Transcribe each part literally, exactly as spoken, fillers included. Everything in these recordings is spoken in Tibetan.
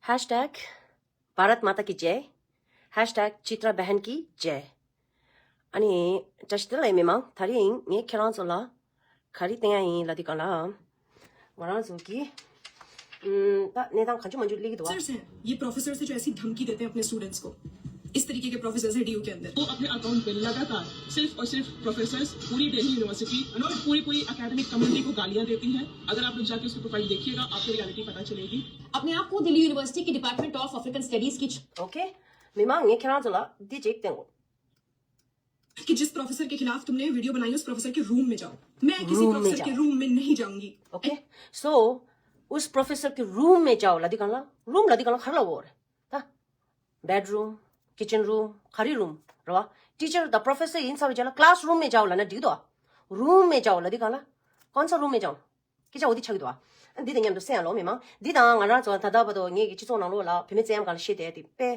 Hashtag Bharat Mata ki Jai, Hashtag Chitra Bahan ki Jai. ཨ་ནི་བཀྲ་ཤིས་བདེ་ལེགས་མི་མང་། དེ་རིང་ངས་ཁྱེད་རང་ཚོ་ལ་ག་རེ་བསྟན་ཡ་ཡིན་ལབ་དུས་སྒང་ལ། ང་རང་ཚོ་གི་ཨམ། ད་གནས་སྟངས་གང་བྱུང་མང་བྱུང་སླེབས་ཀྱི་འདུག་པ། sir, sir, ये प्रोफेसर से जो ऐसी धमकी देते हैं अपने स्टूडेंट्स को, इस तरीके के प्रोफेसर से डीयू के अंदर। वो अपने अकाउंट पे लगातार सिर्फ और सिर्फ प्रोफेसर्स, पूरी दिल्ली यूनिवर्सिटी और पूरी पूरी एकेडमिक कम्युनिटी को गालियां देती हैं। अगर आप लोग जाके उसकी प्रोफाइल देखिएगा, आपको रियलिटी पता चलेगी। अपने आप को दिल्ली यूनिवर्सिटी की डिपार्टमेंट ऑफ अफ्रीकन स्टडीज की छ- Okay, མི་མང་། ངས་ཁྱེད་རང་ཚོ་ལ་འདི་གཅིག་བསྟན་དགོས། कि जिस प्रोफेसर के खिलाफ तुमने वीडियो बनाई, उस प्रोफेसर के रूम में जाओ। मैं किसी रूम में प्रोफेसर के रूम में नहीं जाऊंगी। Okay, so उस प्रोफेसर के रूम में जाओ ལབ་དུས་སྒང་ལ། རུམ་ལབ་དུས་སྒང་ལ་ག་རེ་ལབ་དགོས་རེད་ད། Bedroom, kitchen room, ག་རེ་རུམ་རེད་པ། ཊི་ཅར་དང་པྲོ་ཕེ་སར་ཡིན་ཚར་བའི་རྗེས་ལ་क्लासरूम में जाओ ལབ་ན་འགྲིག་འདུག་རུམ་མེ་ཇའོ་ལབ་དུས་སྒང་ལ། कौन सा रूम में जाऊं? སྐད་ཆ་འོ་དེ་ཆགས་ཀྱི་འདུག་ཨ། འདི་དང་མཉམ་དུ་གསན་ཡ་ལོ་མི་མང་། འདི་དང་ང་རང་ཚོ་ད་ལྟ་བར་དུ་ངེད་ཀྱི་སྤྱི་ཚོགས་ནང་ལོགས་ལ་བུད་མེད་བཙན་གཡེམ་སྒང་ལ་བཤད་བསྡད་དེ་དཔེ་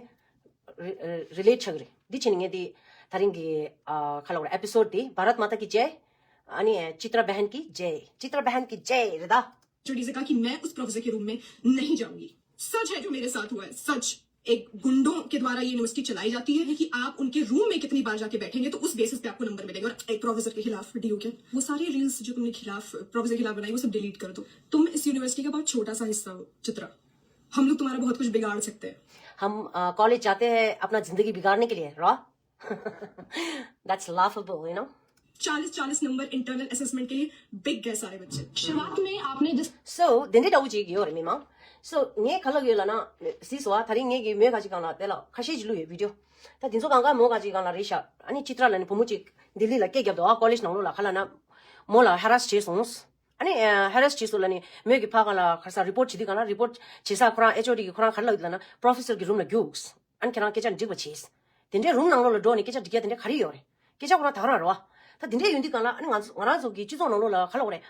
རི་རི་ལེཊ་ཆགས་ཀྱི་རེད། འདི་བྱས་ནས་ངས་འདི་ད་རིང་གི་ཨ་ག་ལབ་དགོས་རེད། ཨེ་པི་སོཌ་འདི་भारत माता की जय, ཨ་ནི་चित्रा बहन की जय, चित्रा बहन की जय རེད་ད། जो डीजे का कि मैं उस प्रोफेसर के रूम में नहीं जाऊंगी। सच है जो मेरे साथ हुआ है, सच। एक गुंडों के द्वारा ये यूनिवर्सिटी चलाई जाती है कि आप उनके रूम में कितनी बार जाके बैठेंगे तो उस बेसिस पे आपको नंबर मिलेगा। और एक प्रोफेसर के खिलाफ डीयू के वो सारे रील्स जो तुमने खिलाफ प्रोफेसर के खिलाफ बनाई, वो सब डिलीट कर दो। तुम इस यूनिवर्सिटी का बहुत छोटा सा हिस्सा हो चित्रा। हम लोग तुम्हारा बहुत कुछ बिगाड़ सकते हैं। हम कॉलेज जाते हैं अपना जिंदगी बिगाड़ने के लिए, raw. That's laughable, you know. चालीस चालीस नंबर इंटरनल असेसमेंट के लिए बिक गए सारे बच्चे। शुरुआत में आपने जिस So དེ་འདྲའི་འདྲ་བོ་ཅིག་ཡོད་རེད་མི་མང་། So ངས་ག་ལབ་ཡོད་ལབ་ན། གཟིགས་སོང་ཨ། ད་རིང་ངེད་ཀྱི་མོའི་ཁ་ཅིག་སྒང་ལ་དེ་ལ་ཁ་ཤས་ཅིག་བླུགས་ཡོད་བི་ཌིའོ། ད་དེ་ཚོ་གང་ག་མོ་ཁ་ཅིག་སྒང་ལ་རེད་ཤག་ཨ་ནི་ཅི་ཏྲ་ལབ་ནི་བུ་མོ་ཅིག་ལྡི་ལི་ལ་སྐད་བརྒྱབ་འདུག་ཨ། ཀོ་ལེཇ་ནང་ལོགས་ལ་ག་ལབ་ན། མོ་ལ་ཧེ་ར་སི་བྱས་སོང་། ཨ་ནི་ཧེ་ར་སི་བྱས་སོང་ལབ་ནི་མོས་ཀྱི་ཕ་གང་ལ་ག་ས་རི་པོར་ཊི་བྱེད་དུས་གང་ལ། རི་པོར་ཊི་བྱེད་ས་ཁོ་རང་ཨེཆ་ཨོ་ཌི་གིས་ཁོ་རང་ག་རེ་ལབ་ཡོད་ལབ་ན། པྲོ་ཕེ་སར་གི་རུམ་ལ་རྒྱུགས། ཨ་ནི་ཁྱེད་རང་སྐད་ཆ་འགྲིག་པ་བྱས། དེ་འདྲའི་རུམ་ནང་ལོགས་ལ་འགྲོ་ནས་སྐད་ཆ་འགྲིག་ཡ་དེ་འདྲ་ག་རེ་ཡོད་རེད། སྐད་ཆ་ཁོ་རང་ད་ག་རང་རེད་བ། ད་དེ་འདྲའི་ཡོད་དུས་གང་ལ་ཨ་ནི་ང་ཚོ་ང་རང་ཚོ་གི་སྤྱི་ཚོགས་ནང་ལོགས་ལ་ག་ལབ་དགོས་རེད།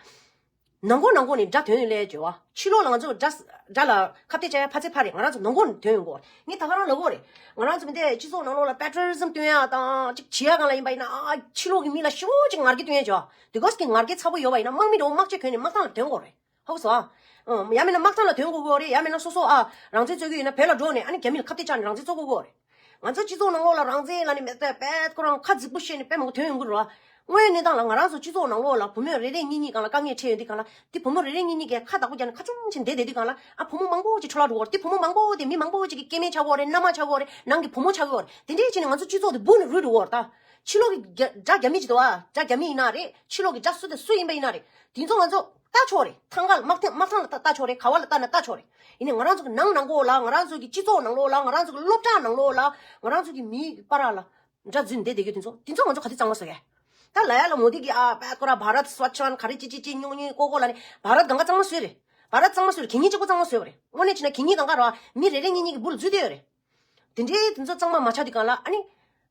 ནང་ཁོག་ནང་ཁོག་ནས་དགྲ་ཐོན་ཡོད་ལས་བྱོས་བ། ཕྱི་ལོགས་ལ་ང་ཚོ་དགྲ་དགྲ་ལ་ཁ་གཏད་བཅག་ཡ་ཕ་ཚེ་ཕ་རེད། ང་རང་ཚོ་ནང་ཁོག་ནས་ཐོན་ཡོང་གོ། ངས་ད་ག་རང་ལབ་དགོས་རེད། ང་རང་ཚོ་མི་འདས་སྤྱི་ཚོགས་ནང་ལོགས་ལ་པེ་ཊི་རི་ཡ་རི་ཛམ་སྟོན་ཡ་དང་ཅིག་བྱེད་ཡ་གང་ལ་ཡིན་པ་ཡིན་ན། ཨ་ཕྱི་ལོགས་ཀྱི་མི་ལ་ཞེ་པོ་ཅིག་ངར་སྐད་སྟོན་ཡ་བྱོས་བ། དེ་གོས་ཀྱི་ངར་སྐད་ཚ་པོ་ཡོད་པ་ཡིན་ན་དམག་མི་འདྲ་བོ་དམག་ཆས་གྱོན་ནས་དམག་ཐང་ལ་ཐོན་དགོས་རེད། ཧོ་སོ་ཨ། ཡང་མིན་ན་དམག་ཐང་ལ་ཐོན་དགོས་ཀྱི་ཡོད་རེད། ཡང་མིན་ན་སོ་སོ་ཨ་རང་བཙན་རྩོད་ཀྱི་ཡོད་ན་བོད་ལ་འགྲོ་ནས་ཨ་ནི་རྒྱ་མི་ལ་ཁ་གཏད་བཅག་ནས་རང་བཙན་རྩོད་དགོས་ཀྱི་ཡོད་རེད། ང་ཚོ་སྤྱི་ཚོགས་ནང་ལོགས་ལ་རང་བཙན་ལབ་ནས་མེད་པས་པས་ཁོ་རང་ཁ་རྫིག་པོ་བཤད་ནས་དཔེ་མང་པོ་ཐོན་ཡོང་གི་རེད་བ། དངོས་ཡོད་གནས་སྟངས་ལ་ང་རང་ཚོ་སྤྱི་ཚོགས་ནང་ལོགས་ལ་བུ་མོས་རེ་རེ་གཉིས་གཉིས་སྒང་ལ་དཀའ་ངལ་འཕྲད་ཡོང་དུས་སྒང་ལ། དེ་བུ་མོ་རེ་རེ་གཉིས་གཉིས་ཀས་ཁ་བདག་པོ་རྒྱག་ནས་ཁ་ཆུང་ཆེ་བསྡད་བསྡད་དུས་སྒང་ལ། ཨ་བུ་མོ་མང་པོ་ཅིག་འཕྲོ་བརླག་འགྲོ་གི་ཡོད་རེད། དེ་བུ་མོ་མང་པོ་དེ་མི་མང་པོ་ཅིག་གི་སྐྱེ་དམན་ཆགས་ཀྱི་ཡོད་རེད། ནང་གི་བུ་མོ་ཆགས་ཀྱི་ཡོད་རེད། དེ་འདྲས་བྱས་ནས་ང་ཚོ་སྤྱི་ཚོགས་དེ་སྦུག་ནས་རུལ་འགྲོ་གི་ཡོད་རེད་ད། ཕྱི་ལོགས་ཀྱི་རྒྱ་དགྲ་རྒྱ་མི་ཅིག་འདུག་ཨ། དགྲ་རྒྱ་མི་ཡིན་ན་རེད། ཕྱི་ལོགས་ཀྱི་དགྲ་སུ་དང་སུ་ཡིན་པ་ཡིན་ན་རེད། དེ་ཚོ་ང་ཚོ་ལྟ་ཆོག་རེད། ཐང་ག་ལ་དམག་ཐང་དམག་ཐང་ལ་ལྟ་ལྟ་ཆོག་རེད། ག་བ་ལ་ལྟ་ན་ལྟ་ཆོག་རེད། ཡིན་ནའི་ང་རང་ཚོ་གི་ནང་ནང་ཁོག་ལ། ང་རང་ཚོ་གི་སྤྱི་ཚོགས་ནང་ལོགས་ལ། ང་རང་ཚོ་གི་སློབ་གྲྭ་ནང་ལོགས་ལ། ང་རང་ཚོ་གི་མིའི་བར་ལ་དགྲ་འཛུལ་བསྡད་བསྡད་རྒྱུ་དེ་ཚོ་དེ་ཚོ་ང་ཚོ་ག་དུས་གཙང་མ་བཟོ་གི། ད་ལ་ཡ་ལ་མོ་དི་གི་ཨ་པད་ཁོ་ར་བྷ་རད་སྭ་ཆན་ག་རེ་ཅི་ཅི་ཅི་སྨྱུག་སྨྱུག་ཀོ་ཀོ་ལབ་ནས་བྷ་རད་གང་ག་གཙང་མ་བཟོས་རེད། བྷ་རད་གཙང་མ་བཟོས་རེད། གད་སྙིགས་གཅིག་པོ་གཙང་མ་བཟོས་པ་རེད། དངོས་གནས་བྱས་ན་གད་སྙིགས་གང་ག་ར་མི་རེ་རེ་གཉིས་གཉིས་ཀྱི་སྦུག་ལ་འཛུལ་བསྡད་ཡོད་རེད། དེ་འདྲའི་དེ་ཚོ་གཙང་མ་མ་ཆགས་དུས་སྒང་ལ། ཨ་ནི་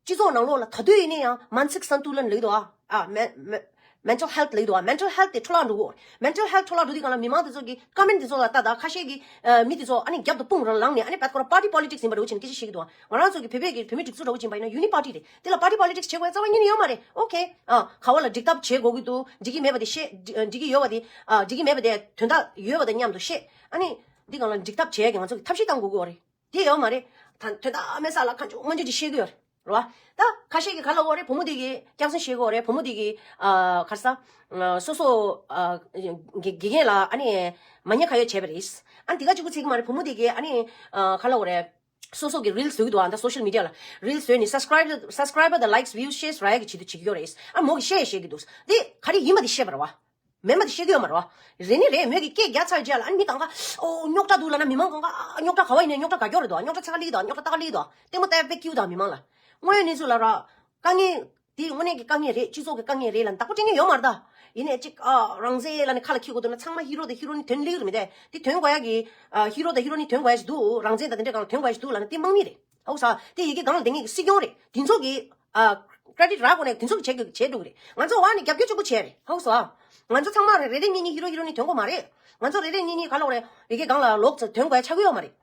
སྤྱི་ཚོགས་ནང་ལོགས་ལ་ད་དུང་ཡིན་ན་ཡང་མན་སིག་སན་ཏུ་ལན་ལབ་ཀྱི་འདུག་ཨ། ཨ་མེ་མེ་མེན་ཊལ་ཧེལ་ཐི་ལབ་ཀྱི་འདུག་ཨ། མེན་ཊལ་ཧེལ་ཐི་དེ་འཕྲོ་བརླག་འགྲོ་གི་ཡོད་རེད། མེན་ཊལ་ཧེལ་ཐི་འཕྲོ་བརླག་འགྲོ་དུས་སྒང་ལ་མི་མང་དེ་ཚོ་གི་ཀོ་མེན་ཊི་དེ་ཚོ་ལ་ལྟ་དང་། ཁ་ཤས་ཀྱིས་ཨ་མི་དེ་ཚོ་ཨ་ནི་རྒྱབ་ཏུ་དཔུང་རུ་ལངས་ནས། ཨ་ནི་བད་ཁོ་ར་པར་ཊི་པོ་ལི་ཊིག་སི་ཡིན་པ་འདྲ་བོ་བྱས་ནས་སྐད་ཆ་བཤད་ཀྱི་འདུག་ཨ། ང་རང་ཚོ་གི་བོད་པའི་གི་བོད་མི་སྒྲིག་འཛུགས་འདྲ་བོ་ཅིག་ཡིན་པ་ཡིན་ན་ཡུ་ནི་པར་ཊི་རེད། དེ་ལ་པར་ཊི་པོ་ལི་ཊིག་སི་བྱེད་དགོས་ཡ་རྩ་བ་ཉིད་ནས་ཡོད་མ་རེད། ཨོ་ཁེ། ཨ་ག་བ་ལ་འགྲིག་ཐབས་བྱེད་དགོས་ཀྱི་འདུག་འགྲིག་གི་མེད་པ་དེ་བཤད། འགྲིག་འགྲིག་གི་ཡོད་པ་དེ། ཨ་འགྲིག་གི་མེད་པ་དེ་དོན་དག་ཡོད་པ་དང་མཉམ་དུ་བཤད། ཨ་ནི་འདི་སྒང་ལ་འགྲིག་ཐབས་བྱེད་ཡ་གི་ང་ཚོ་གི་ཐབས་ཤེས་བཏང་དགོས་ཀྱི་ཡོད་རེད། དེ་ཡོད་མ་རེད། ད་དོན་དག་མེད་ས་ལ་གང་བྱུང་མང་བྱུང་ཅིག་བཤད་ཀྱི་ཡོད་རེད་བ། ད་ཁ་ཤས་ཀྱིས་ག་ལབ་ཀྱི་ཡོད་རེད། བུ་མོ་དེ་གིས་སྐྱག་རྫུན་བཤད་ཀྱི་ཡོད་རེད། བུ་མོ་དེ་གིས་ཨ་ག་རེ་ཟ། ཨ་སོ་སོ་ཨ་དགེ་དགེ་རྒན་ལ་ཨ་ནི་མ་ཉེས་ཁ་གཡོགས་བྱས་པ་རེད། ཨ་ནི་དེ་ག་གཅིག་པུ་ཚིག་གི་མ་རེད། བུ་མོ་དེ་གིས་ཨ་ནི་ཨ་ག་ལབ་ཀྱི་ཡོད་རེད། སོ་སོ་གི་རིལ་བཟོ་གི་འདུག་ཨ། ད་སོ་ཤལ་མི་ཌི་ཡ་ལ་རིལ་བཟོས་ནས་སབ་སི་ཀ་རའིབ་སབ་སི་ཀ་རའི་བར་དང་ལའིཀ་བིའུ་ཤེར་རག་ཡ་གི་ཆེད་དུ་བྱེད་ཀྱི་ཡོད་རེད། ཨ་མོ་གིས་བཤད་བཤད་ཀྱི་འདུག་དེ་ག་རེ་ཡིན་པ་དེ་བཤད་པ་རེད་བ། མེད་མ་དེ་བཤད་ཀྱི་ཡོད་མ་རེད་བ། རེད་ནི་རེད། མོས་ཀྱིས་སྐད་རྒྱག་ཚར་རྗེས་ལ་ཨ་ནི་མི་གང་ག་ཨོ་རྙོག་དྲ་འདུག་ལབ་ན། མི་མང་གང་ག་ཨ་རྙོག་དྲ་ག་བ་ཡིན་ནའི་རྙོག་དྲ་ག་རྒྱོ་རེད་འདུག་རྙོག་དྲ་ཚ་ག་ལི་འདུག་རྙོག་དྲ་ཏག་ག་ལི་འདུག་དེ་མོ་ལྟ་བུ་དཔེ་སྐྱིད་པོ་འདུག་མི་མང་ལ། དངོས་ཡོད་གནས་ཚུལ་ལ་ར་དཀའ་ངལ། དེ་དངོས་གནས་ཀྱི་དཀའ་ངལ་རེད། སྤྱི་ཚོགས་ཀྱི་དཀའ་ངལ་རེད་ལབ་ནས་བདག་པོ་སྤྲད་མཁན་ཡོད་མ་རེད་ད། ཡིན་ནའི་ཅིག་ཨ་རང་བཙན་ལབ་ནས་ཁ་ལ་འཁྱེར་དགོས་འདུག་ན། ཚང་མ་ཧི་རོ་དང་ཧི་རོ་ནི་དོན་སླེབས་ཀྱི་རེད་མི་འདུག་དེ་དོན་དགོས་ཡ་གི་ཨ་ཧི་རོ་དང་ཧི་རོ་ནི་དོན་དགོས་ཡ་ཞིག་འདུག་རང་བཙན་དང་དེ་འདྲའི་སྒང་ལ་དོན་དགོས་ཡ་ཞིག་འདུག་ལབ་ན་དེ་དམག་མི་རེད། ཧ་གོ་སོང་ཨ། དེ་ཡི་གེ་སྒང་ལ་བསྡད་མཁན་གྱི་སྲིད་སྐྱོང་རེད། དེ་ཚོ་གི་ཨ་ཀྲེ་ཌིཊ་རག་དགོས་ནས་དེ་ཚོ་གི་བྱེད་དགོས་བྱེད་འགྲོ་གི་རེད། ང་ཚོ་འོག་ནས་རྒྱབ་སྐྱོར་གཅིག་པུ་བྱས་རེད། ཧ་གོ་སོང་ཨ། ང་ཚོ་ཚང་མ་རེ་རེ་གཉིས་གཉིས་ཧི་རོ་ཧི་རོ་ནི་དོན་དགོས་མ་རེད། ང་ཚོ་རེ་རེ་གཉིས་གཉིས་ག་ལབ་དགོས་རེད། ཡི་གེ་སྒང་ལ་ལོག་ཙམ་དོན་དགོས་ཡ་ཆགས་ཀྱི་ཡོད་མ་རེད།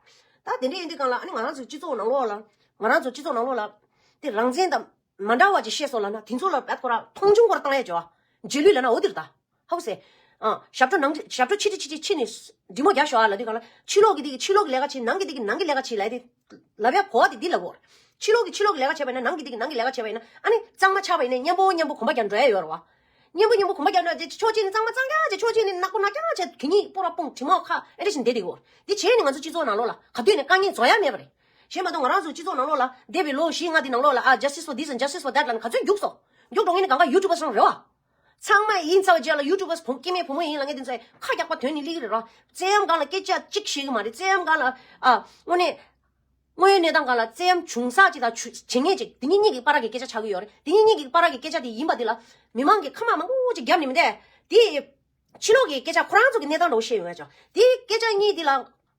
ད་དེ་འདྲ་ཡིན་དུས་སྒང་ལ་ཨ་ནི་ང་རང་ཚོ་སྤྱི་ཚོགས་ནང་ལོགས་ལ་ང་རང་ཚོ་སྤྱི་ཚོགས་ནང་ལོགས་ལ་དེ་རང་བཙན་དང་མ་འདྲ་བ་ཅིག་བཤད་སོང་ལབ་ན། དེ་ཚོ་ལ་བད་ཁོ་ར་མཐོང་ཆུང་ཁོ་ར་བཏང་ཡ་བྱོས། རྗེས་ལུས་ལབ་ན་འོ་དེ་རེད་ད། ཧ་གོ་སོང་ཨ། ཨ། ཞབས་བྲོ་ནང་ཞབས་བྲོ་ཕྱི་དྲི་ཕྱི་དྲི་ཕྱི་ནས་འབྲི་མོ་རྒྱག་ཤོག་ཨ་ལབ་དུས་གང་ལ། ཕྱི་ལོགས་ཀྱི་དེ་གི་ཕྱི་ལོགས་ཀྱི་ལས་ཀ་བྱེད། ནང་གི་དེ་གི་ནང་གི་ལས་ཀ་བྱེད་ལབ་དེ། ལབ་ཡ་གོ་བ་དེ་འདི་ལབ་དགོས། ཕྱི་ལོགས་ཀྱི་ཕྱི་ལོགས་ཀྱི་ལས་ཀ་བྱས་པ་ཡིན་ན། ནང་གི་འདི་གི་ནང་གི་ལས་ཀ་བྱས་པ་ཡིན་ན། ཨ་ནི་གཙང་མ་ཆགས་པ་ཡིན་ན་མཉམ་པོ་མཉམ་པོ་གོམ་པ་རྒྱག་འགྲོ་ཡ་ཡོད་རེད་བ། མཉམ་པོ་མཉམ་པོ་གོམ་པ་རྒྱག་འགྲོ་ཡ་ཕྱོགས་གཅིག་ནས་གཙང་མ་གཙང་རྐྱང་བྱས། ཕྱོགས་གཅིག་ནས་ནག་པོ་ནག་རྐྱང་བྱས། གད་སྙིགས་སྤོ་ར་སྤུངས་དྲི་མ་ཁ་ཨེ་འདྲ་བཞིན་བསྡད་བསྡད་ཡོད། འདི་བྱས་ནས་ང་ཚོ་སྤྱི་ཚོགས་ནང་ལོགས་ལ་ག་དུས་ནས་དཀའ་ངལ་བཟོ་ཡ་མེད་པ་རེད། གཞན་མ་གཏོགས་ང་རང་ཚོ་སྤྱི་ཚོགས་ནང་ལོགས་ལ་འདས་པའི་ལོ་བཞི་ལྔ་འདི་ནང་ལོགས་ལ། ཨ། justice for this and justice for that ལབ་ནས་ག་ཚོད་རྒྱུགས་སོང་། རྒྱུགས་འགྲོ་མཁན་ནི་གང་ག་YouTubers རང་རེད་བ། ཚང་མ་ཡིན་ཚར་བའི་རྗེས་ལ་YouTubers བུ་སྐྱེ་དམན་བུ་མོ་ཡིན་ལབ་མཁན་དེ་ཚོས་ཁ་རྒྱག་པ་དོན་ནི་སླེབས་ཀྱི་རེད་ར། བཙན་གཡེམ་སྒང་ལ་སྐད་ཆ་གཅིག་བཤད་ཀྱི་མ་རེད། བཙན་གཡེམ་སྒང་ལ། ཨ། དངོས་གནས། དངོས་ཡོད་གནས་སྟངས་སྒང་ལ་བཙན་གཡེམ་བྱུང་ས་གཅིག་དང་བྱུ- བྱེད་མཁན་གཅིག་དེ་གཉིས་གཉིས་ཀྱི་བར་གྱི་སྐད་ཆ་ཆགས་ཀྱི་ཡོད་རེད། དེ་གཉིས་གཉིས་ཀྱི་བར་གྱི་སྐད་ཆ་དེ་ཡིན་པ་དེ་ལ་མི་མང་གིས་ཁ་མང་མང་པོ་ཅིག་བརྒྱབ་ནས་མི་འདས། དེ་ཕྱི་ལོགས་ཀྱི་སྐད་ཆ་ཁོ་རང་ཚོ་གི་གནས་སྟངས་འདྲ་བོ་བཤད་ཡོང་ཡ་ཅོ། དེ་སྐད་ཆ་གཉིས་དེ་ལ་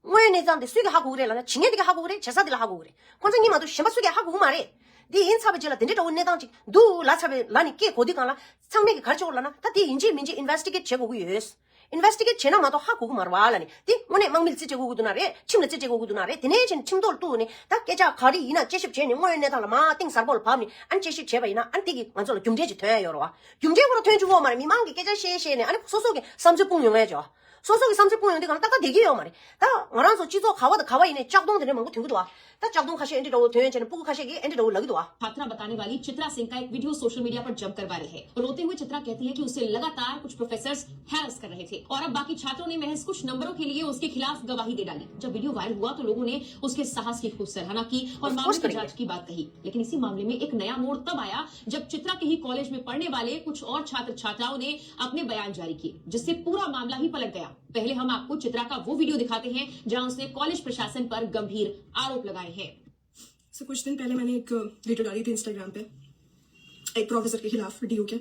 དངོས་ཡོད་གནས་སྟངས་དེ་སུས་ཀྱིས་ཧ་གོ་གི་རེད་ལབ་ན། བྱེད་མཁན་དེ་གིས་ཧ་གོ་གི་རེད། བྱེད་ས་དེ་ལ་ཧ་གོ་གི་རེད། ཁོང་ཚོ་གཉིས་མ་གཏོགས་གཞན་པ་སུ་གིས་ཧ་གོ་གི་མ་རེད། དེ་ཡིན་ཚར་བའི་རྗེས་ལ་དེ་འདྲའི་འདྲ་བོ་གནས་སྟངས་ཅིག་འདུག་ལབ་ཚར་བའི་ལ་ནི་སྐད་གོ་དུས་སྒང་ལ། ཚང་མས་གིས་ག་རེ་བྱེད་དགོས་ལབ་ན། ད་དེ་ཡིན་གཅིག་མིན་གཅིག་investigate་བྱེད་དགོས་ཀྱི་ཡོད། investigate་བྱས་ན་མ་གཏོགས་ཧ་གོ་གི་མ་རེད་བ་ལབ་ནས། དེ་དངོས་གནས་དམག་མིར་རྩིས་སྤྲད་དགོས་ཀྱི་འདུག་ན་རེད། ཁྲིམས་ལ་རྩིས་སྤྲད་དགོས་ཀྱི་འདུག་ན་རེད། དེ་ནས་ཕྱིན་ཁྲིམས་ཐོག་ལ་གཏུགས་ནས། ད་སྐད་ཆ་ག་རེ་ཡིན་ན་དཔྱད་ཞིབ་བྱས་ནས། དངོས་ཡོད་གནས་སྟངས་ལ་མར་གཏིང་ཟབ་པོ་ལ་བབས་ནས། ཨ་ནི་དཔྱད་ཞིབ་བྱས་པ་ཡིན་ན། ཨ་ནི་དེ་གིས་ང་ཚོ་ལ་རྒྱུ་འབྲས་ཅིག་ཐོན་ཡ་ཡོད་རེད་བ། རྒྱུ་འབྲས་ཁོ་རང་ཐོན་བཅུག་གི་ཡོད་མ་རེད། མི་མང་གིས་སྐད་ཆ་བཤད་བཤད་ནས། ཨ་ནི་སོ་སོ་གི་བསམ་ཚུལ་སྤུངས་ཡོང་ཡ་ཅོ། སོ་སོ་གི་བསམ་ཚུལ་སྤུངས་ཡོང་དུས་སྒང་ལ་ཏག་ཏག་བསྡད་ཀྱི་ཡོད་མ་རེད། ད་ང་རང་ཚོ་སྤྱི་ཚོགས་ག་བ་དང་ག་བ་ཡིན་ནའི་ལྕགས་སྡོང་དེ་འདྲ་མང་པོ་ཐོན་གྱི་འདུག་བ། ད་ལྕགས་སྡོང་ཁ་ཤས་ཨེ་འདྲ་འདྲ་བོ་ཐོན་བྱས་ནས། སྤུ་གུ་ཁ་ཤས་ཀྱིས་ཨེ་འདྲ་འདྲ་བོ་ལབ་ཀྱི་འདུག་བ། छात्रा बताने वाली चित्रा सिंह का एक वीडियो सोशल मीडिया पर जमकर वायरल है। रोते हुए चित्रा कहती है कि उसे लगातार कुछ प्रोफेसर्स हैरेस कर रहे थे और अब बाकी छात्रों ने महज कुछ नंबरों के लिए उसके खिलाफ गवाही दे डाली। जब वीडियो वायरल हुआ तो लोगों ने उसके साहस की खूब सराहना की और मामले की जांच की बात कही। लेकिन इसी मामले में एक नया मोड़ तब आया जब चित्रा के ही कॉलेज में पढ़ने वाले कुछ और छात्र छात्राओं ने अपने बयान जारी किए, जिससे पूरा मामला ही पलट गया। पहले हम आपको चित्रा का वो वीडियो दिखाते हैं जहां उसने कॉलेज प्रशासन पर गंभीर आरोप लगाए हैं। सो कुछ दिन पहले मैंने एक वीडियो डाली थी इंस्टाग्राम पे एक प्रोफेसर के खिलाफ डीयू के।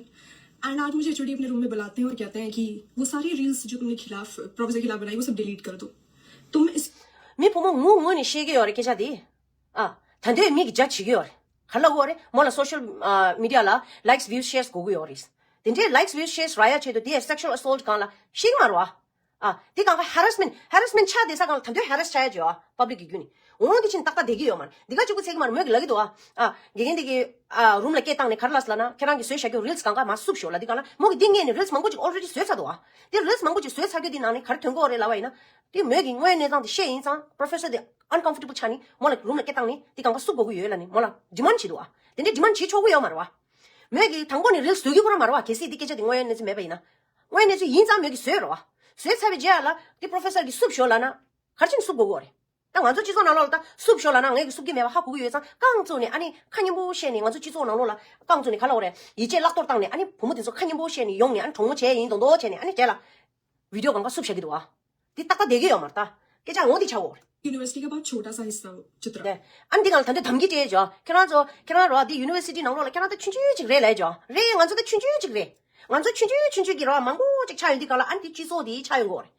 एंड आज मुझे एचओडी अपने रूम में बुलाते हैं और कहते हैं कि वो सारी रील्स जो तुमने खिलाफ प्रोफेसर के खिलाफ बनाई, वो सब डिलीट कर दो। तुम इस མི་བུ་མོ་ངུ་ངུ་ནས་བཤད་ཀྱི་ཡོད་རེད་སྐད་ཆ་འདི། ཨ། ད་འདོད་མི་གི་རྒྱ་བྱེད་ཀྱི་ཡོད་རེད། ག་ལ་འོ་རེད། མོ་ལ་སོ་ཤལ་མི་ཌི་ཡ་ལ་likes views shares དགོས་ཀྱི་ཡོད་རེད། དེ་འདྲའི་likes views shares རག་ཡ་ཆེད་དུ་དེ་sexual assault སྒང་ལ་བཤད་ཀྱི་མ་རེད་བ། ཨ། དེ་སྒང་ག་harassment harassment ཆགས་བསྡད་ས་སྒང་ལ་ད་འདོད་harass ཆགས་ཡ་ཅོ། པབ་ལིག་གི་བརྒྱུད་ནས། འོ་དེ་ཕྱིན་ཏག་ཏག་བསྡད་ཀྱི་ཡོད་མ་རེད། འདི་ག་གཅིག་པུ་ཚད་ཀྱི་མ་རེད། མོས་ཀྱིས་ལབ་ཀྱི་འདུག་ཨ། ཨ། དགེ་རྒན་དེ་གིས། ཨ། རུམ་ལ་སྐད་བཏང་ནས་ག་རེ་ལབ་སོང་ལབ་ན། ཁྱེད་རང་གིས་བཟོས་བཞག་རྒྱུ་ریལ་སྒང་ག་མར་བསུབ་ཤོག་ལབ་དུས་སྒང་ལ། མོ་གིས་འདི་སྔོན་ནས་རིལ་མང་པོ་ཅིག་already བཟོས་ཚར་འདུག་ཨ། དེ་རིལ་མང་པོ་ཅིག་བཟོས་ཚར་རྒྱུ་དེ་ནང་ནས་ག་རེ་ཐོན་གྱི་ཡོད་རེད་ལབ་པ་ཡིན་ན། དེ་མོས་ཀྱིས་དངོས་ཡོད་གནས་སྟངས་དེ་བཤད་ཡིན་ཙང་པྲོ་ཕེ་སར་དེ་uncomfortable ཆགས་ནས་མོ་ལ་རུམ་ལ་སྐད་བཏང་ནས་དེ་སྒང་ག་བསུབ་དགོས་ཀྱི་ཡོད་ལབ་ནས་མོ་ལ་demand བྱེད་འདུག་ཨ། དེ་འདྲའི་demand བྱེད་ཆོག་གི་ཡོད་མ་རེད་བ། མོས་ཀྱིས་དང་པོ་ནས་རིལ་བཟོ་གི་ཁོ་རང་མ་རེད་བ། གལ་སྲིད་དེ་སྐད་ཆ་དེ་དངོས་ཡོད་གནས་ཚུལ་མེད་པ་ཡིན་ན། དངོས་ཡོད་གནས་ཚུལ་ཡིན་ཙང་མོས་ཀྱིས་བཟོས་རེད་བ། བཟོས་ཚར་བའི་རྗེས་ལ་དེ་པྲོ་ཕེ་སར་གྱིས་བསུབ་ཤོག་ལབ་ན། ག་རེ་བྱས་ནས་བསུབ་དགོས་ཀྱི་ཡོད་རེད། ད་ང་ཚོ་སྤྱི་ཚོགས་ནང་ལོགས་ལ་ད་བསུབ་ཤོག་ལབ་ན་ངས་ཀྱིས་བསུབ་ཀྱི་མེད་པ་ཧ་གོ་གི་ཡོད་ཙང་། རྐང་བཙུགས་ནས་ཨ་ནི་ཁ་སྙན་པོ་བཤད་ནས། ང་ཚོ་སྤྱི་ཚོགས་ནང་ལོགས་ལ་རྐང་བཙུགས་ནས་ག་ལབ་དགོས་རེད། ཡིད་ཆེས་བརླག་གཏོར་བཏང་ནས། ཨ་ནི་བུ་མོ་དེ་ཚོ་ཁ་སྙན་པོ་བཤད་ནས་ཡོང་ནས། ཨ་ནི་གྲོགས་མོ་བྱས་ཡིན་མདོག་མདོག་བྱས་ནས། ཨ་ནི་རྗེས་ལ་བི་ཌི་ཡོ་སྒང་ག་བསུབ་བཞག་གི་འདུག་ཨ། དེ་ཏག་ཏག་བསྡད་ཀྱི་ཡོད་མ་རེད་ད། སྐད་ཆ་འོ་དེ་ཆགས་ཡོད་རེད། यूनिवर्सिटी का बहुत छोटा सा हिस्सा हो चित्रा। ཨ་ནི་འདི་སྒང་ལ་ད་དུང་དམ་གྱི་སྤྲད་ཅོ། ཁྱེད་རང་ཚོ་ཁྱེད་རང་རོ་འདི་ཡུ་ནི་ཝར་སི་ཊི་ནང་ལོགས་ལ་ཁྱེད་རང་ཚོ་ཆུང་ཆུང་ཅིག་རེད་ལབ་ཅོ། རེད། ང་ཚོ་ད་ཆུང་ཆུང་ཅིག་རེད། ང་ཚོ་ཆུང་ཆུང་ཆུང་ཆུང་གི་རོ་མང་པོ་ཅིག་ཆགས་ཡོང་དུས་སྒང་ལ། ཨ་ནི་དེ་སྤྱི་ཚོགས་དེ་ཆགས་ཡོང་གི་ཡོད་རེད།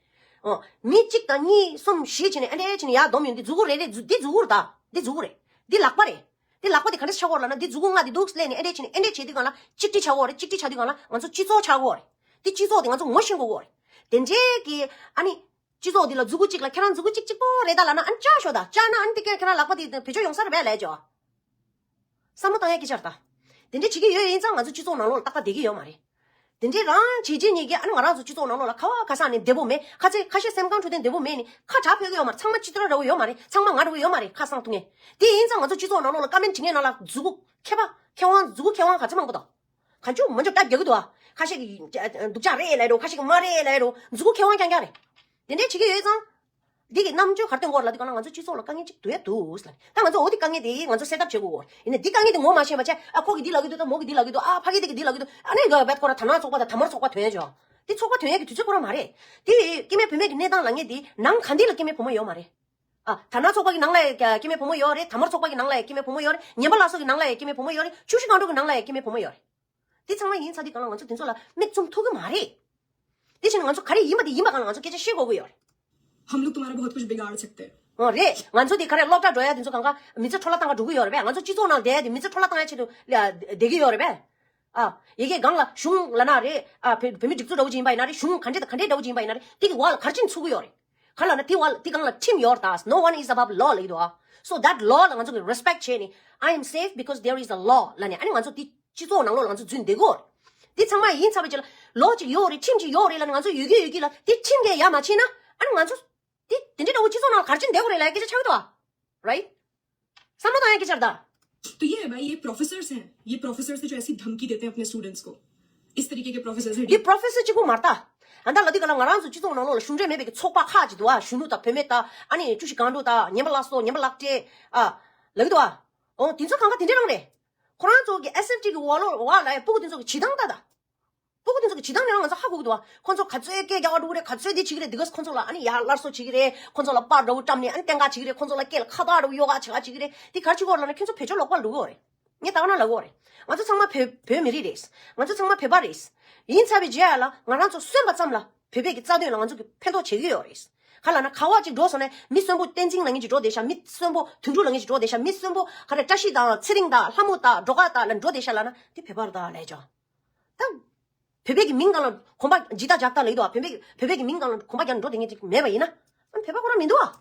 ཨོ། མི་གཅིག་དང་གཉིས་གསུམ་བཞི་བྱས་ནས་ཨ་འདྲས་བྱས་ནས་ཡར་སྡོམ་ཡོང་དུས། མཛུ་གུ་རེ་རེ། མཛུ་འདི་མཛུ་གུ་རེད་ད། འདི་མཛུ་གུ་རེད། འདི་ལག་པ་རེད། འདི་ལག་པ་དེ་ག་འདྲས་ཆགས་ཀྱི་ཡོད་རེད་ལབ་ན། འདི་མཛུ་གུ་ལྔ་དེ་འདུག་སླེབས་ནས་ཨ་འདྲས་བྱས་ནས་ཨ་འདྲས་བྱས་དུས་སྒང་ལ་གཅིག་སྒྲིལ་ཆགས་ཀྱི་ཡོད་རེད། གཅིག་སྒྲིལ་ཆགས་དུས་སྒང་ལ་ང་ཚོ་སྤྱི་ཚོགས་ཆགས་ཀྱི་ཡོད་རེད། འདི་སྤྱི་ཚོགས་དེ་ང་ཚོ་ངོ་ཤེས་དགོས་ཀྱི་ཡོད་རེད། དེ་འདྲས་ཀྱི་ཨ་ནི། སྤྱི་ཚོགས་འདི་ལ་མཛུ་གུ་གཅིག་ལ་ཁྱེད་རང་མཛུ་གུ་གཅིག་གཅིག་པོ་རེད་ད་ལབ་ན། ཨ་ནི་བཅག་ཤོག་ད། བཅག་ན་ཨ་ནི་དེ་གས་ཁྱེད་རང་ལག་པ་དེ་བེད་སྤྱོད་ཡོང་ས་རེད་པས་ལབ་ཅོ། བསམ་བློ་བཏང་ཡ་སྐད་ཆ་རེད་ད། དེ་འདྲས་བྱེད་ཀྱི་ཡོད་ཡིན་ཙང་ང་ཚོ་སྤྱི་ཚོགས་ནང་ལོགས་ལ་ཏག་ཏག་བསྡད་ཀྱི་ཡོད་མ་རེད། དེ་འདྲས་རང་བྱས་རྗེས་ཉིད་ཀྱིས་ཨ་ནི་ང་རང་ཚོ་སྤྱི་ཚོགས་ནང་ལོགས་ལ་ཁ་བ་ཁ་ས་ནས་བདེ་པོ་མེད། ཁ་ཚེ་ཁ་ཤས་སེམས་ཁམས་འཕྲོད་བསྟེན་བདེ་པོ་མེད་ནས་ཁ་གྲག་ཕོད་ཀྱི་ཡོད་མ་རེད། ཚང་མ་གཅིག་ལྟར་འདྲ་བོ་ཡོད་མ་རེད། ཁ་གསང་ཐུབ་མཁན། དེ་ཡིན་ཙང་ང་ཚོ་སྤྱི་ཚོགས་ནང་ལོགས་ལ་ཀོ་མེན་ཊི་བྲིས་མཁན་ནང་ལ་མཛུ་གུ་མཁས་པ་མཁས་དབང་། མཛུ་གུ་མཁས་དབང་ག་ཚོད་མང་པོ་འདུག་གང་བྱུང་མང་བྱུང་སྐད་རྒྱག་གི་འདུག་ཨ། ཁ་ཤས་ཀྱིས་སྡུག་ཅག་རེད་ལབ་འགྲོ། ཁ་ཤས་ཀྱིས་མ་རེད་ལབ་འགྲོ། མཛུ་གུ་མཁས་དབང་རྐྱང་རྐྱང་རེད། དེ་འདྲས་བྱེད་ཀྱི་ཡོད་ཙང་། འདི་གི་རྣམ་དཔྱོད་ག་རེ་སྟོན་དགོས་རེད་ལབ་དུས་སྒང་ལ། ང་ཚོ་སྤྱི་ཚོགས་ལ་དཀའ་ངལ་ཅིག་འདུག་ཡ་འདུག་ཟེར་ལབ་ནས། ད་ང་ཚོ་འོ་དེ་དཀའ་ངལ་དེ་ང་ཚོ་སེ་ཊབ་བྱེད་དགོས་ཀྱི་ཡོད་རེད། ཡིན་ནའི་འདི་དཀའ་ངལ་དེ་ངོ་མ་ཤེས་པ་བྱས། ཨ། ཁོ་གིས་འདི་ལབ་ཀྱི་འདུག་མོ་གིས་འདི་ལབ་ཀྱི་འདུག་ཨ། ཕ་གི་དེ་གིས་འདི་ལབ་ཀྱི་འདུག་ཨ་ནི་ག་བད་ཁོ་ར་དར་ནག་ཚོགས་པ་དང་དར་དམར་ཚོགས་པ་ཐོན་ཡ་ཅོ། དེ་ཚོགས་པ་ཐོན་ཡ་གི་དུས་ཚོད་ཁོ་རང་མ་རེད། དེ་སྐྱེ་དམན་བུད་མེད་ཀྱི་གནས་སྟངས་ལབ་མཁན་དེ་ནང་ག་འདི་ལ་སྐྱེ་དམན་བུ་མོ་ཡོད་མ་རེད། ཨ། དར་ནག་ཚོགས་པ་གི་ནང་ལ་ཡང་སྐྱེ་དམན་བུ་མོ་ཡོད་རེད། དར་དམར་ཚོགས་པ་གི་ནང་ལ་ཡང་སྐྱེ་དམན་བུ་མོ་ཡོད་རེད། ངན་པ་ལགས་སོ་གི་ནང་ལ་ཡང་སྐྱེ་དམན་བུ་མོ་ཡོད་རེད། ཆུ་ཤུར་སྒང་དྲུག་གི་ནང་ལ་ཡང་སྐྱེ་དམན་བུ་མོ་ཡོད་རེད། དེ་ཚང་མ་ཡིན་ཚར་དུས་སྒང་ལ་ང་ཚོ་དེ་ཚོ་ལ་མིག་བཙུམ་ཐུབ་ཀྱི་མ་རེད། དེ་བཞིན་ང་ཚོ་ག་རེ་ཡིན་པ་དེ་ཡིན་པ་སྒང་ལ་ང་ཚོ་སྐད་ཆ་བཤད་དགོས་ཀྱི་ཡོད་རེད། हम लोग तुम्हारा बहुत कुछ बिगाड़ सकते हैं। ཨོ་རེད། ང་ཚོ་དེ་ག་རེ་སློབ་གྲྭ་འགྲོ་ཡ་དེ་ཚོ་སྒང་ག་མི་ཚེ་འཕྲོ་བརླག་བཏང་ག་འགྲོ་གི་ཡོད་རེད་པས། ང་ཚོ་སྤྱི་ཚོགས་ནང་བསྡད་ཡ་དེ་མི་ཚེ་འཕྲོ་བརླག་བཏང་ཡ་ཆེད་དུ་ལ་བསྡད་ཀྱི་ཡོད་རེད་པས། ཨ། ཡ་གི་སྒང་ལ་གཞུང་ལབ་ན་རེད། ཨ། བོད་བོད་མི་སྒྲིག་འཛུགས་འདྲ་བོ་ཅིག་ཡིན་པ་ཡིན་ན་རེད། གཞུང་ག་འདྲ་དང་ག་འདྲ་འདྲ་བོ་ཅིག་ཡིན་པ་ཡིན་ན་རེད། དེ་གི་འོག་ལ་ག་རེ་བྱས་ནས་ཚུད་ཀྱི་ཡོད་རེད། ག་ལབ་ན་དེ་འོག་དེ་སྒང་ལ་ཁྲིམས་ཡོད་རེད་ད། No one is above law ལབ་ཀྱི་འདུག་ཨ། So that law ལ་ང་ཚོ་གི་respect བྱས་ནས། I am safe because there is a law ལབ་ནས། ཨ་ནི་ང་ཚོ་དེ་སྤྱི་ཚོགས་ནང་ལོགས་ལ་ང་ཚོ་འཛུལ་བསྡད་ཀྱི་ཡོད་རེད། དེ་ཚང་མ་ཡིན་ཚར་བའི་རྗེས་ལ་ ལོ་གཅིག་ཡོད་རེད། ཁྲིམས་གཅིག་ཡོད་རེད་ལབ་ནས་ང་ཚོ་ཡོད་ཀྱི་ཡོད་ཀྱི་ལ། དེ་ཁྲིམས་འགལ་ཡ་མ་ཕྱིན་ན་ཨ་ནི་ང་ཚོ་དེ་དེ་འདྲའི་འདྲ་བོ་སྤྱི་ཚོགས་ནང་ག་རེ་བྱས་ནས་བསྡད་དགོས་རེད་ལབ་སྐད་ཆ་ཆགས་ཀྱི་འདུག་ཨ། རའིཊ། བསམ་བློ་བཏང་ཡ་སྐད་ཆ་རེད་ད། तो ये है भाई, ये प्रोफेसर्स हैं, ये प्रोफेसर्स हैं जो ऐसी धमकी देते हैं अपने स्टूडेंट्स को। इस तरीके के प्रोफेसर्स हैं। འདི་པྲོ་ཕེ་སར་གཅིག་པུ་མ་རེད་ད། ཨ་ད་ལ་འདི་ག་ལ་ང་རང་ཚོ་སྤྱི་ཚོགས་ནང་ལོགས་ལ་གཞུང་འབྲེལ་མེད་པའི་གི་ཚོགས་པ་ཁག་ཅིག་འདུག་ཨ། གཞོན་ནུ་དང་བུད་མེད་དང་ཨ་ནི་བཅུ་བཞི་སྒང་དྲུག་དང་ཉམས་པ་སླར་གསོ་ཉམས་པ་ལག་སྤྲད་ཨ། ལ་གི་འདུག་ཨ། ཨོ་དེ་ཚོ་གང་ག་དེ་འདྲ་རང་རེད། ཁོ་རང་ཚོ་གི་ཨེས་ཨེཕ་ཊི་གི་འོག་ལོགས་འོག་ལ་ཡ་སྤུ་གུ་དེ་ཚོ་གི་བྱེད་སྟངས་ད་ད། སྤུ་གུ་དེ་ཚོ་གི་བྱེད་སྟངས་ནི་ང་ཚོ་ཧ་གོ་གི་འདུག་བ། ཁོ་ཚོ་ག་ཚོད་སྐད་རྒྱག་ག་འགྲོ་གི་རེད། ག་ཚོད་དེ་བྱེད་ཀྱི་རེད། འདི་ག་ཁོ་ཚོ་ལ་ཨ་ནི་ཡར་སླར་གསོ་བྱེད་ཀྱི་རེད། ཁོ་ཚོ་ལ་པར་འདྲ་བོ་བཀྲམ་ནས་ཨ་ནི་སྟོན་ག་བྱེད་ཀྱི་རེད། ཁོ་ཚོ་ལ་སྐེ་ལ་ཁ་བཏགས་འདྲ་བོ་གཡོག་ག་བྱེད་ག་བྱེད་ཀྱི་རེད། དེ་ག་རེ་བྱེད་ཀྱི་ཡོད་ལབ་ན་ཁྱོད་ཚོ་བེད་སྤྱོད་ལོག་པ་ལ་འགྲོ་གི་ཡོད་རེད། ངས་ད་ག་ནང་ལབ་ཀྱི་ཡོད་རེད། ང་ཚོ་ཚང་མ་བོད་བོད་མི་རིགས་རེད། ང་ཚོ་ཚང་མ་བོད་པ་རེད། ཡིན་ཚར་བའི་རྗེས་ལ་ང་རང་ཚོ་གསོན་པ་ཙམ་ལ་བོད་པའི་གི་རྩ་དོན་ལ་ང་ཚོ་གི་ཕན་ཐོགས་བྱེད་ཀྱི་ཡོད་རེད། ག་ལབ་ན་ག་བ་ཅིག་འགྲོ་སོང་ན་མི་གསོན་པོ་བསྟན་འཛིན་ལབ་མཁན་ཅིག་འགྲོ་བསྡད་ཤག་མི་གསོན་པོ་དོན་གྲུབ་ལབ་མཁན་ཅིག་འགྲོ་བསྡད་ཤག་མི་གསོན་པོ་ག་རེ་བཀྲ་ཤིས་དང་ཚེ་རིང་དང་ལྷ་མོ་དང་སྒྲོལ་དཀར་དང་ལབ་འགྲོ་བསྡད་ཤག་ལབ་ན་དེ་བོད་པ་རེད་ད་ལབ་ཅོ། ད། བོད་པའི་གི་མིང་སྒང་ལ་གོམ་པ་འཇི་ལྟ་རྒྱག་ལྟ་ལབ་ཀྱི་འདུག་བ། བོད་པའི་བོད་པའི་གི་མིང་སྒང་ལ་གོམ་པ་རྒྱག་འགྲོ་དེ་ངས་ཅིག་མེད་པ་ཡིན་ན། ཨ་བོད་པ་ཁོ་རང་མི་འདུག་བ།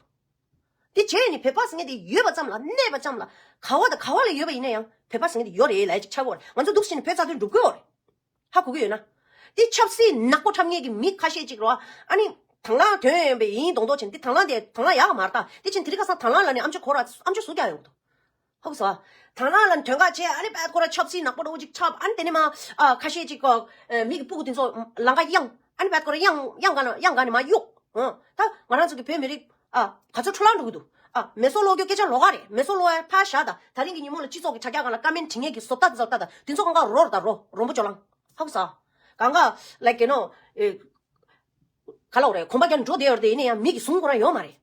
དེ་བྱས་ནས་བོད་པ་ཟེར་མཁན་དེ་ཡོད་པ་ཙམ་ལ་གནས་པ་ཙམ་ལ་ག་བ་དང་ག་བ་ལ་ཡོད་པ་ཡིན་ན་ཡང་བོད་པ་ཟེར་མཁན་དེ་ཡོད་རེད་ལབ་ཅིག་ཆགས་ཀྱི་ཡོད་རེད། ང་ཚོ་འདུག་སེ་བྱས་ནས་བོད་རྩ་དོན་སྒྲུབ་ཀྱི་ཡོད་རེད། ཧ་གོ་གི་ཡོད་ན། དེ་ཆབ་སྲིད་ནག་པོ་འཁྲབ་མཁན་གི་མི་ཁ་ཤས་ཅིག་རེད་བ། ཨ་ནི་དང་བླངས་དོན་ཡོད་པའི་ཡིན་མདོག་མདོག་བྱས་ནས་དེ་དང་བླངས་དེ་དང་བླངས་ཡག་ག་མ་རེད་ད། དེ་བྱས་ནས་དེ་རིང་ཁ་སང་དང་བླངས་ལབ་ནས་ཨམ་ཅོག་གོ་ར་ཨམ་ཅོག་བཟོ་རྒྱག་ཡོང་གི་འདུག་ཧོབ་སོ། དང་བླངས་ལ་དོན་དག་བྱས་ཨ་ནི་པད་ཁོ་ར་ཆབ་སྲིད་ནག་པོ་འདྲ་བོ་ཅིག་འཁྲབ། ཨ་ནི་དེ་ནས་མ་ཨ་ཁ་ཤས་ཅིག་གོ་ཨ་མི་གི་སྤུ་གུ་དེ་ཚོ་ལང་ཀ་གཡང་། ཨ་ནི་པད་ཁོ་ར་གཡང་གཡང་ག་ན་གཡང་ག་ནས་མ་གཡུག་ཨ་ད་ང་རང་ཚོ་གི་བོད་མི་རིགས་ཨ་ག་ཚོད་འཕྲོ་བརླག་འགྲོ་གི་འདུག་ཨ་མེ་སོར་སློག་རྒྱུ་སྐད་ཆ་ལོགས་ཀ་རེད། མེ་སོར་སློག་ཡ་ཕར་བཞག་ད་ད་རིང་གི་ཉིན་མོ་ལ་སྤྱི་ཚོགས་ཀྱི་དྲ་རྒྱ་སྒང་ལ་ཀ་མེན་ཊི་བྲིས་མཁན་གི་བཟོ་ལྟ་དེ་ཚོ་ལྟ་ད་དེ་ཚོ་གང་ག་རོ་རེད་ད་རོ་རོ་མོ་ཅོ་ལང་། ཧོབ་སོ། གང་ག་ལའིཀ་ཡུ་ནོ་ཨེ་ག་ལབ་དགོས་རེད། གོམ་པ་རྒྱག་འགྲོ་བསྡད་ཡོད་རེད་དེ་ཡིན་ན་ཡང་མི་གི་ཟུང་ཁོ་རང་ཡོད་མ་རེད།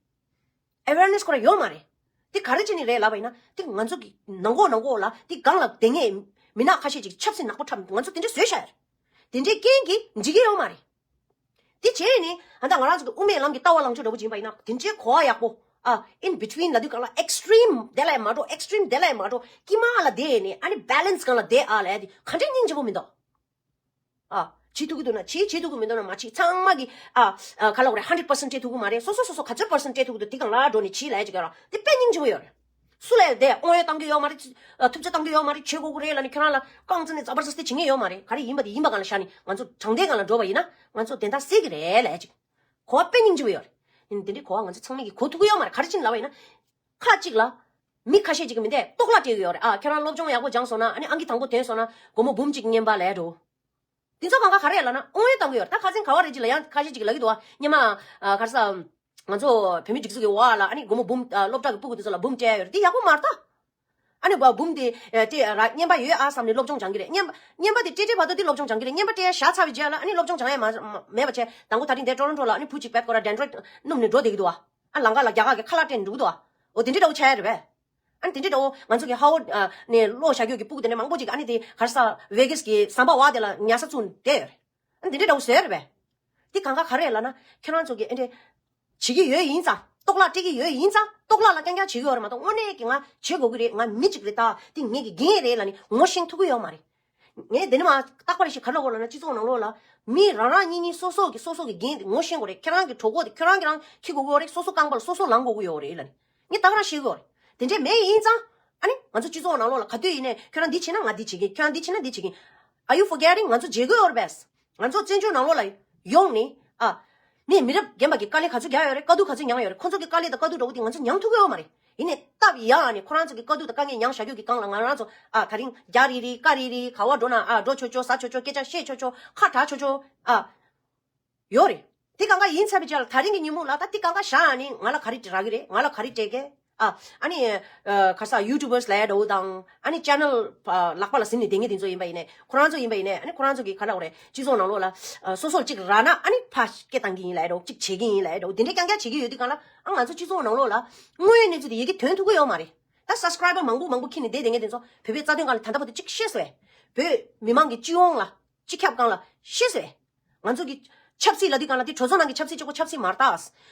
ཨེ་ཝེར་ནེ་སི་ཁོ་རང་ཡོད་མ་རེད། དེ་ག་རེ་བྱས་ནས་རེད་ལབ་པ་ཡིན་ན་དེ་ང་ཚོ་གི་ནང་ལྐོག་ནང་ལྐོག་ལ་དེ་སྒང་ལ་བསྡད་མཁན་མི་ནག་ཁ་ཤས་ཅིག་ཆབ་སྲིད་ནག་པོ་འཁྲབ་ང་ཚོ་དེ་འདྲ་བཟོས་བཞག་ཡོད་རེད། དེ་འདྲའི་རྐྱེན་གྱིས་འཇིག་གི་ཡོད་མ་རེད། དེ་བྱས་ནས་ཨ་ད་ང་རང་ཚོ་གི་དབུ་མའི་ལམ་གྱི་ལྟ་བ་ལངས་ཕྱོགས་འདྲ་པོ་ཅིག་ཡིན་པ་ཡིན་ན་དེ་འདྲའི་གོ་བ་ཡག་པོ་ཨ་ཨིན་བི་ཊུ་ཝིན་ལབ་དུས་སྒང་ལ་ཨེག་སི་ཊི་རིམ་དེ་ལ་ཡང་མ་འགྲོ། ཨེག་སི་ཊི་རིམ་དེ་ལ་ཡང་མ་འགྲོ། དཀྱིལ་མ་ལ་བསྡད་ནས་ཨ་ནི་བྷེ་ལེན་སི་སྒང་ལ་བསྡད་ཨ་ལབ་ཡ་དེ་ག་འདྲའི་སྙིང་རྗེ་པོ་མི་འདུག་ཨ། བྱེད་ཐུབ་ཀྱི་འདུག་ན་བྱེད། བྱེད་ཐུབ་ཀྱི་མི་འདུག་ན་མ་བྱེད། ཚང་མ་གིས་ཨ་ཨ་ག་ལབ་དགོས་རེད། ཧན་ཌེ་རེཌ་པར་སེན་ཊི་སྤྲད་ཐུབ་ཀྱི་མ་རེད། སོ་སོ་སོ་སོ་ག་ཚོད་པར་སེན་ཊི་སྤྲད་ཐུབ་ཀྱི་འདུག་དེ་སྒང་ལ་འགྲོ་ནས་བྱེད་ལབ་ཡ་ཅིག་ཡོད་ར། དེ་དཔེ་སྙིང་རྗེ་པོ་ཡོད་རེད། སུ་ལ་ཡང་དེ་དབང་ཡོད་གཏང་གི་ཡོད་མ་རེད། ཨ་ཐུབ་ཚོད་གཏང་གི་ཡོད་མ་རེད། བྱེད་དགོས་ཀྱི་རེད་ལབ་ནས་ཁྱོད་རང་ལ་རྐང་བཙུགས་ནས་ཛ་བར་ཛ་སྟི་བྱེད་མཁན་ཡོད་མ་རེད། ག་རེ་ཡིན་པ་དེ་ཡིན་པ་སྒང་ལ་བཞག་ནས་ང་ཚོ་དྲང་བདེན་སྒང་ལ་འགྲོ་བ་ཡིན་ན་ང་ཚོ་བདེན་མཐའ་གསལ་གྱི་རེད་ལབ་ཡ་ཅིག་གོ་བ་དཔེ་སྙིང་རྗེ་པོ་ཡོད་རེད། ཡིན་དེ་འདྲའི་གོ་བ་ང་ཚོ་ཚང་མས་ཀྱིས་གོ་ཐུབ་ཀྱི་ཡོད་མ་རེད། ག་རེ་བྱས་ནས་ལབ་པ་ཡིན་ན། ཁ་གཅིག་ལ། མི་ཁ་ཤས་ཅིག་གིས་མི་འདས་ལྟོ་ལག་སྤྲད་ཀྱི་ཡོད་རེད། ཨ་ཁྱེད་རང་སློབ་སྦྱོང་ཡག་པོ་སྦྱངས་སོང་ན་ཨ་ནི་ཨང་ཀི་དང་པོ་ཐོན་སོང་ན་སྒོར་མོ་འབུམ་གཅིག་རྔན་པ་ལས་འགྲོ། དེ་ཚོ་གང་ག་ག་རེ་ལབ་ན་དབང་ཡོད་གཏང་གི་ཡོད་རེད། ད་ཁ་སང་ག་བ་རེད་ཅིག་ལ་ཡང་ཁ་ཤས་ཅིག་ལབ་ཀྱི་འདུག་བ། སྔོན་མ་ཨ་ག་རེ་ཟ། ང་ཚོ་བོད་མི་སྒྲིག་འཛུགས་ཀྱི་འོག་ལ་ཨ་ནི་སྒོར་མོ་འབུམ་ཨ་སློབ་གྲྭ་གི་སྤུ་གུ་དེ་ཚོ་ལ་འབུམ་སྤྲད་ཡོད་རེད། དེ་ཡག་པོ་མ་རེད་ད། ཨ་ནི་བ་འབུམ་དེ་ཨ་སྤྲད་ར་རྔན་པ་ཡོད་ཨ་བསམ་ནས་སློབ་སྦྱོང་སྦྱང་གི་རེད། རྔན་པ་རྔན་པ་དེ་སྤྲད་སྤྲད་བར་དུ་དེ་སློབ་སྦྱོང་སྦྱང་གི་རེད། རྔན་པ་སྤྲད་ཡ་བཞག་ཚར་བའི་རྗེས་ལ་ཨ་ནི་སློབ་སྦྱོང་སྦྱང་ཡ་མ་མ་མེད་པ་བྱས། དང་པོ་ད་རིང་འདིར་ཊོ་རོན་ཊོ་ལ་ཨ་ནི་བུ་གཅིག་པད་ཀོ་ར་ཌེན་ཌྲོ་ཡིཌ་སྣུམ་ནས་འགྲོ་བསྡད་ཀྱི་འདུག་བ། ཨ་ལམ་ཁ་ལ་རྒྱ་གར་གྱི་ཁ་ལག་སྤྲད་ནས་འགྲོ་གི་འདུག་བ། འོ་དེ་འདྲ་འདྲ་བོ་ང་ཚོ་གི་ཧ་ཝར་ཌི་ནས་ལོ་བཞག་རྒྱུ་གི་སྤུ་གུ་དེ་འདྲ་མང་པོ་ཅིག་ཨ་ནི་དེ་ག་རེ་ཟ་ཝེ་གྷ་སི་གི་ཟམ་པ་བ་དེ་ལ་ཉལ་ས་བཙུགས་ནས་བསྡད་ཡོད་རེད། ཨ་ནི་དེ་འདྲ་འདྲ་བོ་བཟོས་རེད་པས། དེ་གང་ག་ག་རེ་ལབ་ན་ཁྱེད་རང་ཚོ་གི་ཨ་འདྲ་བྱེད་ཀྱི་ཡོད་ཡིན་ཙང་། ལྟོ་ལག་སྤྲད་ཀྱི་ཡོད་ཡིན་ཙང་ལྟོ་ལག་ལ་རྐྱང་རྐྱང་བྱེད་ཀྱི་ཡོད་རེད་མ་གཏོགས་དངོས་གནས་ཀྱི་ང་བྱེད་དགོས་ཀྱི་རེད། ང་མི་གཅིག་རེད་ད། དེ་ངེད་ཀྱི་འགན་རེད་ལབ་ནས་ངོ་ཤེས་ཐུབ་ཀྱི་ཡོད་མ་རེད། ངས་འདི་ནས་མ་རྟག་པར་ཞིག་ག་རེ་ལབ་དགོས་ལབ་ན་སྤྱི་ཚོགས་ནང་ལོགས་ལ་མི་རང་རང་གཉིས་གཉིས་སོ་སོ་གི་སོ་སོ་གི་འགན་དེ་ངོ་ཤེས་དགོས་རེད། ཁྱེད་རང་གི་གྲོད་ཁོག་དེ་ཁྱེད་རང་གིས་རང་འཁྱེར་དགོས་ཀྱི་ཡོད་རེད། སོ་སོ་རྐང་པ་ལ་སོ་སོ་ལངས་དགོས་ཀྱི་ཡོད་རེད་ལབ་ནས་ངས་ད་ག་རང་ཤེས་ཀྱི་ཡོད་རེད། དེ་འདྲས་མེད་ཡིན་ཙང་ཨ་ནི་ང་ཚོ་སྤྱི་ཚོགས་ནང་ལོགས་ལ་ག་དུས་ཡིན་ནའི་ཁྱོད་རང་འདི་བྱས་ན་ང་འདི་བྱེད་ཀྱིན། ཁྱོད་རང་འདི་བྱས་ན་འདི་བྱེད་ཀྱིན། Are you forgetting? ང་ཚོ་བརྗེད་དགོས་ཡོད་རེད་པས། ང་ཚོ་བཙན་བྱོལ་ནང་ལོགས་ལ་ཡོང་ནས་ཨ། མི་མི་རབས་རྒན་པ་གི་དཀའ་ལས་ག་ཚོད་རྒྱག་ཡོད་རེད། དཀའ་སྡུག་ག་ཚོད་མྱངས་ཡོད་རེད། ཁོ་ཚོ་གི་དཀའ་ལས་དང་དཀའ་སྡུག་འདྲ་བོ་དེ་ང་ཚོ་མྱངས་ཐུབ་ཀྱི་ཡོད་མ་རེད། ཡིན་ནའི་སྟབས་ཡག་ནས་ཁོ་རང་ཚོ་གི་དཀའ་སྡུག་དང་དཀའ་ངལ་མྱངས་བཞག་རྒྱུ་གི་སྒང་ལ་ང་རང་ཚོ་ཨ་ད་རིང་རྒྱག་རེ་རེ་ཀ་རེ་རེ་ག་བ་འགྲོ་ན་ཨ་འགྲོ་ཆོག་ཆོག་ཟ་ཆོག་ཆོག་སྐད་ཆ་བཤད་ཆོག་ཆོག་ཁ་གྲག་ཆོག་ཆོག་ཨ། ཡོད་རེད། དེ་གང་ག་ཡིན་ཚར་བའི་རྗེས་ལ་ད་རིང་གི་ཉིན་མོ་ལ་ད་དེ་གང་ག་བཞག་ནས་ང་ལ་ག་རེ་རག་གི་རེད། ང་ལ་ག་རེ་སྤྲད་གི་ཨ། ཨ་ནི་ཨ་ག་རེ་ཟ་ཡུ་ཊུབ་བར་སི་ལབ་ཡ་འདྲ་བོ་དང་ཨ་ནི་ཅེ་ནལ་ལག་པ་ལ་ཟིན་ནས་བསྡད་མཁན་དེ་ཚོ་ཡིན་པ་ཡིན་ནའི་ཁོ་རང་ཚོ་ཡིན་པ་ཡིན་ནའི་ཨ་ནི་ཁོ་རང་ཚོ་གི་ག་རེ་ལབ་དགོས་རེད། སྤྱི་ཚོགས་ནང་ལོགས་ལ་ཨ་སོ་སོར་གཅིག་རག་ན་ཨ་ནི་ཕར་སྐད་བཏང་གི་ཡིན་ལབ་ཡ་འདྲ་བོ་གཅིག་བྱེད་ཀྱི་ཡིན་ལབ་ཡ་འདྲ་བོ་དེ་འདྲ་རྐྱང་རྐྱང་བྱེད་ཀྱི་ཡོད་དུས་གང་ལ་ཨ་ང་ཚོ་སྤྱི་ཚོགས་ནང་ལོགས་ལ་དངོས་ཡོད་གནས་ཚུལ་དེ་ཡི་གེ་ཐོན་ཐུབ་ཀྱི་ཡོད་མ་རེད། ད་སབ་སི་ཀ་རའི་བར་མང་པོ་མང་པོ་འཁྱེར་ནས་བསྡད་བསྡད་མཁན་དེ་ཚོ་བོད་པའི་རྩ་དོན་སྒང་ལ་ད་ལྟ་བར་དུ་གཅིག་ཤེས་སོང་ངས། བོད་མི་མང་གི་སྤྱི་ཡོངས་ལ་སྤྱི་ཁྱབ་སྒང་ལ་ཤེས་སོང་ངས། ང་ཚོ་གི་ཆབ་སྲིད་ལབ་དུས་སྒང་ལ་དེ་གྲོས་ཚོགས་ནང་གི་ཆབ་སྲིད་གཅིག་པོ་ཆབ་སྲིད་མ་རེད་ད།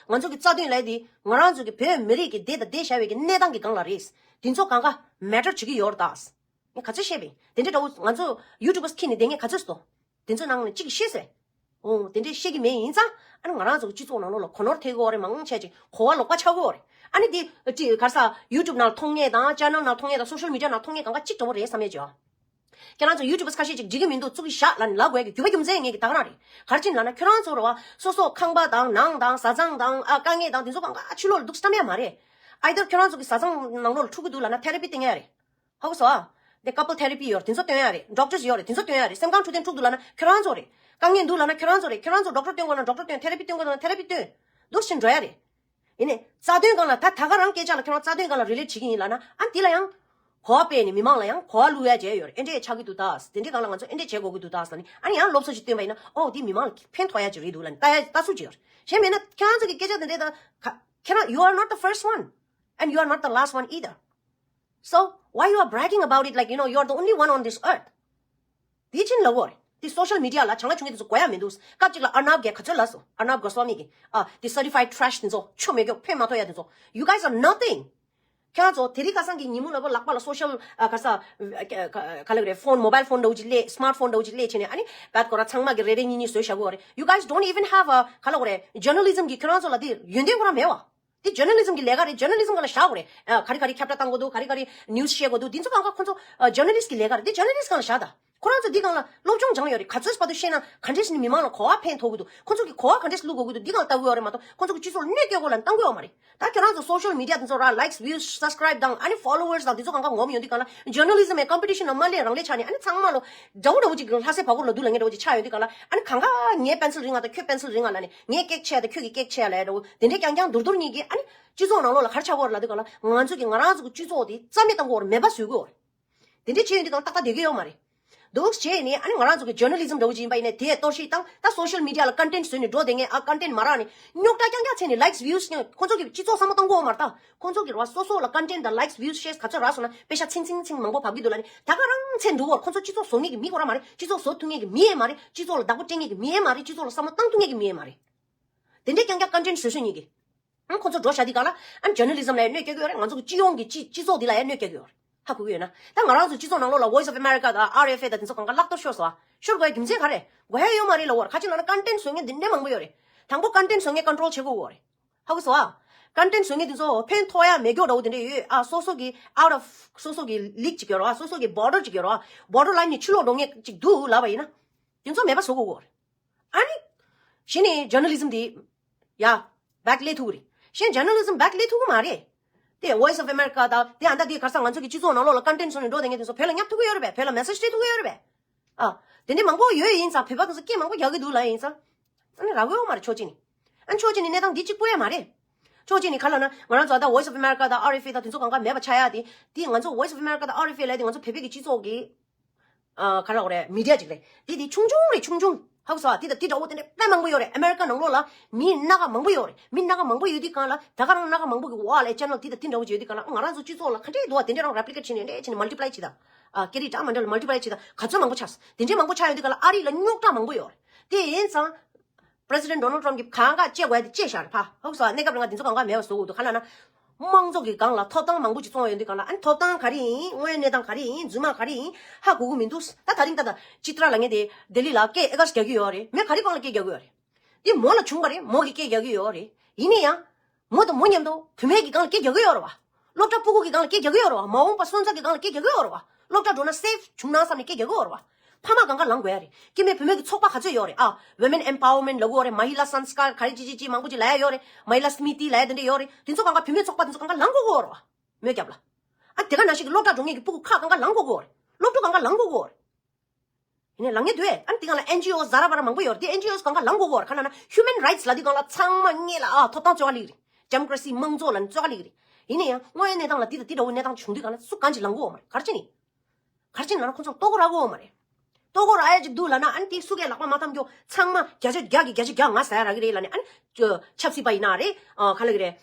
ང་ཚོ་གི་རྩ་དོན་ལབ་དེ་ང་རང་ཚོ་གི་བོད་མི་རིགས་ཀྱི་བསྡད་དང་བསྡད་བཞག་པའི་གི་གནས་སྟངས་ཀྱི་སྒང་ལ་རེད། དེ་ཚོ་གང་ག་མེ་ཊར་བྱེད་ཀྱི་ཡོད་རེད་ད། ངས་ག་ཚོད་བཤད་པ་ཡིན། དེ་འདྲ་འདྲ་བོ་ང་ཚོ་ཡུ་ཊུབ་བར་སི་འཁྱེར་ནས་བསྡད་མཁན་ག་ཚོད་སོང་། དེ་ཚོ་ནང་ནས་གཅིག་གིས་ཤེས་སོང་། འོ་དེ་འདྲས་ཤེས་ཀྱི་མེད་ཡིན་ཙང་ཨ་ནི་ང་རང་ཚོ་གི་སྤྱི་ཚོགས་ནང་ལོགས་ལ་གོ་ནོར་ཐེབས་ཀྱི་ཡོད་རེད། མང་ཆེ་ཅིག་གོ་བ་ལོག་པ་ཆགས་ཀྱི་ཡོད་རེད། ཨ་ནི་དེ་ཅིག་ག་རེ་ཟ་ཡུ་ཊུབ་ནང་མཐོང་མཁན་དང་ཅེ་ནལ་ནང་མཐོང་མཁན་དང་སོ་ཤལ་མི་ཌི་ཡ་ནང་མཐོང་མཁན་གང་ག་གཅིག་འདྲ་བོ་རེད་བསམ་ཡས་ཅིག་ཡོད། ཁྱེད་རང་ཚོ་YouTubers་ཁ་ཤས་ཅིག་འགྲིག་གི་མི་འདུག་བཙུགས་ཀྱི་བཞག་ལབ་ནས་ལབ་དགོས་ཀྱི་རྒྱུ་མ་རྒྱུ་མཚན་ངས་ཀྱི་ད་ག་རང་རེད། ག་རེ་བྱས་ནས་ལབ་ན་ཁྱོད་རང་ཚོ་རེད་བ། སོ་སོ་ཁང་པ་དང་ནང་དང་བཟའ་ཚང་དང་ཨ་དཀའ་ངལ་དང་དེ་ཚོ་གང་ག་ཕྱི་ལོགས་ལ་འདུག་སེ་བཀྲམ་ཡ་མ་རེད། ཨའི་དར་ཁྱོད་རང་ཚོ་གི་བཟའ་ཚང་ནང་ལོགས་ལ་འཁྲུག་གི་འདུག་ལབ་ན་ཐེ་ར་པི་སྟོན་ཡ་རེད། ཧ་གོ་སོང་ཨ། དེ་couple therapy་ཡོད་རེད། དེ་ཚོ་སྟོན་ཡ་རེད། Doctors་ཡོད་རེད། དེ་ཚོ་སྟོན་ཡ་རེད། སེམས་ཁམས་འཕྲོད་བསྟེན་འཁྲུག་འདུག་ལབ་ན་ཁྱོད་རང་ཚོ་རེད། དཀའ་ངལ་འདུག་ལབ་ན་ཁྱོད་རང་ཚོ་རེད། ཁྱོད་རང་ཚོ་doctor་སྟོན་དགོས་ན་doctor་སྟོན། therapy་སྟོན་དགོས་ན་therapy་སྟོན། འདུག་སེ་འགྲོ་ཡ་རེད། ཡིན་ནའི་རྩ་དོན་སྒང་ལ་ད་ད་ག་རང་སྐད་ཆ་ལ་ཁྱོད་རང་རྩ་དོན་སྒང་ལ་relate་བྱེད་ཀྱི་ཡིན་ལབ་ན་ཨ་འདི་ལ་ཡང་གོ་བ་སྤེལ་ནས་མི་མང་ལ་ཡང་གོ་བ་བླུག་ཡ་བྱས་ཡོད་རེད། ཨེ་འདྲས་ཆགས་ཀྱི་འདུག་ད། དེ་འདྲའི་སྒང་ལ་ང་ཚོ་ཨེ་འདྲས་བྱེད་དགོས་ཀྱི་འདུག་ད་ཟེར་ནས་ཨ་ནི་ཡང་སློབ་གསོ་ཞིག་སྟོན་པ་ཡིན་ན་ཨོ་འདི་མི་མང་ལ་ཕན་ཐོགས་ཡ་ཅིག་རེད་འདུག་ལབ་ནས་ལྟ་ཡ་ལྟ་ཚུལ་ཅིག་ཡོད་རེད། གཞན་མེད་ན་ཁྱེད་རང་ཚོ་གི་སྐད་ཆ་དེ་འདྲས་ད་ག་ཁྱེད་རང་you are not the first one and you are not the last one either. So why you are bragging about it like you know you are the only one on this earth? དེ་ཕྱིན་ལ་བོར་དེ་social media་ལ་བྱང་ཆུང་གི་དེ་ཚོ་གོ་ཡ་མི་འདུག་སྐབས་གཅིག་ལ་ཨར་ནབ་གིས་ག་ཚོད་ལབ་སོང་། ཨར་ནབ་གོ་སྭ་མི་གིས་ཨ་དེ་certified trash་དེ་ཚོ་ཆོ་མེད་མགྱོགས་ཕན་མ་ཐོགས་ཡ་དེ་ཚོ། You guys are nothing. ཁྱེད་རང་ཚོ་དེ་རིང་ཁ་སང་གི་ཉིན་མོ་ལ་བོ་ལག་པ་ལ་social་ཨ་ག་ས་ག་ལ་ག་རེ་phone mobile phone་འདྲ་བོ་ཅིག་ལས་smart phone་འདྲ་བོ་ཅིག་ལས་བྱས་ནས་ཨ་ནི་བད་ཁོ་ར་ཚང་མ་གི་རེ་རེ་གཉིས་གཉིས་བཟོས་བཞག་གི་ཡོད་རེད། You guys don't even have a་ག་ལ་ག་རེ་journalism་གི་ཁྱེད་རང་ཚོ་ལ་དེ་ཡོན་ཏན་ཁོ་རང་མེད་བ། དེ་journalism་གི་ལས་ཀ་རེད། journalism་ག་ལ་བཞག་དགོས་རེད། ཨ་ག་རེ་ག་རེ་ཁྱབ་བསྒྲགས་བཏང་དགོས་འདུག་ག་རེ་ག་རེ་news་བཤད་དགོས་འདུག་འདི་ཚོ་གང་ག་ཁོ་ཚོ་ཨ་journalist་གི་ལས་ཀ་རེད། དེ་journalist་གང་ལ་བཞག་ད། ཁོ་རང་ཚོ་འདི་སྒང་ལ་སློབ་སྦྱོང་སྦྱངས་ཡོད་རེད། ག་ཚོད་བར་དུ་བཤད་ན་ག་འདྲས་ནི་མི་མང་ལ་གོ་བ་ཕན་ཐོགས་ཀྱི་འདུག་ཁོ་ཚོ་གི་གོ་བ་ག་འདྲས་བླུག་དགོས་ཀྱི་འདུག་འདི་སྒང་ལ་ལྟ་དགོས་ཡོད་རེད་མ་གཏོགས་ཁོ་ཚོ་གི་སྤྱི་ཚོགས་ལ་གནོད་སྐྱེལ་དགོས་ལ་བཏང་དགོས་ཡོད་མ་རེད། ད་ཁྱོད་རང་ཚོ་social media་དེ་ཚོ་ར་likes views subscribe་དང་ཨ་ནི་followers་དང་དེ་ཚོ་གང་ག་ངོམ་ཡོང་དུས་སྒང་ལ་journalism་ཨེ་competition་ལ་མ་སླེབས་རང་སླེབས་ཆགས་ནས་ཨ་ནི་ཚང་མ་ལོ་འདྲ་བོ་འདྲ་བོ་ཅིག་ལྷ་སའི་བ་གུར་ལ་འདུག་ལ་ངས་འདྲ་བོ་ཅིག་ཆགས་ཡོང་དུས་སྒང་ལ་ཨ་ནི་གང་ག་ངའི་pencil་རིང་ང་དང་ཁྱོད་pencil་རིང་ང་ལ་ནི་ངའི་cake་ཆགས་དང་ཁྱོད་ཀྱི་cake་ཆགས་ལ་འདྲ་བོ་དེ་འདྲའི་རྐྱང་རྐྱང་འདུར་འདུར་གཉིས་ཀྱིས་ཨ་ནི་སྤྱི་ཚོགས་ནང་ལོགས་ལ་ག་རེ་ཆགས་ཀྱི་ཡོད་རེད་ལབ་དུས་སྒང་ལ་ང་ཚོ་གི་ང་རང་ཚོ་གི་སྤྱི་ཚོགས་དེ་རྩ་མེད་བཏང་གི་ཡོད་རེད། མེད་པ་བཟོས་ཀྱི་ཡོད་རེད། དེ་འདྲའི་བྱས་ཡོང་དུས་སྒང་ཏག་ཏག་བསྡད་ཀྱི་ཡོད་མ་རེད། འདུག་བྱས་ནས་ཨ་ནི་ང་རང་ཚོ་གི་journalism་འདྲ་བོ་ཅིག་ཡིན་པ་ཡིན་ནའི་དེ་གཏོར་བཤིག་བཏང་། ད་social media་ལ་content་བཟོས་ནས་འགྲོ་བསྡད་མཁན་ཨ་content་མ་རག་ནས་རྙོག་དྲ་རྐྱང་རྐྱང་བྱས་ནས་likes views་ཡང་ཁོང་ཚོ་གི་སྤྱི་ཚོགས་བསམ་བློ་གཏོང་གི་ཡོད་མ་རེད། ད་ཁོང་ཚོ་གི་ར་སོ་སོ་ལ་content་དང་likes views shares་ག་ཚོད་རག་སོང་ན་པེ་ཤ་ཚིང་ཚིང་ཚིང་མང་པོ་བབས་ཀྱི་འདུག་ལབ་ནས་ད་ག་རང་ཚེ་འགྲོ་བར་ཁོང་ཚོ་སྤྱི་ཚོགས་བཟོ་མཁན་གི་མི་ཁོ་རང་མ་རེད། སྤྱི་ཚོགས་བཟོ་ཐུབ་མཁན་གི་མི་ཡང་མ་རེད། སྤྱི་ཚོགས་ལ་བདག་པོ་སྤྲད་མཁན་གི་མི་ཡང་མ་རེད། སྤྱི་ཚོགས་ལ་བསམ་བློ་གཏོང་ཐུབ་མཁན་གི་མི་ཡང་མ་རེད། དེ་འདྲའི་རྐྱང་རྐྱང་content་བཟོས་བཟོས་མཁན་གི་ཨང་ཁོ་ཚོ་འགྲོ་བཞག་དུས་སྒང་ལ་ཨང་journalism་ལ་ཡང་གནོད་སྐྱེལ་གྱི་ཡོད་རེད། ང་ཚོ་གི་སྤྱི་ཡོངས་ཀྱི་སྤྱི་སྤྱི་ཚོགས་འདི་ལ་ཡང་གནོད་སྐྱེལ་གྱི་ཡོད་རེད། ཧ་གོ་གི་ཡོད་ན། ད་ང་རང་ཚོ་སྤྱི་ཚོགས་ནང་ལོགས་ལ་Voice of America་དང་ཨར་ཨེཕ་ཨེ་དང་དེ་ཚོ་གང་ག་བརླག་གཏོར་ཤོར་སོང་ཨ། ཤོར་དགོས་ཡ་རྒྱུ་མཚན་ག་རེ། དགོས་ཡ་ཡོད་མ་རེད་ལབ་པ་རེད། ག་ཅི་ལབ་ན་content་བཟོ་མཁན་འདི་འདྲའི་མང་པོ་ཡོད་རེད། དང་པོ་content་བཟོ་མཁན་control་བྱེད་དགོས་ཡོད་རེད། ཧ་གོ་སོང་ཨ། content་བཟོ་མཁན་དེ་ཚོ་ཕན་ཐོགས་ཡ་མེད་མགྱོགས་འདྲ་བོ་དེ་འདྲ་ཡོད་ཨ། སོ་སོ་གི་out of་སོ་སོ་གི་league་ཅིག་ཡོད་རེད་བ། སོ་སོ་གི་border་ཅིག་ཡོད་རེད་བ། border line་ནས་ཕྱི་ལོགས་འགྲོ་མཁན་ཅིག་འདུག་ལབ་པ་ཡིན་ན། དེ་ཚོ་མེད་པ་བཟོ་དགོས་ཡོད་རེད། ཨ་ནི། གཞི་ནས་journalism་དེ། ཡ། back་སླེབས་ཐུབ་ཀྱི་རེད། གཞན་journalism་back་སླེབས་ཐུབ་ཀྱི་མ་རེད། དེ་Voice of America་དང་དེ་ཨ་མདའ་དེ་ག་རེ་ཟེར་ང་ཚོ་གི་སྤྱི་ཚོགས་ནང་ལོགས་ལ་content་བཟོས་ནས་འགྲོ་བསྡད་མཁན་དེ་ཚོ་བོད་ལ་བསྙབ་ཐུབ་ཀྱི་ཡོད་རེད་པས། བོད་ལ་message་སྤྲད་ཐུབ་ཀྱི་ཡོད་རེད་པས། ཨ། དེ་འདྲའི་མང་པོ་ཡོད་ཡིན་ཙང་བོད་པ་དེ་ཚོ་སྐད་མང་པོ་རྒྱག་གི་འདུག་ལབ་ཡིན་ཙང་། ཨ་ནི་རག་གི་ཡོད་མ་རེད་ཕྱོགས་གཅིག་ནས། ཨ་ནི་ཕྱོགས་གཅིག་ནས་གནས་སྟངས་འདི་གཅིག་པོ་ཡང་མ་རེད། ཕྱོགས་གཅིག་ནས་ག་ལབ་ན་ང་རང་ཚོ་ཨ་ད་Voice of America་དང་ཨར་ཨེཕ་ཨེ་དང་དེ་ཚོ་གང་ག་མེད་པ་ཆགས་ཡ་དེ། དེ་ང་ཚོ་Voice of America་དང་ཨར་ཨེཕ་ཨེ་ལབ་ཡ་དེ་ང་ཚོ་བོད་པའི་གི་སྤྱི་ཚོགས་གི་ཨ་ག་རེ་ལབ་དགོས་རེད། media་ཅིག་རེད། དེ་དེ་ཆུང་ཆུང་རེད། ཆུང་ཆུང་། ཧ་གོ་སོང་ཨ། དེ་དང་དེ་འདྲ་བོ་དེ་འདྲ་དཔེ་མང་པོ་ཡོད་རེད། ཨ་མེ་རི་ཀ་ནང་ལོགས་ལ་མི་སྣ་ཁ་མང་པོ་ཡོད་རེད། མི་སྣ་ཁ་མང་པོ་ཡོད་དུས་སྒང་ལ་ད་ག་རང་སྣ་ཁ་མང་པོ་གི་འོག་ལ་channel་དེ་དང་དེ་འདྲ་བོ་ཅིག་ཡོད་དུས་སྒང་ལ་ང་རང་ཚོ་སྤྱི་ཚོགས་ལ་ག་འདྲས་འདུག་བ་དེ་འདྲས་རང་replicate་བྱས་ནས་འདྲས་བྱས་ནས་multiply་བྱེད་ད། ཨ་སྐད་རིགས་འདྲ་མི་འདྲ་ལ་multiply་བྱེད་ད་ག་ཚོད་མང་པོ་ཆགས་སོང་། དེ་འདྲས་མང་པོ་ཆགས་ཡོང་དུས་སྒང་ལ་ཨ་རི་ལ་རྙོག་དྲ་མང་པོ་ཡོད་རེད། དེ་ཡིན་ཙང་། President Donald Trump་གིས་གང་ག་བཅད་དགོས་ཡ་དེ་བཅད་བཞག་རེད་ཕ། ཧ་གོ་སོང་ཨ། གནས་སྐབས་རིང་ང་དེ་ཚོ་གང་ག་མེད་པ་བཟོ་དགོས་འདུག་ག་ལབ་ན། དམངས་གཙོ་གི་སྒང་ལ་ཐོབ་ཐང་མང་པོ་ཅིག་བཙོང་བ་ཡོང་དུས་སྒང་ལ་ཨ་ནི་ཐོབ་ཐང་ག་རེ་ཡིན། དངོས་ཡོད་གནས་སྟངས་ག་རེ་ཡིན། རྫུན་མ་ག་རེ་ཡིན། ཧ་གོ་གི་མི་འདུག་ད་ད་རིང་ད་ད་ཅི་ཏྲ་ལབ་མཁན་དེ་ལྡི་ལི་ལ་སྐད་ཨེ་ག་རྒྱག་གི་ཡོད་རེད། མོས་ག་རེ་སྒང་ལ་སྐད་རྒྱག་གི་ཡོད་རེད། འདི་མོ་ལ་བྱུང་བ་རེད། མོ་གིས་སྐད་རྒྱག་གི་ཡོད་རེད། ཡིན་ན་ཡང་། མོ་དང་མོ་མཉམ་དུ་བུད་མེད་ཀྱི་སྒང་ལ་སྐད་རྒྱག་གི་ཡོད་རེད་བ། སློབ་གྲྭ་སྤུ་གུ་གི་སྒང་ལ་སྐད་རྒྱག་གི་ཡོད་རེད་བ། མ་འོངས་པ་སོན་རྩ་གི་སྒང་ལ་སྐད་རྒྱག་གི་ཡོད་རེད་བ། སློབ་གྲྭ་འགྲོ་ན་safe་བྱུང་ན་བསམ་ནས་སྐད་རྒྱག་གི་ཡོད་རེད་བ། ཕ་མ་སྒང་ག་ལངས་དགོས་ཡ་རེད། སྐྱེ་དམན་བུད་མེད་ཀྱི་ཚོགས་པ་ག་ཚོད་ཡོད་རེད་ཨ། Women Empowerment་ལབ་ཀྱི་ཡོད་རེད། Mahila Sanskar་ག་རེ་ཅི་ཅི་ཅི་མང་པོ་ཅིག་ལབ་ཡ་ཡོད་རེད། Mahila Smriti་ལབ་ཡ་དེ་འདྲ་ཡོད་རེད། དེ་ཚོ་སྒང་ག་བུད་མེད་ཚོགས་པ་དེ་ཚོ་སྒང་ག་ལངས་དགོས་ཀྱི་ཡོད་རེད་བ། མོས་རྒྱབ་ལ། ཨ་དེ་ག་ནང་བཞིན་གྱི་སློབ་གྲྭ་འགྲོ་མཁན་གྱི་སྤུ་གུ་ཁག་སྒང་ག་ལངས་དགོས་ཀྱི་ཡོད་རེད། སློབ་ཕྲུག་སྒང་ག་ལངས་དགོས་ཀྱི་ཡོད་རེད། ཡིན་ནའི་ལངས་ངེས་འདུག་ཨེ། ཨ་ནི་དེ་སྒང་ལ་ཨེན་ཇི་ཨོ་ཟ་ར་བ་ར་མང་པོ་ཡོད་རེད། དེ་ཨེན་ཇི་ཨོ་སྒང་ག་ལངས་དགོས་ཀྱི་ཡོད་རེད། ག་ལབ་ན་human rights་ལབ་དུས་སྒང་ལ་ཚང་མ་སྔོན་ལ་ཨ་ཐོབ་ཐང་རྩོད་ག་སླེབས་ཀྱི་རེད། democracy་དམངས་གཙོ་ལབ་ནས་རྩོད་ག་སླེབས་ཀྱི་རེད། ཡིན་ན་ཡང་དངོས་ཡོད་གནས་སྟངས་ལ་འདི་དང་འདི་འདྲ་བོ་གནས་སྟངས་བྱུང་དུས་སྒང་ལ་སུ་གང་ཅིག་ལངས་ཀྱི་ཡོད་མ་རེད། ག་རེ་བྱས་ནས། ག་རེ་བྱས་ནས་ལབ་ན་ཁོ་ཚོར་ལྟོ་གོས་རག་གི་ཡོད་མ་རེད། ལྟོ་གོས་རག་ཡ་ཅིག་འདུག་ལབ་ན་ཨ་ནི་དེ་སུ་གས་ལག་པ་མ་འཐམ་རྒྱུ་ཚང་མ་བརྒྱ་ཆ་བརྒྱ་གི་བརྒྱ་ཆ་བརྒྱ་ང་ཟ་ཡ་རག་གི་རེད་ལབ་ནས་ཨ་ནི་ཆབ་སྲིད་པ་ཡིན་ན་རེད། ཨ་ག་ལབ་ཀྱི་རེད།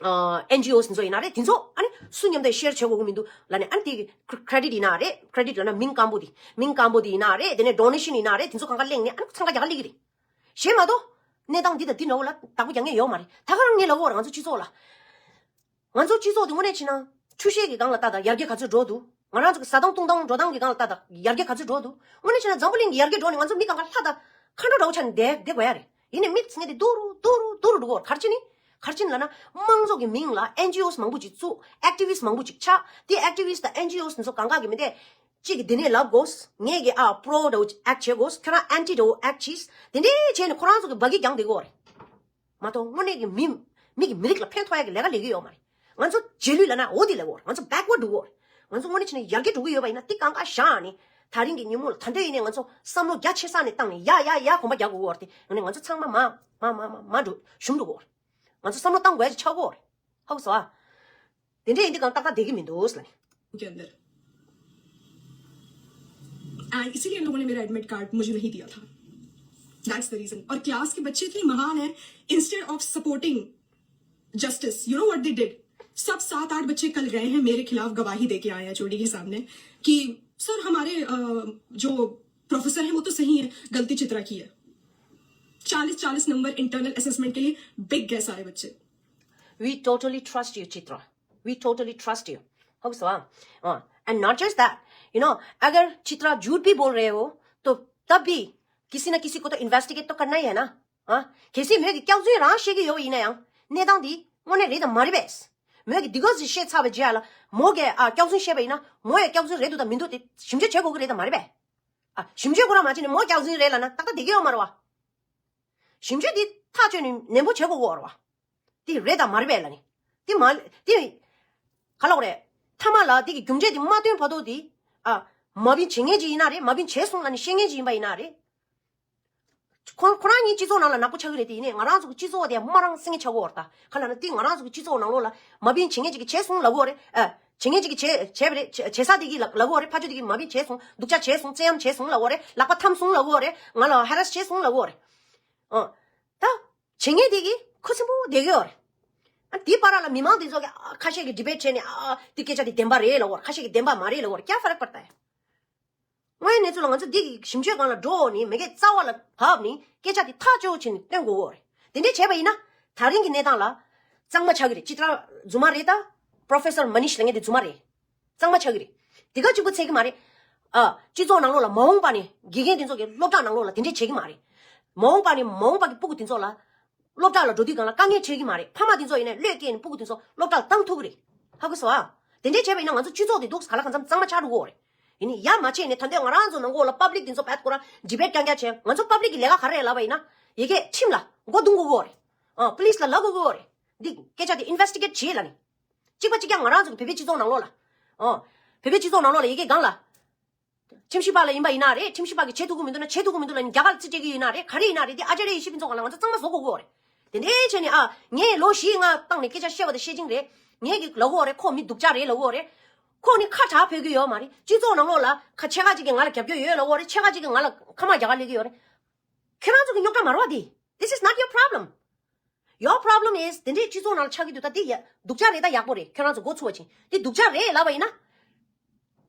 ཨ་ཨེན་ཇི་ཨོ་དེ་ཚོ་ཡིན་ན་རེད། དེ་ཚོ་ཨ་ནི་སུ་མཉམ་དུ་ཤེར་བྱེད་དགོས་ཀྱི་མི་འདུག་ལབ་ནས་ཨ་ནི་དེ་ཁི་རེ་ཌིཊ་ཡིན་ན་རེད། ཁི་རེ་ཌིཊ་ལབ་ན་མིང་སྐམ་པོ་དེ་མིང་སྐམ་པོ་དེ་ཡིན་ན་རེད། དེ་ནས་ཌོ་ནེ་ཤན་ཡིན་ན་རེད། དེ་ཚོ་གང་ག་གླེང་ནས་ཨ་ནི་འཚང་ཁ་རྒྱག་ག་སླེབས་ཀྱི་རེད། གཞན་མ་གཏོགས་གནས་སྟངས་འདི་དང་འདི་འདྲ་བོ་ལ་བདག་པོ་རྒྱག་མཁན་ཡོད་མ་རེད། ད་ག་རང་ངས་ལབ་ཀྱི་ཡོད་རེད། ང་ཚོ་སྤྱི་ཚོགས་ལ། ང་ཚོ་སྤྱི་ཚོགས་འདི་དངོས་གནས་བྱས་ན་ཆུ་ཤེལ་གྱི་སྒང་ལ་ལྟ་དང་ཡར་རྒྱས་ག་ཚོད་འགྲོ་འདུག་ང་རང་ཚོ་གི་ཟ་སྟངས་བཏུང་སྟངས་འགྲོ་སྟངས་ཀྱི་སྒང་ལ་ལྟ་དང་ཡར་རྒྱས་ག་ཚོད་འགྲོ་འདུག་དངོས་གནས་བྱས་ན་འཛམ་བུ་གླིང་གི་ཡར་རྒྱས་འགྲོ་ནས་ང་ཚོ་མི་སྒང་ག་ལྷ་དང་མཁའ་འགྲོ་འདྲ་བོ་ཆགས་ནས་བསྡད་བསྡད་དགོས་ཡ་རེད། ཡིན་ནའི་མི་ཚེ་འདི་སྡུག་རུ་སྡུག་རུ་སྡུག་རུ་འགྲོ་གི་ཡོད་རེད། ག་རེ་བྱས་ནས། ག་རེ་བྱས་ནས་ལབ་ན་དམངས་གཙོ་གི་མིང་ལ་ཨེན་ཇི་ཨོ་མང་པོ་ཅིག་བཙུགས། ཨེག་ཊི་བི་སི་མང་པོ་ཅིག་ཆགས། དེ་ཨེག་ཊི་བི་སི་དང་ཨེན་ཇི་ཨོ་ཚོ་གང་ག་གི་མི་དེ། གཅིག་གིས་འདི་ནས་ལབ་དགོས། ངས་ཀྱི་ཨ་པྲོ་འདྲ་བོ་ཨེག་བྱེད་དགོས། ཁྱོད་རང་ཨན་ཊི་འདྲ་བོ་ཨེག་བྱས། དེ་འདྲས་བྱས་ནས་ཁོ་རང་ཚོ་གི་བ་གི་རྒྱང་བསྡད་ཀྱི་ཡོད་རེད། མ་གཏོགས་དངོས་གནས་ཀྱི་མི་མི་གི་མི་རིགས་ལ་ཕན་ཐོགས་ཡ་གི་ལས་ཀ་ལས་ཀྱི་ཡོད་མ་རེད། ང་ཚོ་རྗེས་ལུས་ལབ་ན་འོ་དེ་ལས་ཀྱི་ཡོད་རེད། ང་ཚོ་བེག་ཝར་ཌི་འགྲོ་གི་ཡོད་རེད། ང་ཚོ་དངོས་གནས་བྱས་ན་ཡར་རྒྱས་འགྲོ་གི་ཡོད་པ་ཡིན་ན་དེ་གང་ག་བཞག་ནས་ད་རིང་གི་ཉིན་མོ་ལ་ད་འདོད་ཡིན་ནའི་ང་ཚོ་བསམ་བློ་རྒྱ་ཆེ་ས་ནས་བཏང་ནས་ཡ་ཡ་ཡ་གོམ་པ་རྒྱག་དགོས་ཀྱི་ཡོད་རེད། དེ་ང་ནས་ང་ཚོ་ཚང་མ་མ་མ་མ་མ་མ་འགྲོ་ཞུམ་འགྲོ་གི་ཡོད་རེད། ང་ཚོ་བསམ་བློ་བཏང་དགོས་ཡ་ཅིག་ཆགས་ཀྱི་ཡོད་རེད། ཧ་གོ་སོང་ཨ། དེ་འདྲས་ཡིན་དུས་གང་ཏག་ཏག་བསྡད་ཀྱི་མི་འདུག་ཟེར་ལབ་ནས། के अंदर। एंड इसीलिए इन लोगों ने मेरा admit card मुझे नहीं दिया था। That's the reason. और क्लास के बच्चे इतने महान हैं, instead of supporting justice, you know what they did? सब सात आठ बच्चे कल गए हैं, मेरे खिलाफ गवाही दे के आए हैं एचओडी के सामने कि सर, हमारे अ, जो प्रोफेसर हैं वो तो सही है, गलती चित्रा की है। चालीस चालीस नंबर इंटरनल असेसमेंट के लिए बिक गए सारे बच्चे। We totally trust you, Chitra. We totally trust you. Hope so, huh? Uh, and not just that. You know, अगर चित्रा झूठ भी बोल रहे हो, तो तब भी किसी ना किसी को तो इन्वेस्टिगेट तो करना ही है ना। हाँ, གལ་སྲིད་མོས་ཀྱི་སྐྱག་རྫུན་རང་བཤད་ཀྱི་ཡོད་པ་ཡིན་ན་ཡང་གནས་སྟངས་འདི་དངོས་གནས་རེད་དམ་མ་རེད་པས། མོས་ཀྱི་འདི་ག་ཟིག་བཤད་ཚར་བའི་རྗེས་ལ་མོ་གིས་ཨ་སྐྱག་རྫུན་བཤད་པ་ཡིན་ན་མོ་ཡང་སྐྱག་རྫུན་རེད་འདུག་དང་མི་འདུག་དེ་ཞིབ་འཇུག་བྱེད་དགོས་ཀྱི་རེད་དམ་མ་རེད་པས། ཨ་ཞིབ་འཇུག་ཁོ་རང་མ་བྱས་ནས་མོ་སྐྱག་རྫུན་རེད་ལབ་ན་ཏག་ཏག་བསྡད་ཀྱི་ཡོད་མ་རེད་བ། ཞིབ་འཇུག་འདི་ཐག་གཅོད་ནས་ནན་པོ་བྱེད་དགོས་ཀྱི་ཡོད་རེད་བ། དེ་རེད་དམ་མ་རེད་པས་ལབ་ནས། དེ་མ་དེ་ག་ལབ་དགོས་རེད། མཐའ་མ་ལ་དེ་གི་རྒྱུ་འབྲས་དེ་མ་བཏོན་བར་དུ་དེ་ཨ་མ་བིན་བྱེད་མཁན་ཅིག་ཡིན་ན་རེད། མ་བིན་བྱས་སོང་ལབ་ནས་བཤད་མཁན་ཅིག་ཡིན་པ་ཡིན་ན་རེད། ཁོ་ཁོ་རང་གཉིས་སྤྱི་ཚོགས་ནང་ལ་ནག་པོ་ཆགས་ཀྱི་རེད། དེ་ཡིན་ནའི་ང་རང་ཚོ་གི་སྤྱི་ཚོགས་དེ་དམར་རང་སེང་གེ་ཆགས་ཀྱི་ཡོད་རེད་ད། ག་ལབ་ན་དེ་ང་རང་ཚོ་གི་སྤྱི་ཚོགས་ནང་ལོགས་ལ་མ་བིན་བྱེད་མཁན་ཅིག་གིས་བྱས་སོང་ལབ་ཀྱི་ཡོད་རེད། ཨ་བྱེད་མཁན་ཅིག་གིས་བྱས་བྱས་པ་རེད། བྱས་བྱས་ས་དེ་གིས་ལབ་ལབ་ཀྱི་ཡོད་རེད། ཕར་ཕྱོགས་དེ་གིས་མ་བིན་བྱས་སོང་། སྡུག་ཅག་བྱས་སོང་། བཙན་གཡེམ་བྱས་སོང་ལབ་ཀྱི་ཡོད་རེད། ལག་པ་འཐམ་སོང་ལབ་ཀྱི་ཡོད་རེད། ང་ལ་ཧེ་རེ་སི་བྱས་སོང་ལབ་ཀྱི་ཡོད་རེད། ཨ་ད་བྱེད་མཁན་དེ་གིས་ཁུ་སིམ་པོ་བསྡད་ཀྱི་ཡོད་རེད། ཨ་དེའི་བར་ལ་མི་མང་དེ་ཚོ་གིས་ཨ་ཁ་ཤས་ཀྱིས་ཌི་བེཊ་བྱས་ནས་ཨ་དེ་སྐད་ཆ་དེ་བདེན་པ་རེད་ལབ་ཀྱི་ཡོད་རེད། ཁ་ཤས་ཀྱིས་བདེན་པ་མ་རེད་ལབ་ཀྱི་ཡོད་རེད། क्या फर्क पड़ता है། དངོས་ཡོད་གནས་ཚུལ་ལ་ང་ཚོ་འདི་གི་ཞིབ་འཇུག་སྒང་ལ་འགྲོ་ནས་མ་གི་རྩ་བ་ལ་བབས་ནས་སྐད་ཆ་དེ་ཐག་ཆོད་བྱས་ནས་སྟོན་དགོས་ཀྱི་ཡོད་རེད། དེ་འདྲས་བྱས་པ་ཡིན་ན་ད་རིང་གི་གནས་སྟངས་ལ་གཙང་མ་ཆགས་ཀྱི་རེད། སྤྱིར་བཏང་རྫུན་མ་རེད་ད། Professor Manish ལབ་མཁན་དེ་རྫུན་མ་རེད། གཙང་མ་ཆགས་ཀྱི་རེད། དེ་ག་གཅིག་པུ་ཚད་ཀྱི་མ་རེད། ཨ་སྤྱི་ཚོགས་ནང་ལོགས་ལ་མ་འོངས་པ་ནས་དགེ་རྒན་དེ་ཚོ་གི་སློབ་གྲྭ་ནང་ལོགས་ལ་དེ་འདྲས་བྱེད་ཀྱི་མ་རེད། མ་འོངས་པ་ནས་མ་འོངས་པ་གི་སྤུ་གུ་དེ་ཚོ་ལ་སློབ་གྲྭ་ལ་འགྲོ་དུས་སྒང་ལ་དཀའ་ངལ་འཕྲད་ཀྱི་མ་རེད། ཕ་མ་དེ་ཚོ་ཡིན་ནའི་བློས་བཀལ་ནས་སྤུ་གུ་དེ་ཚོ་སློབ་གྲྭ་ལ་བཏང་ཐུབ་ཀྱི་རེད། ཧ་གོ་སོང་ཨ། དེ་འདྲས་བྱས་པ་ཡིན་ན་ང་ཚོ་སྤྱི་ཚོགས་དེ་འདུག་ག་ལ་གང་འཚམ་གཙང་མ་ཆགས་འགྲོ་གི་ཡོད་རེད། ཡིན་ནའི་ཡར་མ་བྱས་ནས་ད་ལྟ་ང་རང་ཚོ་ནང་ལོགས་ལ་པབ་ལིག་དེ་ཚོ་བད་ཁོ་རང་ཌི་བེཊ་རྐྱང་རྐྱང་བྱས། ང་ཚོ་པབ་ལིག་གི་ལས་ཀ་ག་རེ་རེད་ལབ་པ་ཡིན་ན་ཡ་གི་ཁྲིམས་ལ་མགོ་རྡུང་དགོས་ཀྱི་ཡོད་རེད། ཨ་པུ་ལིས་ལ་ལབ་དགོས་ཀྱི་ཡོད་རེད། འདི་སྐད་ཆ་དེ་ཨིན་ཝེ་སི་ཊི་གེཊ་བྱེད་ལབ་ནས། གཅིག་པ་གཅིག་རྐྱང་ང་རང་ཚོ་གི་བོད་པའི་སྤྱི་ཚོགས་ནང་ལོགས་ལ། ཨོ། བོད་པའི་སྤྱི་ཚོགས་ནང་ལོགས་ལ་ཡ་གི་སྒང་ལ། ཁྲིམས་ཞིབ་པ་ལ་ཡིན་པ་ཡིན་ན་རེད། ཁྲིམས་ཞིབ་པ་གིས་བྱེད་ཐུབ་ཀྱི་མི་འདུག་ན་བྱེད་ཐུབ་ཀྱི་མི་འདུག་ལབ་ནས་རྒྱ་གར་ལ་རྩིས་སྤྲད་ཀྱི་ཡིན་ན་རེད། ག་རེ་ཡིན་ན་རེད། འདི་ཨ་ཅཱརྱ་ཡེ་ཤེས་ཕུན་ཚོགས་སྒང་ལ་ང་ཚོ་གཙང་མ་བཟོ་དགོས་ཀྱི་ཡོད་རེད། དེ་འདྲས་བྱས་ནས་ཨ་ངས་ལོ་བཞི་ལྔ་བཏང་ནས་སྐད་ཆ་བཤད་པ་དེ་བཤད་ཅིང་རེད། ངས་ཀྱི་ལབ་ཀྱི་ཡོད་རེད། ཁོ་མི་སྡུག་ཅག་རེད་ལབ་ཀྱི་ཡོད་རེད། ཁོ་ནི་ཁ་གྲག་ཕོད་ཀྱི་ཡོད་མ་རེད། སྤྱི་ཚོགས་ནང་ལོགས་ལ་ཁ་ཕྱེད་ཀ་ཅིག་གིས་ང་ལ་རྒྱབ་སྐྱོར་ཡོད་ལབ་ཀྱི་ཡོད་རེད། ཕྱེད་ཀ་ཅིག་གིས་ང་ལ་ཁ་དམག་རྒྱག་ག་སླེབས་ཀྱི་ཡོད་རེད། ཁྱེད་རང་ཚོ་གི་རྙོག་དྲ་མ་རེད་བ་འདི། This is not your problem. Your problem is དེ་འདྲའི་སྤྱི་ཚོགས་ནང་ལ་ཆགས་ཀྱི་འདུག་ད་དེ་ཡ་སྡུག་ཅག་རེད་ད་ཡག་པོ་རེད། ཁྱོད་རང་ཚོ་འགོ་ཚུགས་པ་ཅིན་དེ་སྡུག་ཅག་རེད་ལབ་པ་ཡིན་ན།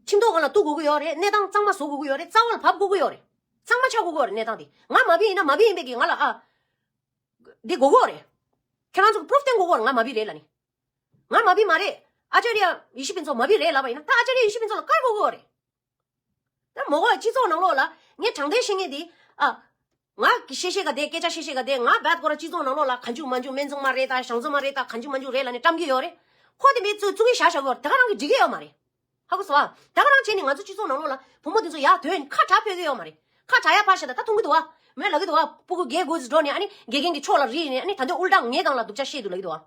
ཁྲིམས་ཐོག་སྒང་ལ་གཏུག་དགོས་ཀྱི་ཡོད་རེད། གནས་སྟངས་གཙང་མ་བཟོ་དགོས་ཀྱི་ཡོད་རེད། རྩ་བ་ལ་བབས་དགོས་ཀྱི་ཡོད་རེད། གཙང་མ་ཆགས་དགོས་ཀྱི་ཡོད་རེད་གནས་སྟངས་དེ། ང་མ་བི་ཡིན་ན་མ་བི་ཡིན་པའི་གི་ང་ལ་ཨ། འདི་དགོས་ཀྱི་ཡོད་རེད། ཁྱོད་རང་ཚོ་གི་པུ་རུབ་སྟོན་དགོས་ཀྱི་ཡོད་རེད། ང་མ་བི་རེད་ལབ་ནི། ང་མ་བི་མ་རེད། ཨ་ཅཱརྱ་ཡེ་ཤེས་ཕུན་ཚོགས་མ་བི་རེད་ལབ་པ་ཡིན་ན་ད་ཨ་ཅཱརྱ་ཡེ་ཤེས་ཕུན་ཚོགས་ལ་བཀར་དགོས་ཀྱི་ཡོད་རེད། ད་མོ་གོ་སྤྱི་ཚོགས་ནང་ལོགས་ལ་ངས་དྲང་བདེན་བཤད་མཁན་དེ་ཨ། ང་གི་བཤད་བཤད་ག་དེ་སྐད་ཆ་བཤད་བཤད་ག་དེ་ང་བད་ཁོ་ར་སྤྱི་ཚོགས་ནང་ལོགས་ལ་གང་བྱུང་མང་བྱུང་སྨན་བཙོང་མ་རེད་ད་ཞང་བཙོང་མ་རེད་ད་གང་བྱུང་མང་བྱུང་རེད་ལབ་ནས་བཀྲམ་གྱི་ཡོད་རེད། ཁོ་དེ་མི་བཙུགས་བཙུགས་ཀྱི་བཞག་བཞག་གི་ཡོད་རེད། དེ་ག་རང་གིས་འགྲིག་གི་ཡོད་མ་རེད། ཧ་གོ་སོང་ཨ། དེ་ག་རང་བྱས་ནས་ང་ཚོ་སྤྱི་ཚོགས་ནང་ལོགས་ལ་བུ་མོ་དེ་ཚོ་ཡར་དོན་ཁ་གྲག་ཕོད་ཀྱི་ཡོད་མ་རེད། ཁ་གྲག་ཡ་ཕར་བཞག་ད་ད་མཐོང་གི་འདུག་བ། མོས་ལབ་ཀྱི་འདུག་བ། སྤུ་གུ་རྒས་དགོས་འགྲོ་ནས་ཨ་ནི་དགེ་རྒན་གྱི་ཕྱོགས་ལ་རིལ་ནས་ཨ་ནི་ད་འདོད་ཨུལ་ཊ་ངའི་སྒང་ལ་སྡུག་ཅག་བཤད་འདུག་ལབ་ཀྱི་འདུག་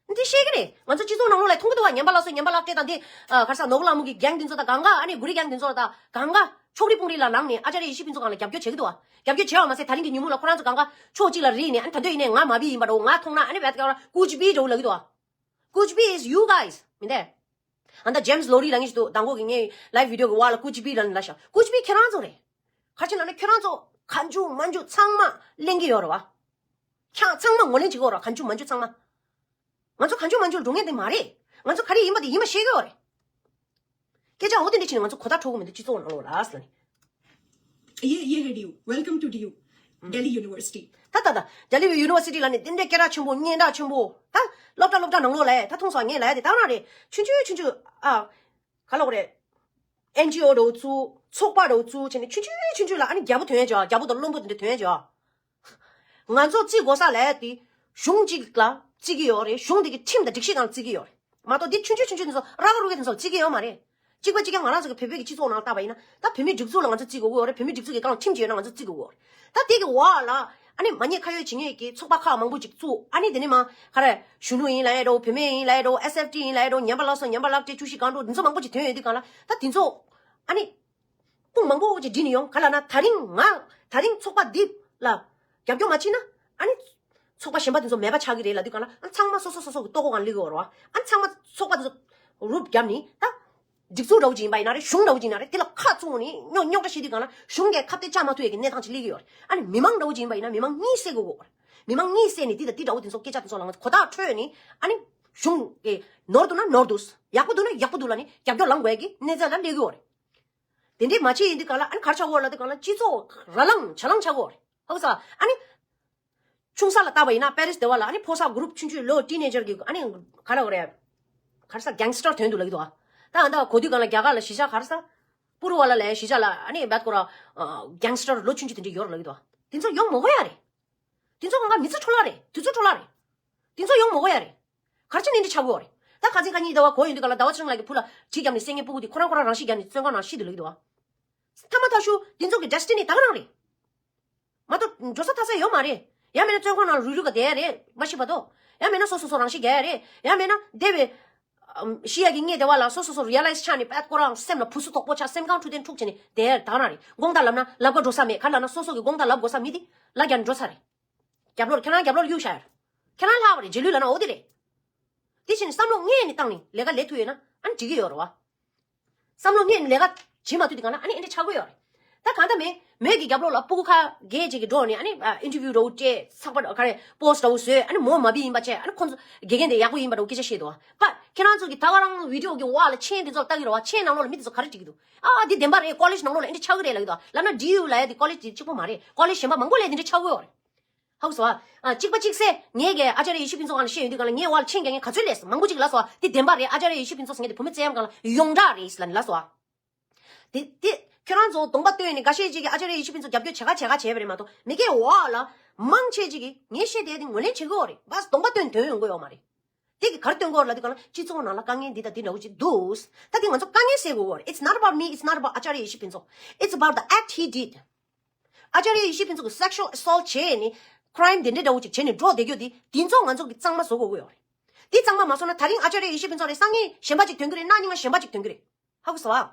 བ། འདི་ཤེས་ཀྱི་རེད། ང་ཚོ་སྤྱི་ཚོགས་ནང་ལོགས་ལ་མཐོང་གི་འདུག་བ། ངན་པ་ལ་སོ་ངན་པ་ལ་སྤྲད་དང་འདི་ཨ་ག་རེ་ཟ་ནོར་བུ་ལྷ་མོ་གི་གེང་འདི་ཚོ་དང་གང་ག་ཨ་ནི་གུ་རི་གེང་འདི་ཚོ་དང་གང་ག་ཕྱོགས་རིས་དཔུང་རིས་ལ་ལངས་ནས་ཨ་ཅཱརྱ་ཡེ་ཤེས་ཕུན་ཚོགས་སྒང་ལ་རྒྱབ་སྐྱོར་བྱེད་ཀྱི་འདུག་བ། རྒྱབ་སྐྱོར་བྱེད་པ་མ་ཟད་ད་རིང་གི་ཉིན་མོ་ལ་ཁོ་རང་ཚོ་གང་ག་ཕྱོགས་གཅིག་ལ་རིལ་ནས་ཨ་ནི་ད་འདོད་ཡིན་ནའི་ང་མ་བི་ཡིན་པ་འདྲ་བོ་ང་མཐོང་ན་ཨ་ནི་བད་ཀ་ར་ཀུཆ་བི་འདྲ་བོ་ལབ་ཀྱི་འདུག་བ། ཀུཆ་བི is you guys མིན་ཏེ། ཨ་ད་ཇེམ་སི་ལོ་རི་ལབ་མཁན་ཞིག་འདུག་དང་པོ་གི་ངའི་ལའིབ་བི་ཌི་ཡོ་གི་བར་ལ་ཀུཆ་བི་ལབ་ནས་ལབ་ཤག་ཀུཆ་བི་ཁྱེད་རང་ཚོ་རེད། ག་རེ་བྱས་ལབ་ན་ཁྱོད་རང་ཚོ་གང་བྱུང་མང་བྱུང་ཚང་མ་ལེན་གྱི་ཡོད་རེད་བ། ཁྱང་ཚང་མ་ངོས་ལེན་བྱེད་ཀྱི་ཡོད་རེད་བ། གང་བྱུང་མང་བྱུང་ཚང་མ། ང་ཚོ་གང་བྱུང་མང་བྱུང་འགྲོ་མཁན་དེ་མ་རེད། ང་ཚོ་ག་རེ་ཡིན་པ་དེ་ཡིན་པ་ཤེས་ཀྱི་ཡོད་རེད། སྐད་ཆ་འོ་དེ་འདྲ་བྱས་ནས་ང་ཚོ་གོ་བརྡ་འཕྲོད་ཀྱི་མི་འདུག་སྤྱི་ཚོགས་ནང་ལོགས་ལ་ཟེར་ནས། ये ये है DU. Welcome to DU. Delhi यूनिवर्सिटी। ད་ད་ད་ལྡི་ལི་ཡུ་ནི་ཝར་སི་ཊི་ལབ་ནས་དེ་འདྲའི་སྐད་གྲགས་ཆེན་པོ་སྙན་གྲགས་ཆེན་པོ་ད་སློབ་གྲྭ་སློབ་གྲྭ་ནང་ལོགས་ལ་ད་མཐོང་སོང་། ངས་ལབ་ཡ་དེ་ད་ག་རང་རེད། ཆུང་ཆུང་ཆུང་ཆུང་ཨ། ག་ལབ་དགོས་རེད། ཨེན་ཇི་ཨོ་འདྲ་བོ་བཙུགས། ཚོགས་པ་འདྲ་བོ་བཙུགས་བྱས་ནས་ཆུང་ཆུང་ཆུང་ཆུང་ལ་ཨ་ནི་རྒྱལ་པོ་ཐོན་ཡ་ཅིག་རྒྱལ་པོ་དང་བློན་པོ་དེ་འདྲ་ཐོན་ཡ་ཅིག་ང་ཚོ་བརྩི་དགོས་ས་ལབ་ཡ་དེ་གཞུང་གཅིག་ལ་བརྩི་གི་ཡོད་རེད། གཞུང་དེ་གི་ཁྲིམས་དང་སྒྲིག་གཞི་སྒང་ལ་བརྩི་གི་ཡོད་རེད། མ་གཏོགས་འདི་ཆུང་ཆུང་ཆུང་ཆུང་དེ་ཚོ་ར་ག་རུ་གི་དེ་ཚོ་ལ་བརྩི་གི་ཡོད་མ་རེད། གཅིག་པ་གཅིག་རྐྱང་ང་རང་ཚོ་གི་བོད་པའི་གི་སྤྱི་ཚོགས་ནང་ལྟ་བ་ཡིན་ན། ད་བོད་མིའི་སྒྲིག་འཛུགས་ལ་ང་ཚོ་བརྩི་དགོས་ཀྱི་ཡོད་རེད། བོད་མིའི་སྒྲིག་འཛུགས་ཀྱི་སྒང་ལ་ཁྲིམས་བཅོས་ན་ང་ཚོ་བརྩི་དགོས་ཀྱི་ཡོད་རེད། ད་དེ་གི་འོག་ལ་ཨ་ནི་མ་ཉེས་ཁ་གཡོགས་བྱེད་མཁན་གྱི་ཚོགས་པ་ཁག་མང་པོ་ཅིག་བཙུགས། ཨ་ནི་དེ་ནས་མ་ག་རེ་གཞོན་ནུ་ཡིན་ལབ་ཡ་འགྲོ། བུད་མེད་ཡིན་ལབ་ཡ་འགྲོ། ཨེས་ཨེཕ་ཊི་ཡིན་ལབ་ཡ་འགྲོ། ཉམས་པ་སླར་གསོ། ཉམས་པ་སླར་སྤྲད། བཅུ་བཞི་སྒང་འགྲོ། འདི་ཚོ་མང་པོ་ཅིག་ཐོན་ཡོད་དུས་སྒང་ལ། ད་དེ་ཚོ་ཨ་ནི་དཔུང་མང་པོ་ཅིག་བསྒྲིགས་ནས་ཡོང་ག་ལབ་ན། ད་རིང་ང་ད་རིང་ཚོགས་པ་འདི་ལ་རྒྱབ་སྐྱོར་མ་བྱེད་ན། ཨ་ནི་ཚོགས་པ་གཞན་པ་དེ་ཚོ་མེད་པ་ཆགས་ཀྱི་རེད་ལབ་དུས་སྒང་ལ། ཨ་ཚང་མ་སོ་སོ་སོ་སོ་གི་ལྟོ་གོས་སྒང་སླེབས་ཀྱི་ཡོད་རེད་བ། ཨ་ཚང་མ་ཚོགས་པ་དེ་ཚོ་རུབ་བརྒྱབ་ནས་ད་སྒྲིག་འཛུགས་འདྲ་བོ་ཅིག་ཡིན་པ་ཡིན་ན་རེད། གཞུང་འདྲ་བོ་ཅིག་ཡིན་ན་རེད། དེ་ལ་ཁ་བཙུམ་ནས་རྙོག་རྙོག་དྲ་བཤད་དུས་སྒང་ལ། གཞུང་གིས་ཁ་གཏད་བཅག་མ་ཐུབ་ཡས་ཀྱི་གནས་སྟངས་ཅིག་སླེབས་ཀྱི་ཡོད་རེད། ཨ་ནི་མི་མང་འདྲ་བོ་ཅིག་ཡིན་པ་ཡིན་ན་མི་མང་གཉིད་སད་དགོས་ཀྱི་ཡོད་རེད། མི་མང་གཉིད་སད་ནས་འདི་དང་འདི་འདྲ་བོ་དེ་ཚོ་སྐད་ཆ་དེ་ཚོ་ལ་ང་ཚོ་གོ་བརྡ་འཕྲོད་ནས། ཨ་ནི་གཞུང་གིས་ནོར་འདུག་ན་ནོར་འདུག། ཡག་པོ་འདུག་ན་ཡག་པོ་འདུག་ལབ་ནས་རྒྱབ་སྐྱོར་ལངས་དགོས་ཀྱི་གནས་སྟངས་ལ་སླེབས་ཀྱི་ཡོད་རེད། དེ་འདྲས་མ་བྱེད་ཡིན་དུས་སྒང་ལ། ཨ་ནི་ག་རེ་ཆགས་ཀྱི་ཡོད་རེད་ལབ་དུས་སྒང་ལ། སྤྱི་ཚོགས་ར་ལངས་ཇ་ལངས་ཆགས་ཀྱི་ཡོད་རེད། ཧ་གོ་སོང་། ཨ་ནི་ཆུང་ས་ལ་ལྟ་བ་ཡིན་ན། པེ་རིས་སྡེ་བ་ལ་ཨ་ནི་ཕོ་གསར་གུ་རུབ་ཆུང་ཆུང་ལོ་ཊི་ནེ་ཇར་གྱི་ཨ་ནི་ག་རེ་ལབ་དགོས་རེད། ག་རེ་ཟེར། གེང་སི་ཊར་ཐོན་འདུག་ལབ་ཀྱི་འདུག་ཨ། ད་ཨ་ད་གོ་དུས་སྒང་ལ་རྒྱ་གར་ལ་གཞིས་ཆགས་ག་རེ་ཟེར། པུ་རུ་ཝ་ལ་ལབ་ཡ་གཞིས་ཆགས་ལ་ཨ་ནི་བད་ཀོ་ར་གེང་སི་ཊར་ལོ་ཆུང་ཆུང་དེ་འདྲས་ཡོད་རེད་ལབ་ཀྱི་འདུག་ཨ། དེ་ཚོ་ཡོང་མི་དགོས་ཡ་རེད། དེ་ཚོ་ཁོང་ག་མི་ཚེ་འཕྲོ་བརླག་རེད། དུས་ཚོད་འཕྲོ་བརླག་རེད། དེ་ཚོ་ཡོང་མི་དགོས་ཡ་རེད། ག་རེ་བྱས་ནས་འདི་འདྲ་ཆགས་ཀྱི་ཡོད་རེད། ད་ཁ་སང་ཁ་ཉིན་ཟླ་བ་གོ་ཡོང་དུས་སྒང་ལ། ཟླ་བ་ཚེ་རིང་ལགས་ཀྱི་བུ་ལ་གྲི་བརྒྱབ་ནས་བསད་མཁན་སྤུ་གུ་དེ་ཁོ་རང་ཁོ་རང་རང་ཤི་བརྒྱབ་ནས་བཙོན་ཁང་ནང་ཤི་འདུག་ལབ་ཀྱི་འདུག་ཨ། ཐ་མ་ཐ་ཤུ་འདི་ཚོ་གི་ཌེ་སི་ཊི་ནི་ད་ག་རང་རེད། མ་གཏོགས་འགྲོ་ས་ཐར་ས་ཡོད་མ་རེད། ཡང་མིན་ན་བཙོན་ཁང་ནང་རུལ་རུལ་ག་བསྡད་ཡ་རེད། མ་ཤི་བར་དུ། ཡང་མིན་ན་སོ་སོ་སོ་རང་ཤི་རྒྱག་ཡ་རེད། ཡང་མིན་ན་འདས་པའི་ཨམ་ཤི་ཡ་གི་སྔས་སྡེ་བ་ལ་སོ་སོ་སོ་རི་ཡ་ལའི་ཛི་ཆགས་ནས། པད་ཁོ་རང་སེམས་ལ་བུ་སུ་དོག་པོ་ཆགས། སེམས་ཁམས་འཁྲུག་དེ་འཁྲུག་བྱས་ནས་བསྡད་ཡ་ད་ག་རང་རེད། དགོངས་དག་ལབ་ན་ལབ་ག་འགྲོ་ས་མེད། ག་རེ་ལབ་ན་སོ་སོ་གི་དགོངས་དག་ལབ་དགོས་ས་མི་དེ་ལབ་རྒྱག་ནས་འགྲོ་ཚར་རེད། རྒྱབ་ལོགས་ཁྱེད་རང་རྒྱབ་ལོགས་གཡུག་བཞག་ཡ་རེད། ཁྱེད་རང་ལྷག་པ་རེད། རྗེས་ལུས་ལབ་ན་འོ་དེ་རེད། དེ་བཞིན་བསམ་བློ་དངོས་ནས་བཏང་ནས་ལས་ཀ་ལས་ཐུབ་ཡོད་ན་ཨ་ནི་འགྲིག་གི་ཡོད་རེད་བ། བསམ་བློ་དངོས་ནས་ལས་ཀ་བྱེད་མ་ཐུབ་དུས་སྒང་ལ་ཨ་ནི་ཨེ་འདྲ་ཆགས་ཀྱི་ཡོད་རེད། ད་གང་ལྟར་མེད་མོས་ཀྱི་རྒྱབ་ལོགས་ལ་སྤུ་གུ་ཁ་བརྒྱད་ཅིག་གིས་འགྲོ་ནས་ཨ་ནི་ཨ་ཨིན་ཊར་བིའུ་འདྲ་བོ་སྤྲད། ཚགས་པར་ག་རེ་པོ་སི་ཊི་འདྲ་བོ་བཟོས། ཨ་ནི་མོ་མ་བི་ཡིན་པ་བྱས། ཨ་ནི་ཁོང་ཚོ་དགེ་རྒན་དེ་ཡག་པོ་ཡིན་པ་འདྲ་བོ་སྐད་ཆ་བཤད་འདུག་བ། པ་ཁྱེད་རང་ཚོ་གི་ད་ག་རང་བི་ཌི་ཡོ་གི་འོག་ལ་མཆན་དེ་ཚོ་ལ་ལྟ་གི་རེད་བ། མཆན་ནང་ལོགས་ལ་མི་དེ་ཚོ་ག་རེ་བྲིས་ཀྱི་འདུག་ཨ་ཨ་འདི་བདེན་པ་རེད། ཀོ་ལེཇ་ནང་ལོགས་ལ་ཨེ་འདྲ་ཆགས་ཀྱི་རེད་ལབ་ཀྱི་འདུག་ལབ་ན་ཌི་ཡུ་ལབ་ཡ་དེ་ཀོ་ལེཇ་དེ་གཅིག་པོ་མ་རེད། ཀོ་ལེཇ་གཞན་པ་མང་པོ་ལ་དེ་འདྲ་ཆགས་ཀྱི་ཡོད་རེད། ཧ་གོ་སོང་ཨ། གཅིག་པ་གཅིག་སེ་ངས་གི་ཨ་ཅཱརྱ་ཡེ་ཤེས་ཕུན་ཚོགས་སྒང་ལ་བཤད་ཡོང་དུས་སྒང་ལ་ངའི་འོག་ལ་མཆན་རྒྱག་མཁན་ག་ཚོད་སླེབས་སོང་། མང་པོ་ཅིག་ལབ་སོང་ཨ། དེ་བདེན་པ་རེད། ཨ་ཅཱརྱ་ཡེ་ཤེས་ཕུན་ཚོགས་ཟེར་མཁན་དེ་བུ་མོ་བཙན་གཡེམ་སྒང་ལ་ཡོངས་གྲགས་རེད་ལབ་ནས་ལབ་སོང་ཨ། དེ་དེ་ཁྱོད་རང་ཚོ་གདོང་པ་སྟོན་ནས་འགའ་ཤས་ཅིག་གིས་ཨ་ཅཱརྱ་ཡེ་ཤེས་ཕུན་ཚོགས་རྒྱབ་སྐྱོར་བྱེད་ག་བྱེད་ག་བྱས་པ་རེད་མ་གཏོགས། མི་སྒེར་འོག་ལ་མང་ཆེ་ཅིག་གིས་ངས་བཤད་བསྡད་དེ་ངོས་ལེན་བྱེད་ཀྱི་ཡོད་རེད། བས་གདོང་པ་སྟོན་དོན་ཡོང་གི་ཡོད་མ་རེད། དེ་གིས་ག་རེ་སྟོན་གྱི་ཡོད་རེད་ལབ་དུས་སྒང་ལ་སྤྱི་ཚོགས་ནང་ལ་དཀའ་ངལ་འདི་དང་འདི་འདྲ་བོ་ཅིག་འདུག་ད་དེ་ང་ཚོ་དཀའ་ངལ་སེལ་དགོས་ཀྱི་ཡོད་རེད། It's not about me, it's not about ཨ་ཅཱརྱ་ཡེ་ཤེས་ཕུན་ཚོགས། It's about the act he did. ཨ་ཅཱརྱ་ཡེ་ཤེས་ཕུན་ཚོགས་ཀྱིས་sexual assault བྱས་ནས་ཁི་རའིམ་དེ་འདྲའི་འདྲ་བོ་ཅིག་བྱས་ནས་འགྲོ་བསྡད་རྒྱུ་དེ། དེ་ཚོ་ང་ཚོ་གིས་གཙང་མ་བཟོ་དགོས་ཀྱི་ཡོད་རེད། དེ་གཙང་མ་མ་བཟོ་ན་ད་རིང་ཨ་ཅཱརྱ་ཡེ་ཤེས་ཕུན་ཚོགས་རེད། སང་ཉིན་གཞན་པ་ཅིག་ཐོན་གྱི་རེད། གནངས་ཉིན་ང་གཞན་པ་ཅིག་ཐོན་གྱི་རེད། ཧ་གོ་སོང་ཨ།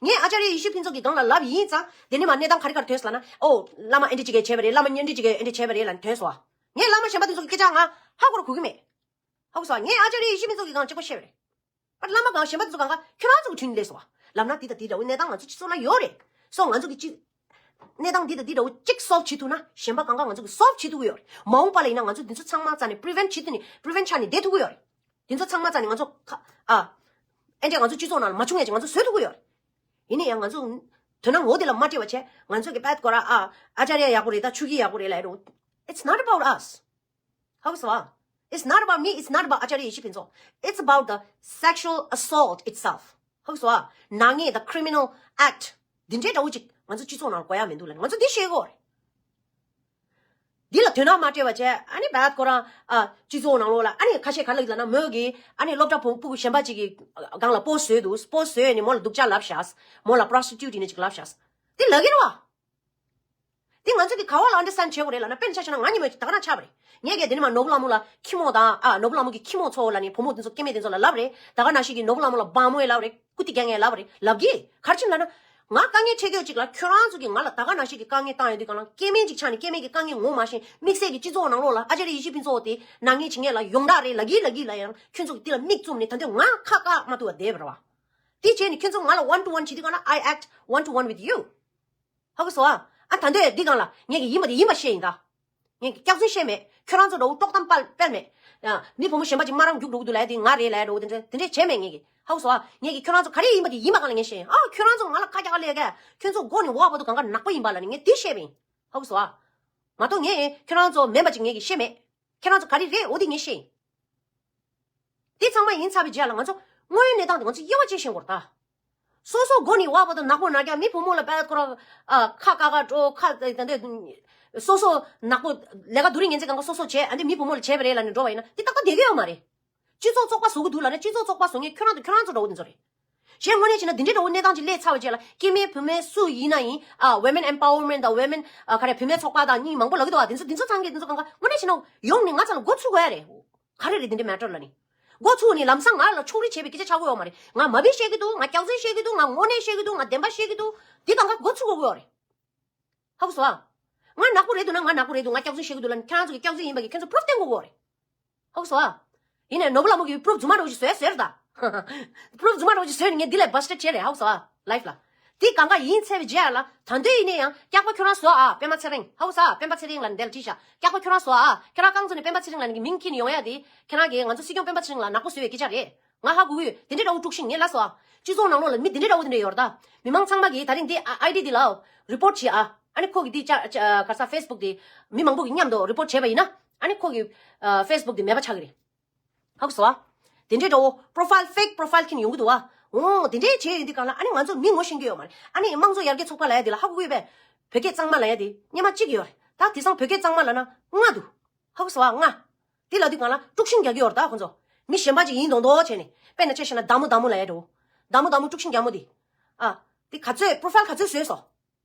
ངས་ཨ་ཅཱརྱ་ཡེ་ཤེས་ཕུན་ཚོགས་ཀྱི་སྒང་ལ་ལབ་ཡིན་ཙང་། དེ་ནས་མར་གནས་སྟངས་ག་རེ་ག་རེ་ཐོན་སོང་ལབ་ན། ཨོ་བླ་མ་ཨེ་འདྲ་ཅིག་གིས་བྱས་པ་རེད། བླ་མ་ཨེ་འདྲ་ཅིག་གིས་ཨེ་འདྲ་བྱས་པ་རེད་ལབ་ནས་ཐོན་སོང་ཨ། ངས་བླ་མ་གཞན་པ་དེ་ཚོ་གི་སྐད་ཆ་ང་ཧ་གོ་ར་གོ་གི་མེད། ཧ་གོ་སོང་ཨ། ངས་ཨ་ཅཱརྱ་ཡེ་ཤེས་ཕུན་ཚོགས་ཀྱི་སྒང་གཅིག་པོ་བཤད་པ་རེད། པ་བླ་མ་གང་གཞན་པ་དེ་ཚོ་གང་ག་ཁྱོད་རང་ཚོ་གི་དྲིན་ལས་སོ། ལབ་ན་འདི་དང་འདི་འདྲ་བོ་གནས་སྟངས་ང་ཚོ་སྤྱི་ཚོགས་ལ་ཡོད་རེད། སོ་ང་ཚོ་གི་སྤྱི་གནས་སྟངས་འདི་དང་འདི་འདྲ་བོ་གཅིག་སོལབ་བྱེད་ཐུབ་ན་གཞན་པ་གང་ག་ང་ཚོ་གི་སོལབ་བྱེད་ཐུབ་ཀྱི་ཡོད་རེད། མ་འོངས་པ་ལ་ཡིན་ན་ང་ཚོ་འདི་ཚོ་ཚང་མ་རྩ་ནས་པི་རི་ཝེན་བྱེད་ཐུབ་ནས་པི་རི་ཝེན་ཆགས་ནས་བསྡད་ཐུབ་ཀྱི་ཡོད་རེད། འདི་ཚོ་ཚང་མ་རྩ་ནས་ང་ཚོ་ཁ་ཨ་ཨེ་འདྲས་ང་ཚོ་སྤྱི་ཚོགས་ནང་ལ་མ་བྱུང་ཡ་ཅིག་ང་ཚོ་བཟོ་ཐུབ་ཀྱི་ཡོད་རེད། ཡིན་ན་ཡང་ང་ཚོ་དོ་སྣང་འོ་དེ་ལ་མ་སྤྲད་པ་བྱས། ང་ཚོ་གི་པད་ཀོ་ར་ཨ་ཨ་ཅཱརྱ་ཡག་པོ་རེད། ད་ཆོས་སྐྱིད་ཡག་པོ་རེད་ལབ་ཡ་འདྲ་བོ། It's not about us. ཧ་གོ་སོང་ཨ། It's not about me, it's not about ཨ་ཅཱརྱ་ཡེ་ཤེས་ཕུན་ཚོགས། It's about the sexual assault itself. ཧ་གོ་སོང་ཨ། ནག་ཉེས་དང་criminal act འདི་འདྲའི་འདྲ་བོ་ཅིག་ང་ཚོ་སྤྱི་ཚོགས་ནང་ལ་དགོས་ཡ་མི་འདུག་ལབ་ནས་ང་ཚོ་འདི་བཤད་ཀྱི་ཡོད་རེད། འདི་ལ་དོ་སྣང་མ་སྤྲད་པ་བྱས། ཨ་ནི་བད་ཁོ་རང་ཨ་སྤྱི་ཚོགས་ནང་ལོགས་ལ་ཨ་ནི་ཁ་ཤས་ག་རེ་ལབ་ཀྱི་ལབ་ན། མོས་ཀྱིས་ཨ་ནི་སློབ་གྲྭ་ཕྲུ་གུ་གཞན་པ་ཅིག་གི་སྒང་ལ་པོ་སི་ཊི་བཟོས་འདུག་པོ་སི་ཊི་བཟོས་ནས་མོ་ལ་སྡུག་ཅག་ལབ་ཤག་མོ་ལ་པོ་རོ་སི་ཊི་ཊུཊ་ཡིན་ནི་ཅིག་ལབ་ཤག་འདི་ལབ་ཀྱི་རེད་བ། འདི་ང་ཚོ་གིས་ག་བ་ལ་ཨན་ཌར་སི་ཊེན་ཌི་བྱེད་དགོས་རེད་ལབ་ན། དཔེར་ན་ཆ་བཞག་ན་ང་ཉིད་མོ་ད་ག་རང་ཆགས་པ་རེད། ངས་ཀྱང་དེ་ནས་མར་ནོར་བུ་ལྷ་མོ་ལ་ཁྱི་མོ་དང་། ཨ་ནོར་བུ་ལྷ་མོ་གི་ཁྱི་མོ་ཚོ་ལབ་རེད། ད་ག་ནང་བཞིན་གྱི་ནོར་བུ་ལྷ་མོ་ལ་སྦར་མོ་ཡང་ལབ་རེད། ཀུ་ཏི་རྒྱག་མཁན་ལབ་རེད། ལབ་ཀྱི། ག་རེ་བྱས་ནས་ལབ་ན། ང་དཀའ་ངལ་འཕྲད་ཀྱི་ཡོད་ཅིག་ལ་ཁྱོད་རང་ཚོ་གིས་ང་ལ་ད་ག་ནང་བཞིན་གྱི་དཀའ་ངལ་བཏང་ཡོང་དུས་སྒང་ལ། སྐྱེ་དམན་ཅིག་ཆགས་ནས་སྐྱེ་དམན་གྱི་དཀའ་ངལ་ངོ་མ་ཤེས། དམིགས་བསལ་གྱི་སྤྱི་ཚོགས་ནང་ལོགས་ལ་ཨ་ཅཱརྱ་ཡེ་ཤེས་ཕུན་ཚོགས་དེ་ནག་ཉེས་བྱེད་མཁན་ལ་ཡོངས་གྲགས་རེད་ལབ་ཀྱི་ལབ་ཀྱི་ལབ་ཡང་ཁྱོད་ཚོ་གིས་དེ་ལ་མིག་བཙུམ་ནས་ད་དུང་ང་ཁ་བཀག་མ་ཐུབ་པ་བསྡད་པ་རེད་བ། དེ་བྱས་ནས་ཁྱོད་ཚོ་ང་ལ་one to one བྱེད་དུས་སྒང་ལ། I act one to one with you. ཧ་གོ་སོང་ཨ། ཨ་ད་ལྟ་འདི་སྒང་ལ་ངས་ཀྱི་ཡིན་པ་དེ་ཡིན་པ་བཤད་ཡིན་ད། ངས་ཀྱི་སྐྱག་རྫུན་བཤད་མེད། ཁྱོད་རང་ཚོ་འདྲ་བོ་དཀྲོག་གཏམ་སྤེལ་སྤེལ་མེད། ཡ། མི་བུ་མོ་གཞན་པ་ཅིག་མ་རང་རྒྱུགས་འགྲོ་གི་འདུག་ལབ་ཡ་དེ་ང་རེད་ལབ་ཡ་འདྲ་བོ་དེ་འདྲ་དེ་འདྲས་བྱས་མེད་ངས་ཀྱི། ཧ་གོ་སོང་ཨ། ངས་ཀྱི་ཁྱོད་རང་ཚོ་ག་རེ་ཡིན་པ་དེ་ཡིན་པ་སྒང་ལ་ངས་བཤད་ཡིན། ཨ་ཁྱོད་རང་ཚོ་ང་ལ་ཁ་རྒྱག་ག་སླེབས་ཀྱི། ཁྱོད་ཚོ་མགོ་ནས་འོག་བར་དུ་གང་ག་ནག་པོ་ཡིན་པ་ལབ་ནས་ངས་དེ་བཤད་པ་ཡིན། ཧ་གོ་སོང་ཨ། མ་གཏོགས་ངས་ཁྱོད་རང་ཚོ་མིན་པ་ཅིག་ངས་ཀྱི་བཤད་མེད། ཁྱེད་རང་ཚོ་ག་རེ་རེད་འོ་དེ་ངས་བཤད་ཡིན། དེ་ཚང་མ་ཡིན་ཚར་བའི་རྗེས་ལ་ང་ཚོ་དངོས་ཡོད་གནས་སྟངས་དེ་ང་ཚོ་དབྱེ་བ་ཕྱེ་ཤེས་དགོས་རེད་ད། སོ་སོ་མགོ་ནས་འོག་བར་དུ་ནག་པོ་ནག་རྐྱང་། མི་བུ་མོ་ལ་བད་ཁོ་ར་ཨ་ཁ་བཀག་ག་འགྲོ། ཁ་ད་འདི་སོ་སོ་ནག་པོ་ལས་ཀ་སྡུག་རུས་ངན་ཚད་གང་ག་སོ་སོ་བྱས། ཨ་འདི་མི་བུ་མོ་ལ་བྱས་པ་རེད་ལབ་ནས་འགྲོ་བ་ཡིན་ན་དེ་ཏག་ཏག་བསྡད་ཀྱི་ཡོད་མ་རེད། སྤྱི་ཚོགས་བཙོག་པ་བཟོ་གི་འདུག་ལབ་ན་སྤྱི་ཚོགས་བཙོག་པ་བཟོ་མཁན་ཁྱོད་རང་དང་ཁྱོད་རང་ཚོ་འདྲ་བོ་དེ་ཚོ་རེད། གཞན་དངོས་གནས་བྱས་ན་འདི་འདྲའི་འདྲ་བོ་གནས་སྟངས་ཅིག་སླེབས་ཚར་བའི་རྗེས་ལ་སྐྱེ་དམན་བུད་མེད་སུ་ཡིན་ན་ཡིན། ཨ་women empowerment དང་women ཨ་ག་རེ་བུད་མེད་ཚོགས་པ་དང་གཉིས་མང་པོ་ལབ་ཀྱི་འདུག་བ། དེ་ཚོ་དེ་ཚོ་ཚང་གི་དེ་ཚོ་གང་ག་དངོས་གནས་བྱས་ན་ཡོང་ནས་ང་ཚོ་ལ་མགོ་ཚུགས་དགོས་ཡ་རེད། ག་རེ་རེད་འདི་འདྲའི་matter ལ་ནི། མགོ་ཚུགས་ནས་ལམ་སང་ང་ལ་ཕྱོགས་རིས་བྱས་པའི་སྐད་ཆ་ཆགས་ཀྱི་ཡོད་མ་རེད། ང་མ་བི་བཤད་ཀྱི་འདུག་ང་སྐྱག་རྫུན་བཤད་ཀྱི་འདུག་ང་དངོས་གནས་བཤད་ཀྱི་འདུག་ང་བདེན་པ་བཤད་ཀྱི་འདུག་འདི་གང་ག་མགོ་ཚུགས་དགོས་ཀྱི་ཡོད་རེད། ཧ་གོ་སོང་ཨ། ང་ནག་པོ་རེད་འདུག་ན་ང་ནག་པོ་རེད་འདུག་ང་སྐྱག་རྫུན་བཤད་ཀྱི་འདུག་ལབ་ནས་ཁྱེད་རང་ཚོ་གི་སྐྱག་རྫུན་ཡིན་པ་གི་ཁྱེད་ཚོ་proof བསྟན་དགོས་ཀྱི་ཡོད་རེད། ཧ་གོ་སོང་ཨ། ཡིན་ནའི་ནོར་བུ་ལྷ་མོ་གིས་proof རྫུན་མ་འདྲ་བོ་ཞིག་བཟོས་ཟེར་ད། proof རྫུན་མ་འདྲ་བོ་ཞིག་བཟོས་ནས་ངས་འདི་ལས་busted བྱས་རེད། ཧ་གོ་སོང་ཨ། life ལ། འདི་གང་ག་ཡིན་ཚར་བའི་རྗེས་ལ་ད་དུང་ཡིན་ནའི་ཡང་སྐྱག་པ་ཁྱོད་རང་བཟོ་ཨ། པད་མ་ཚེ་རིང་། ཧ་གོ་སོང་ཨ། པད་མ་ཚེ་རིང་ལབ་ནས་འདི་ལ་བྲིས་ཤག་སྐྱག་པ་ཁྱོད་རང་བཟོ་ཨ། ཁྱོད་རང་རྐང་བཙུགས་ནས་པད་མ་ཚེ་རིང་ལབ་ནས་མིང་འཁྱེར་ནས་ཡོང་ཡ་དེ་ཁྱེད་རང་གིས་ང་ཚོ་སྲིད་སྐྱོང་སྤེན་པ་ཚེ་རིང་ལ་ནག་པོ་བཟོས་པའི་སྐད་ཆ་རེད། ང་ཧ་གོ་གི་ཡོད། དེ་འདྲའི་འདྲ་བོ་དཀྲུག་ཤིང་ངས་ལབ་སོང་ཨ། སྤྱི་ཚོགས་ནང་ལོགས་ལ་མི་དེ་འདྲའི་འདྲ་བོ་དེ་འདྲ་ཡོད་རེད་ད། མི་མང་ཚང་མ་གིས་ད་རིང་འདི་ཨ་id འདི་ལ་report བྱེད་ཨ། ཨ་ནི་ཁོ་གི་འདི་ཅ་ཅ་ག་ས་Facebook འདི་མི་མང་པོ་གི་མཉམ་དུ་report བྱས་པ་ཡིན་ན་ཨ་ནི་ཁོ་གི་ཨ་Facebook འདི་མེད་པ་ཆགས་ཀྱི་རེད། ཧ་གོ་སོང་ཨ། དེ་འདྲའི་འདྲ་བོ་profile fake profile འཁྱེར་ནས་ཡོང་གི་འདུག་ཨ། འོ་དེ་འདྲའི་བྱས་ཡོད་འདི་གང་ལ་ཨ་ནི་ང་ཚོ་མི་ངོ་ཤེས་ཀྱི་ཡོད་མ་རེད། ཨ་ནི་དམངས་གཙོ་ཡར་རྒྱས་ཚོགས་པ་ལབ་ཡ་འདི་ལ་ཧ་གོ་གི་ཡོད་པས། བོད་སྐད་གཙང་མ་ལབ་ཡ་འདི་སྔོན་མ་གཅིག་ཡོད་རེད། ད་དེང་སང་བོད་སྐད་གཙང་མ་ལབ་ན་ལྔ་འདུག་ཧ་གོ་སོང་ཨ། ལྔ། དེ་ལབ་དུས་གང་ལ་དཀྲུག་ཤིང་རྒྱག་གི་ཡོད་རེད་ད་ཁོ་ཚོ། མི་གཞན་པ་ཅིག་ཡིན་མདོག་མདོག་བྱས་ནས། དཔེར་ན་ཆ་བཞག་ན་བདག་མོ་བདག་མོ་ལབ་ཡ་འདྲ་བོ། བདག་མོ་བདག་མོ་དཀྲུག་ཤིང་རྒྱག་མོ་དེ། ཨ། དེ་ག་ཚོད་profile ག་ཚོད་བཟོས་སོང་།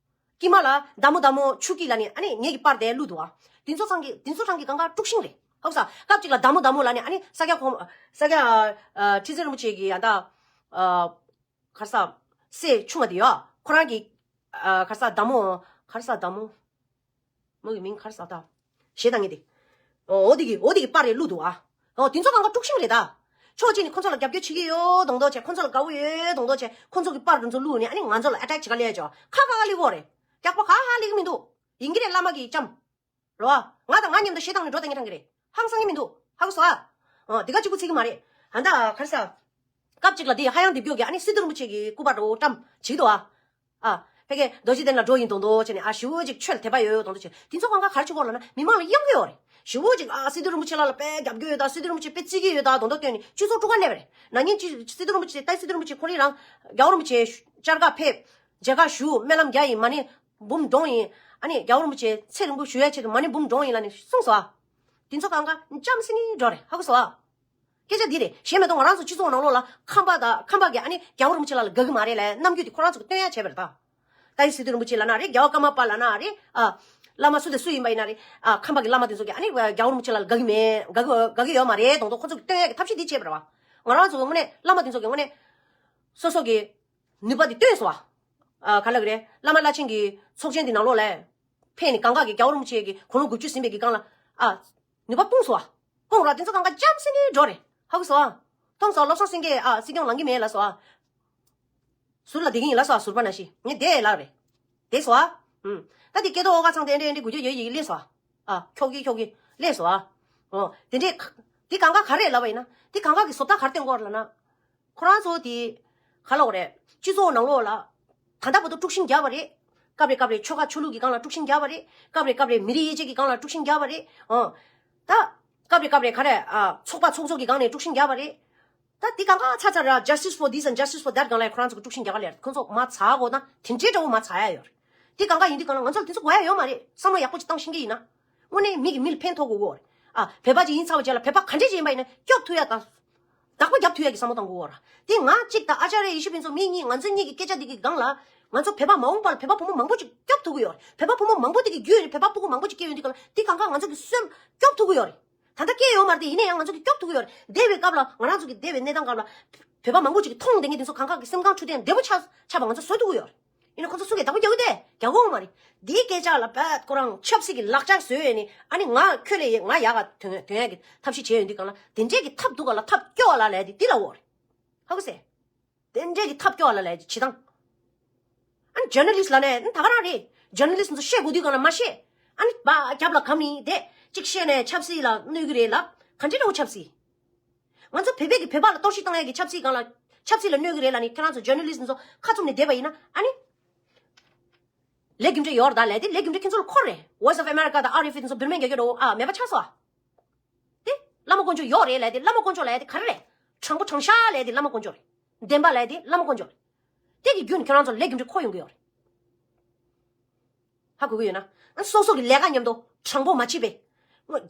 དཀྱིལ་མ་ལ་བདག་མོ་བདག་མོ་ཆུ་སྐྱིད་ལབ་ནས་ཨ་ནི་ངེད་ཀྱི་པར་དེ་བླུགས་འདུག་ཨ། དེ་ཚོ་ཚང་གི་དེ་ཚོ་ཚང་གི་གང་ག་དཀྲུག་ཤིང་རེད། ཧ་གོ་སོང་། སྐབས་གཅིག་ལ་བདག་མོ་བདག་མོ་ལབ་ནས་ཨ་ནི་ས་སྐྱ་གོང་ས་སྐྱ་ཨ་ཁྲི་ཟུར་རིན་པོ་ཆེ་གི་ཡང་ད་ཨ་ག་རེ་ཟ། སྲས་ཆུང་བ་དེ་ཡོད། ཁོ་རང་གི་ཨ་ག་རེ་ཟ་བདག་མོ་ག་རེ་ཟ་བདག་མོ། མོ་གི་མིང་ག་རེ་ཟ་ད། ཞེ་སྡང་ངེས་ཏེ། འོ་འོ་དེ་གི་འོ་དེ་གི་པར་རེ་བླུགས་འདུག་ཨ། འོ་དེ་ཚོ་གང་ག་དཀྲུག་ཤིང་རེད་ད། ཕྱོགས་གཅིག་ནས་ཁོ་ཚོ་ལ་རྒྱབ་སྐྱོར་བྱེད་ཀྱི་ཡོད་མདོག་མདོག་བྱས། ཁོ་ཚོ་ལ་དགའ་བོ་ཡོད་མདོག་མདོག་བྱས། ཁོ་ཚོ་གི་པར་དེ་ཚོ་བླུགས་ནས་ཨ་ནི་ང་ཚོ་ལ་attack བྱེད་ག་སླེབས་ཡ་ཅོ། ཁ་ཁ་ཁ་སླེབས་ཀྱི་མི་འདུག་ཡིན་གྱི་རེད། བླ་མ་གི་ལྕམ། རོ། ང་དང་ང་མཉམ་དུ་ཞེ་སྡང་ནས་འགྲོ་དང་ངེད་ཐང་གི་རེད། ཧང་སང་གི་མི་འདུག་ཧ་གོ་སོང་ཨ། འོ་དེ་ག་གཅིག་པུ་ཚིག་གི་མ་རེད། ཨ་ད་ག་རེ་ཟ། སྐབས་གཅིག་ལ་དེ་ཧ་ཡང་སྡེབ་སྐྱོར་གྱི་ཨ་ནི་སི་ཏུ་རིན་པོ་ཆེ་གི་སྐུ་པར་འདྲ་བོ་བཀྲམ་བྱེད་ཀྱི་འདུག་ཨ། ཨ། ཕ་གིའི་རྡོ་རྗེ་གདན་ལ་འགྲོ་ཡིན་མདོག་མདོག་བྱས་ནས་ཨ་ཞེ་པོ་ཅིག་ཆོས་ལ་དད་པ་ཡོད་མདོག་མདོག་བྱས། དེ་ཚོ་གང་ག་ག་རེ་བྱེད་གོ་ལབ་ན་མི་མང་ལ་གཡམ་གྱི་ཡོད་རེད། ཞེ་པོ་ཅིག་ཨ་སི་ཏུ་རིན་པོ་ཆེ་ལགས་ལ་དཔེ་རྒྱབ་སྐྱོར་ཡོད་ད། སི་ཏུ་རིན་པོ་ཆེ་དཔེ་བརྩི་གི་ཡོད་ད་མདོག་མདོག་བསྟན་ནས་སྤྱི་ཚོགས་དཀྲུག་ག་སླེབས་པ་རེད། ན་ནིང་ཅི་སི་ཏུ་རིན་པོ་ཆེ་ཏཱ་སི་ཏུ་རིན་པོ་ཆེ་ཁོ་རང་རང་རྒྱལ་བ་རིན་པོ་ཆེ་བཅར་ག་ཕེབས། མཇལ་ཁ་ཞུ། སྨོན་ལམ་རྒྱག་ཡིན། མ་ཎི་འབུམ་སྒྲོན་ཡིན། ཨ་ནི་རྒྱལ་བ་རིན་པོ་ཆེ་ཚེ་རིང་པོ་བཞུགས་ཡ་ཆེད་དུ་མ་ཎི་འབུམ་སྒྲོན་ཡིན་ལབ་ནས་གསུངས་སོང་ཨ། དེ་ཚོ་གང་ག་འཇམ་སེ་ནི་འགྲོ་རེད། ཧ་གོ་སོང་ཨ། སྐད་ཆ་འདི་རེད། གཞན་མ་གཏོགས་ང་རང་ཚོ་སྤྱི་ཚོགས་ནང་ལོགས་ལ་ཁམས་པ་དང་ཁམས་པ་གི་ཨ་ནི་རྒྱལ་བ་རིན་པོ་ཆེ་ལགས་ལ་དགའ་གི་མ་རེད་ལབ་རྣམ་འགྱུར་དེ་ཁོ་རང་ཚོ་གིས་སྟོན་ཡ་བྱས་པ་རེད་ད། ཏཱ་ལའི་སི་ཏུ་རིན་པོ་ཆེ་ལབ་ན་རེད། རྒྱལ་བ་ཀརྨ་པ་ལབ་ན་རེད། ཨ། བླ་མ་སུ་དང་སུ་ཡིན་པ་ཡིན་ན་རེད། ཨ། ཁམས་པ་གི་བླ་མ་དེ་ཚོ་གིས་ཨ་ནི་རྒྱལ་བ་རིན་པོ་ཆེ་ལགས་ལ་དགའ་གི་མེད། དགའ་གི་དགའ་གི་ཡོད་མ་རེད་མདོག་མདོག་ཁོ་ཚོ་གིས་སྟོན་ཡ་གི་ཐབས་ཤེས་དེ་བྱས་པ་རེད་བ། ང་རང་ཚོ་གི་དངོས་གནས་བླ་མ་དེ་ཚོ་གིས་དངོས་གནས་སོ་སོ་གི་ནུས་པ་དེ་བཏོན་སོང་བ། ཨ། ག་ལབ་གི་རེད། བླ་མ་བླ་ཆེན་གྱི་ཚོགས་ཆེན་དེ་ནང་ལོགས་ལ་ཕེབས་ནས་གང་ག་གི་རྒྱལ་བ་རིན་པོ་ཆེ་གི་དགུང་ལོ་དགུ་བཅུ་ཟིན་པའི་གི་སྒང་ལ། ཨ། ནུས་པ་སྤུངས་སོང་བ། སྤུངས་ར་དེ་ཚོ་གང་ག་འཇམ་སེ་ནི་འགྲོ་རེད། ཧ་གོ་སོང་ཨ། མཐོང་སོང་། བློ་བཟང་སེང་གེ་ཨ་སྲིད་སྐྱོང་ལངས་གི་མེད་ལབ་སོང་ཨ། ཟུར་ལ་བསྡད་ཀྱི་ཡིན་ལབ་སོང་ཨ། ཟུར་པ་ནང་བཞིན་ངས་བསྡད་ལབ་རེད། བསྡད་སོང་ཨ། ཨུམ། ད་དེ་སྐལ་རྡོར་ཨོ་དཀར་ཚང་དེ་འདྲས་འདྲས་དགུ་བརྒྱ་ཡོད་ཡིག་སླེབས་སོང་ཨ། ཨ། ཁྱོག་གི་ཁྱོག་གི་སླེབས་སོང་ཨ། འོ། དེ་འདྲས་ཁ་དེ་གང་ག་ག་རེ་ལབ་པ་ཡིན་ན། དེ་གང་ག་གི་བཟོ་ལྟ་ག་རེ་སྟོན་གྱི་ཡོད་རེད་ལབ་ན། ཁོ་རང་ཚོ་དེ་ག་ལབ་དགོས་རེད། སྤྱི་ཚོགས་ནང་ལོགས་ལ་ད་ལྟ་བར་དུ་དཀྲུག་ཤིང་བརྒྱབ་པ་རེད། སྐབས་རེ་སྐབས་རེ་ཆོལ་ཁ་ཆོས་ལུགས་ཀྱི་སྒང་ལ་དཀྲུག་ཤིང་བརྒྱབ་པ་རེད། སྐབས་རེ་སྐབས་རེ་མི་རིགས་དབྱེ་འབྱེད་ཀྱི་སྒང་ལ་དཀྲུག་ཤིང་བརྒྱབ་པ་རེད། ཨོ། ད། སྐབས་རེ་སྐབས་རེ་ག་རེ། ཨ། ཚོགས་པ་ཚོགས་གཙོ་གི་སྒང་ནས་དཀྲུག་ཤིང་བརྒྱབ་པ་རེད། ད་འདི་གང་ག་ཚར་ཚར་ར། Justice for this and Justice for that སྒང་ལ་ཁོ་རང་ཚོ་གི་དཀྲུག་ཤིང་རྒྱག་ག་ལེར་ཁོ་ཚོ་མ་ཚར་དགོས་ན་དེ་འདྲའི་འདྲ་བོ་མ་ཚར་ཡ་ཡོད་རེད། འདི་གང་ག་ཡིན་དུས་གང་ལ་ང་ཚོ་ལ་དེ་ཚོ་དགོས་ཡ་ཡོད་མ་རེད། བསམ་བློ་ཡག་པོ་ཅིག་བཏང་ཤེས་ཀྱི་ཡིན་ན། དངོས་གནས་མི་གི་མི་ལ་ཕན་ཐོགས་དགོས་ཀྱི་ཡོད་རེད། ཨ། བོད་པ་ཅིག་ཡིན་ཚར་བའི་རྗེས་ལ་བོད་པ་ག་འདྲས་ཅིག་ཡིན་པ་ཡིན་ན་སྐྱོབ་ཐུབ་ཡ་དང་། བདག་པོ་རྒྱབ་ཐུབ་ཡ་གི་བསམ་བློ་གཏོང་དགོས་ཀྱི་ཡོད་རེད། དེ་ང་གཅིག་དང་ཨ་ཅཱརྱ་ཡེ་ཤེས་ཕུན་ཚོགས་མི་གཉིས་ང་ཚོ་གཉིས་ཀྱི་སྐད་ཆ་འདི་གི་སྒང་ལ། ང་ཚོ་བོད་པ་མ་འོངས་པ་ལ་བོད་པ་ཕོ་མོ་མང་པོ་ཅིག་སྐྱོབ་ཐུབ་ཀྱི་ཡོད་རེད། བོད་པ་ཕོ་མོ་མང་པོ་དེ་གི་བརྒྱུད་ནས་བོད་པ་ཕྲུ་གུ་མང་པོ་ཅིག་སྐྱེ་ཡོང་དུས་སྒང་ལ་འདི་གང་ག་ང་ཚོ་གི་སེམས་སྐྱོབ་ཐུབ་ཀྱི་ཡོད་རེད། ད་ལྟ་སྐྱེས་ཡོད་མ་རེད་དེ། ཡིན་ན་ཡང་ང་ཚོ་གི་སྐྱོབ་ཐུབ་ཀྱི་ཡོད་རེད། འདས་པའི་སྐབས་ལ་ང་རང་ཚོ་གི་འདས་པའི་གནས་སྟངས་སྐབས་ལ་བོད་པ་མང་པོ་ཅིག་གིས་མཐོང་བསྡད་མཁན་དེ་ཚོ་གང་ག་གི་སེམས་ཁམས་འཕྲོད་བསྟེན་བདེ་པོ་ཆགས་ཆགས་པ་ང་ཚོ་བཟོ་ཐུབ་ཀྱི་ཡོད་རེད། ཡིན་ན་ཁོ་ཚོ་སུ་གིས་བདག་པོ་རྒྱག་གི་འདུག་རྒྱག་གི་ཡོད་མ་རེད། འདིའི་སྐད་ཆ་ལ་བད་ཁོ་རང་ཆབ་སྲིད་ཀྱི་ལག་ཆ་བཟོས་ནས་ཨ་ནི་ང་ཁྱོད་ལས་ང་ཡག་ག་ཐོན་ཐོན་ཡག་གི་ཐབས་ཤེས་བྱས་ཡོང་དུས་སྒང་ལ་དེ་འདྲས་ཀྱི་ཐབས་འདུག་ག་ལ་ཐབས་སྐྱོ་བ་ལ་ལས་དེ་འདི་ལ་འོ་རེད། ཧ་གོ་སོང་། དེ་འདྲས་ཀྱི་ཐབས་སྐྱོ་བ་ལ་ལས་ཀྱི་བྱེད་སྟངས། ཨ་ནི་ཇར་ནལ་ལིསྟ་ལབ་ནས་ཨ་ནི་ད་ག་རང་རེད། ཇར་ནལ་ལིསྟ་ཚོ་བཤད་དགོས་དུས་སྒང་ལ་མ་བཤད། ཨ་ནི་བ་རྒྱབ་ལ་གམ་ནི་དེ་གཅིག་བཤད་ནས་ཆབ་སྲིད་ལ་གནོད་གི་རེད་ལབ། ག་འདྲ་འདྲ་བོ་ཆབ་སྲིད། ང་ཚོ་བོད་པའི་གི་བོད་པ་ལ་གཏོར་བཤིག་བཏང་ཡ་གི་ཆབ་སྲིད་སྒང་ལ་ཆབ་སྲིད་ལ་གནོད་གི་རེད་ལབ་ནས་ཁྱེད་རང་ཚོ་ཇར་ནལ་ལིསྟ་ཚོ་ཁ་བཙུམ་ནས་བསྡད་པ་ཡིན་ན་ཨ་ནི། ལས་རྒྱུ་འབྲས་ཡོད་རེད་ད་ལས་དེ་ལས་རྒྱུ་འབྲས་ཁྱེད་ཚོ་ལ་འཁོར་རེད། Voice of America དང་ཨར་ཨེཕ་ཨེ་དེ་ཚོ་བིར་མེན་རྒྱག་རྒྱུ་འདྲ་བོ་ཨ་མེད་པ་ཆགས་སོང་ཨ། དེ། བླ་མ་དཀོན་མཆོག་ཡོད་རེད་ལབ་དེ་བླ་མ་དཀོན་མཆོག་ལབ་དེ་ག་རེ་རེད། དྲང་པོ་དྲང་བཞག་ལབ་དེ་བླ་མ་དཀོན་མཆོག་རེད། བདེན་པ་ལབ་དེ་བླ་མ་དཀོན་མཆོག་རེད། དེ་གི་རྒྱུན་ཁྱོད་རང་ཚོ་ལས་རྒྱུ་འབྲས་ཁོ་ཡོང་གི་ཡོད་རེད། ཧ་གོ་གི་ཡོད་ན། ཨ་སོ་སོ་གི་ལས་ཀ་མཉམ་དུ་དྲང་པོ་མ་བྱེད་པས།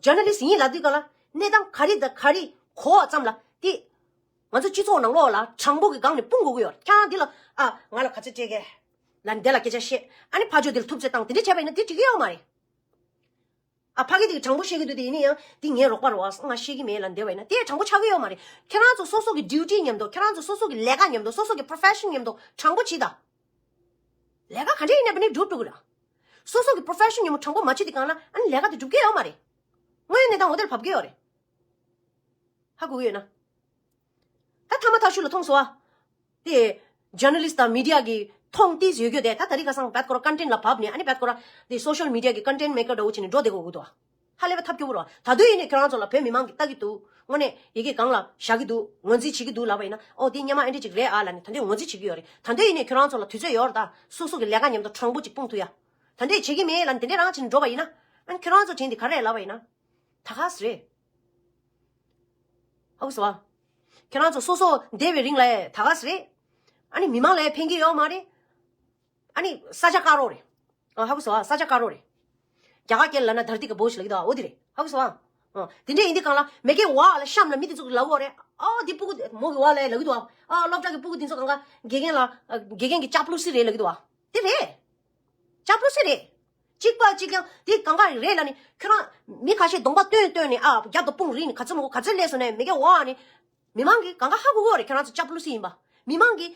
ཇར་ནལ་ལིསྟ་ཡིན་ལབ་དུས་ག་ལ་གནས་སྟངས་ག་རེ་དང་ག་རེ་གོ་བ་ཙམ་ལ་དེ། ང་ཚོ་སྤྱི་ཚོགས་ནང་ལོགས་ལ་དྲང་པོ་གི་སྒང་ནས་སྤུངས་དགོས་ཀྱི་ཡོད། ཁྱེད་རང་འདི་ལ་ཨ་ང་ལ་ག་ཚོད་སྤྲད་གས། ལ་འདི་ལ་སྐད་ཆ་བཤད། ཨ་ནི་ཕ་ཇོ་འདི་ལ་ཐུབ་ཚོད་བཏང་། དེ་འདྲ་བྱས་པ་ཡིན་ན་དེ་འགྲིག་གི་ཡོད་མ་རེད། ཨ་ཕ་གི་དེ་དྲང་པོ་བཤད་ཀྱི་འདུག་དེ་ཡིན་ན་ཡང་དེ་ངའི་རོགས་པ་རེད་བ། ང་བཤད་ཀྱི་མེད་ལབ་བསྡད་པ་ཡིན་ན་དེ་དྲང་པོ་ཆགས་ཀྱི་ཡོད་མ་རེད། ཁྱེད་རང་ཚོ་སོ་སོ་གི་ཌིའུ་ཊི་མཉམ་དུ། ཁྱེད་རང་ཚོ་སོ་སོ་གི་ལས་ཀ་མཉམ་དུ། སོ་སོ་གི་པོ་རོ་ཕེ་ཤན་མཉམ་དུ་དྲང་པོ་བྱེད་དང་། ལས་ཀ་ག་འདྲ་ཡིན་ན་བ་ནི་སྒྲུབ་འགྲོ་གི་རེད། སོ་སོ་གི་པོ་རོ་ཕེ་ཤན་མཉམ་དུ་དྲང་པོ་མ་བྱེད་དེ་གང་ལ་ཨ་ནི་ལས་ཀ་དེ་སྒྲུབ་ཀྱི་ཡོད་མ་རེད། དངོས་ཡོད་གནས་སྟངས་འོ་དེར་བབས་ཀྱི་ཡོད་རེད། ཧ་གོ་གི་ཡོད་ན། ད་ཐ་མ་ཐག་ཤུལ་ལ་མཐོང་སོང་ཨ། དེ་ཇར་ན་ལི་སི་ཊི་དང་མི་ཌི་ཡ་གི་མཐོང་ཏིས་ཡོད་རྒྱུ་དེ་ད་ད་རིང་ཁ་སང་བད་ཁོ་ར་ཀོན་ཊེན་ཊི་ལ་བབས་ནས། ཨ་ནི་བད་ཁོ་ར་དེ་སོ་ཤལ་མི་ཌི་ཡ་གི་ཀོན་ཊེན་ཊི་མེ་ཀར་འདྲ་བོ་བྱས་ནས་འགྲོ་བསྡད་དགོས་ཀྱི་འདུག་ཧ་ལས་པ་ཐབས་སྐྱོ་པོ་རེད་བ། ད་དུང་ཡིན་ནའི་ཁྱོད་རང་ཚོ་ལ་བོད་མི་མང་གིས་ལྟ་གི་འདུག་དངོས་གནས་ཡི་གེ་སྒང་ལ་བཞག་གི་འདུག་ངོས་འཛིན་བྱེད་ཀྱི་འདུག་ལབ་པ་ཡིན་ན། ཨོ་དེ་སྔོན་མ་ཨེ་འདྲ་ཅིག་རེད་ཨ་ལབ་ནས་ད་དུང་ངོས་འཛིན་བྱེད་ཀྱི་ཡོད་རེད། ད་དུང་ཡིན་ནའི་ཁྱོད་རང་ཚོ་ལ་དུས་ཚོད་ཡོད་རེད། ད་སོ་སོ་གི་ལས་ཀ་མཉམ་དུ་དྲང་པོ་ཅིག་སྤུངས་ཐུབ་ཡ། ད་འདྲས་བྱེད་ཀྱི་མེད་ལབ་ནས་དེ་འདྲས་རང་བྱས་ནས་འགྲོ་བ་ཡིན་ན། ཨ་ནི་ཁྱོད་རང་ཚོ་དྲན་དེ་ག་རེ་ལབ་པ་ཡིན་ན། ད་ག་སེ་རེད། ཧ་གོ་སོང་ཨ། ཁྱེད་རང་ཚོ་སོ་སོ་བསྡད་པའི་རིང་ལ་ད་ག་སེ་རེད། ཨ་ནི་མི་མང་ལ་ཕན་གྱི་ཡོད་མ་རེད། ཨ་ནི་ས་ཆ་དཀར་རོ་རེད། ཨ་ཧ་གོ་སོང་ཨ། ས་ཆ་དཀར་རོ་རེད། རྒྱ་གར་སྐད་ལབ་ན་དྷར་ཏི་ཀ་བོཇ་ལབ་ཀྱི་འདུག་ཨ། འོ་དེ་རེད། ཧ་གོ་སོང་ཨ། ཨ་དེ་འདྲས་ཡིན་དུས་གང་ལ་མེ་ཀའི་འོག་ལ་གཤམ་ལ་མི་དེ་ཚོ་གིས་ལབ་ཀྱི་ཡོད་རེད། ཨ་འདི་སྤུ་གུ་མོ་གི་འོག་ལ་ལབ་ཀྱི་འདུག་ཨ། ཨ་སློབ་གྲྭ་གི་སྤུ་གུ་དེ་ཚོ་གང་ག་དགེ་རྒན་ལ་དགེ་རྒན་གྱི་ལྕགས་པོ་ལུ་སི་རེད་ལབ་ཀྱི་འདུག་ཨ། དེ་རེད། ལྕགས་པོ་ལུ་སི་རེད། གཅིག་པ་གཅིག་རྐྱང་དེ་གང་ག་རེད་ལབ་ནས་ཁྱོད་རང་མི་ཁ་ཤས་གདོང་པ་སྟོན་སྟོན་ནས། ཨ་རྒྱབ་ཏུ་དཔུང་རིང་ནས་ག་ཚོད་མོ་ག་ཚོད་སླེབས་སོང་ནས་མེ་ཀའི་འོག་ནས་མི་མང་གིས་གང་ག་ཧ་གོ་གི་ཡོད་རེད། ཁྱོད་རང་ཚོ་ལྕགས་པོ་ལུ་སི་ཡིན་པ། མི་མང་གིས་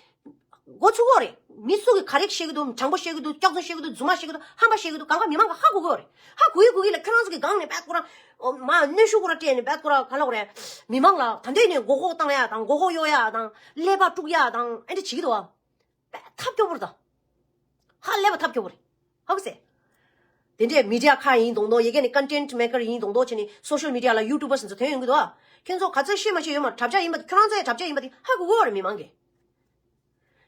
མགོ་ཚོད་ཀྱི་ཡོད་རེད། མི་སུ་གིས་ག་རེ་བཤད་ཀྱི་འདུག་དྲང་པོ་བཤད་ཀྱི་འདུག་སྐྱག་རྫུན་བཤད་ཀྱི་འདུག་རྫུན་མ་བཤད་ཀྱི་འདུག་ཧམ་པ་བཤད་ཀྱི་འདུག་གང་ག་མི་མང་གིས་ཧ་གོ་གི་ཡོད་རེད། ཧ་གོ་ཡི་གོ་གི་ལ་ཁྱོད་རང་ཚོ་གི་སྒང་ནས་བད་ཁོ་ར་མ་གནོན་ཤུགས་ཁོ་ར་སྤྲད་ནས་བད་ཁོ་ར་ག་ལབ་དགོས་རེད། མི་མང་ལ་ད་འདོད་ནས་མགོ་སྐོར་བཏང་ཡ་དང་མགོ་སྐོར་གཡོག་ཡ་དང་ཀླད་པ་དཀྲུག་ཡ་དང་ཨེ་འདྲ་བྱེད་ཀྱི་འདུག་ཨ། ཐབས་སྐྱོ་པོ་རེད་ད། ཧ་ལས་པ་ཐབས་སྐྱོ་པོ་རེད། ཧ་གོ་སོང་ཨ། དེ་འདྲས་མི་ཌི་ཡ་ཁག་ཡིན་མདོག་མདོག་ཡ་གི་ནི་ཀོན་ཊེན་ཊི་མེ་ཀར་ཡིན་མདོག་མདོག་བྱས་ནས་སོ་ཤལ་མི་ཌི་ཡ་ལ་ཡུ་ཊུབ་བར་ཟེར་ཚོ་ཐོན་ཡོང་གི་འདུག་ཨ། ཁྱོད་ཚོ་ག་ཚོད་ཤེས་མ་ཤེས་ཡོད་མ་རེད། དྲ་རྒྱ་ཡིན་པ་དེ་ཁྱོད་རང་ཚོ་ཡ་དྲ་རྒྱ་ཡིན་པ་དེ་ཧ་གོ་གི་ཡོད་རེད་མི་མང་གིས།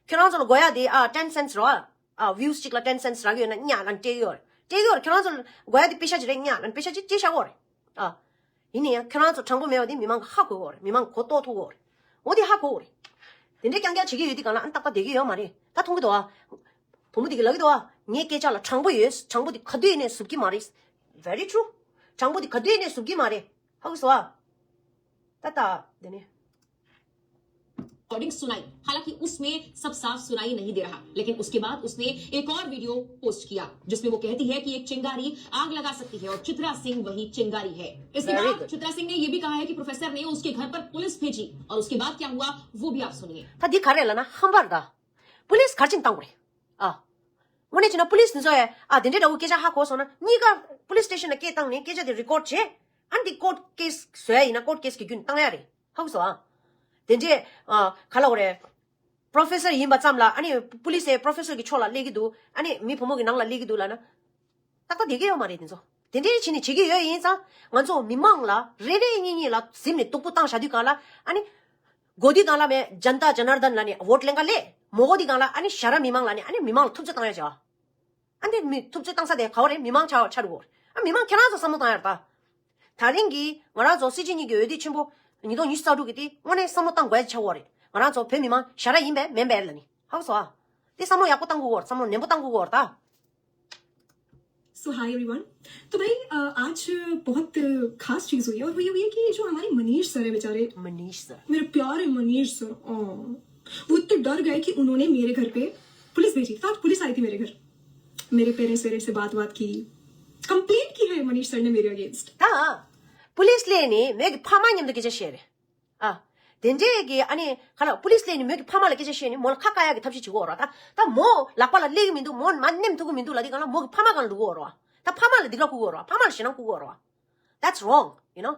ཁྱོད་རང་ཚོ་ལ་དགོས་ཡ་དེ་ཨ་ཊེན་སེན་སི་རེད་བ། ཨ་བིའུ་སི་གཅིག་ལ་ཊེན་སེན་སི་རག་གི་ཡོད་ན་ཉག་ལབ་ནས་སྤྲད་ཀྱི་ཡོད་རེད། སྤྲད་ཀྱི་ཡོད་རེད། ཁྱོད་རང་ཚོ་ལ་དགོས་ཡ་དེ་པེ་ཤ་ཅིག་རེད་ཉག་ལབ་ནས་པེ་ཤ་ཅིག་སྤྲད་བཞག་གི་ཡོད་རེད། ཨ། ཡིན་ན་ཡང་ཁྱོད་རང་ཚོ་དྲང་པོ་མེད་པ་དེ་མི་མང་གིས་ཧ་གོ་གི་ཡོད་རེད། མི་མང་གིས་གོ་རྟོགས་ཐུབ་ཀྱི་ཡོད་རེད། འོ་དེ་ཧ་གོ་གི་རེད། དེ་འདྲའི་རྐྱང་རྐྱང་བྱེད་ཀྱི་ཡོད་དུས་གང་ལ་ཨ་ནི་ཏག་ཏག་བསྡད་ཀྱི་ཡོད་མ་རེད། ད་མཐོང་གི་འདུག་ཨ། བུ་མོ་དེ་གིས་ལབ་ཀྱི་འདུག་ཨ། ངའི་སྐད་ཆ་ལ་དྲང་པོ་ཡོད། དྲང་པོ་དེ་ག་དུས་ནས་བཟོ་གི་མ་རེད། Very true། དྲང་པོ་དེ་ག་དུས་ནས་བཟོ་གི་མ་རེད། ཧ་གོ་སོང་ཨ། ད་ད་དེ་ནས། रिकॉर्डिंग सुनाई। हालांकि उसमें सब साफ सुनाई नहीं दे रहा, लेकिन उसके बाद उसने एक और वीडियो पोस्ट किया, जिसमें वो कहती है कि एक चिंगारी आग लगा सकती है और चित्रा सिंह वही चिंगारी है। इसके Very बाद good. चित्रा सिंह ने ये भी कहा है कि प्रोफेसर ने उसके घर पर पुलिस भेजी और उसके बाद क्या हुआ, वो भी आप सुनिए। ད་འདི་ག་རེ་ལབ་ན་ཧམ་པ་རེད་ད། པུ་ལིས་ག་རེ་བྱས་ནས་བཏང་དགོས་རེད། ཨ། དངོས་གནས་བྱས་ན་པུ་ལིས་འདི་ཚོ་ཡ་ཨ་དེ་འདྲའི་འདྲ་བོ་སྐད་ཆ་ཧ་གོ་སོང་ན་གཉིས་ཀ་པུ་ལིས་སི་ཊེ་ཤན་ལ་སྐད་བཏང་ནས་སྐད་ཆ་དེ་རི་ཀོཌ་བྱས། ཨ་ནི་དེ་ཀོརཊ་ཀེ་སི་བཟོ་ཡ་ཡིན་ན་ཀོརཊ་ཀེ་སི་གི་བརྒྱུད་ནས་བཏང་ཡ་རེད། ཧ་གོ་སོང་ཨ། དེ་འདྲས་ཨ་ག་ལབ་དགོས་རེད། པོ་རོ་ཕེ་སར་ཡིན་པ་ཙམ་ལ་ཨ་ནི་པུ་ལིས་སི་པོ་རོ་ཕེ་སར་གི་ཕྱོགས་ལ་སླེབས་ཀྱི་འདུག་ཨ་ནི་མི་བུ་མོ་གི་ནང་ལ་སླེབས་ཀྱི་འདུག་ལབ་ན། ཏག་ཏག་བསྡད་ཀྱི་ཡོད་མ་རེད་དེ་ཚོ། དེ་འདྲའི་བྱས་ནས་བྱེད་ཀྱི་ཡོད་ཡིན་ཙང་། ང་ཚོ་མི་མང་ལ་རེ་རེ་གཉིས་གཉིས་ལ་གཟིམ་ནས་སྡུག་པོ་བཏང་བཞག་དུས་གང་ལ་ཨ་ནི། མགོ་དུས་གང་ལ་མེད་ཇན་ཏ་ཇ་ནར་དན་ལབ་ནས་ཝོཊ་ལེན་ག་སླེབས། མོ་གོ་དུས་གང་ལ་ཨ་ནི་ཞར་ར་མི་མང་ལབ་ནས་ཨ་ནི་མི་མང་ལ་ཐུབ་ཚོད་བཏང་ཡ་བྱས་པ། ཨ་ནི་མི་ཐུབ་ཚོད་བཏང་ས་དེ་ག་བ་རེད། མི་མང་ཆགས་ཆགས་འགྲོ་གི་ཡོད་རེད། ཨ་མི་མང་ཁྱེད་རང་ཚོ་བསམ་བློ་བཏང་ཡ་རེད་ད། ད་རིང་གི་ང་རང་ཚོ་སྲིད་སྤྱི་གཉིས་ཀྱི་འོས་བསྡུ་ཆེན་པོ་ཉིས་སྟོང་ཉི་ཤུ་རྩ་དྲུག་གི་དེ་དངོས་གནས་བསམ་བློ་བཏང་དགོས་ཡ་ཆགས་ཀྱི་ཡོད་རེད། ང་རང་ཚོ་བོད་མི་མང་ཞར་ར་ཡིན་པས་མིན་པས་ལབ་ནས། ཧ་གོ་སོང་ཨ། དེ་བསམ་བློ་ཡག་པོ་བཏང་དགོས་ཀྱི་ཡོད་རེད། བསམ་བློ་ནན་པོ་བཏང་དགོས་ཀྱི་ཡོད་རེད་ད། सो हाय एवरीवन। तो भाई, अ, आज बहुत खास चीज हुई है और वो ये हुई है कि जो हमारे मनीष सर है बेचारे, Manish sir. मेरे प्यारे मनीष सर, अ, वो इतने डर गए कि उन्होंने मेरे घर पे पुलिस भेजी। तो आज पुलिस आई थी मेरे घर, मेरे पेरेंट्स वेरेंट्स से बात बात की, कंप्लेन की है मनीष सर ने मेरे अगेंस्ट। ད། པུ་ལིས་སླེབས་ནས་མོ་གི་ཕ་མ་མཉམ་དུ་སྐད་ཆ་བཤད་རེད། ཨ། དེ་འདྲས་ཀྱི་ཨ་ནི་ག་ལ་པུ་ལིས་སླེབས་ནས་མོ་གི་ཕ་མ་ལ་སྐད་ཆ་བཤད་ནས་མོ་ལ་ཁ་བཀག་ཡག་གི་ཐབས་ཤེས་བྱེད་ཀྱི་ཡོད་རེད་བ། ད་ད་མོ་ལག་པ་ལ་སླེབས་ཀྱི་མི་འདུག་མོ་མར་མནན་ཐུབ་ཀྱི་མི་འདུག་ལབ་དུས་གང་ལ་མོ་གི་ཕ་མ་སྒང་ལ་འགྲོ་གི་ཡོད་རེད་བ། ད་ཕ་མ་ལ་སྡིགས་ར་བསྐུལ་གྱི་ཡོད་རེད་བ། ཕ་མ་ལ་ཞེད་སྣང་བསྐུལ་གྱི་ཡོད་རེད་བ། That's wrong, you know.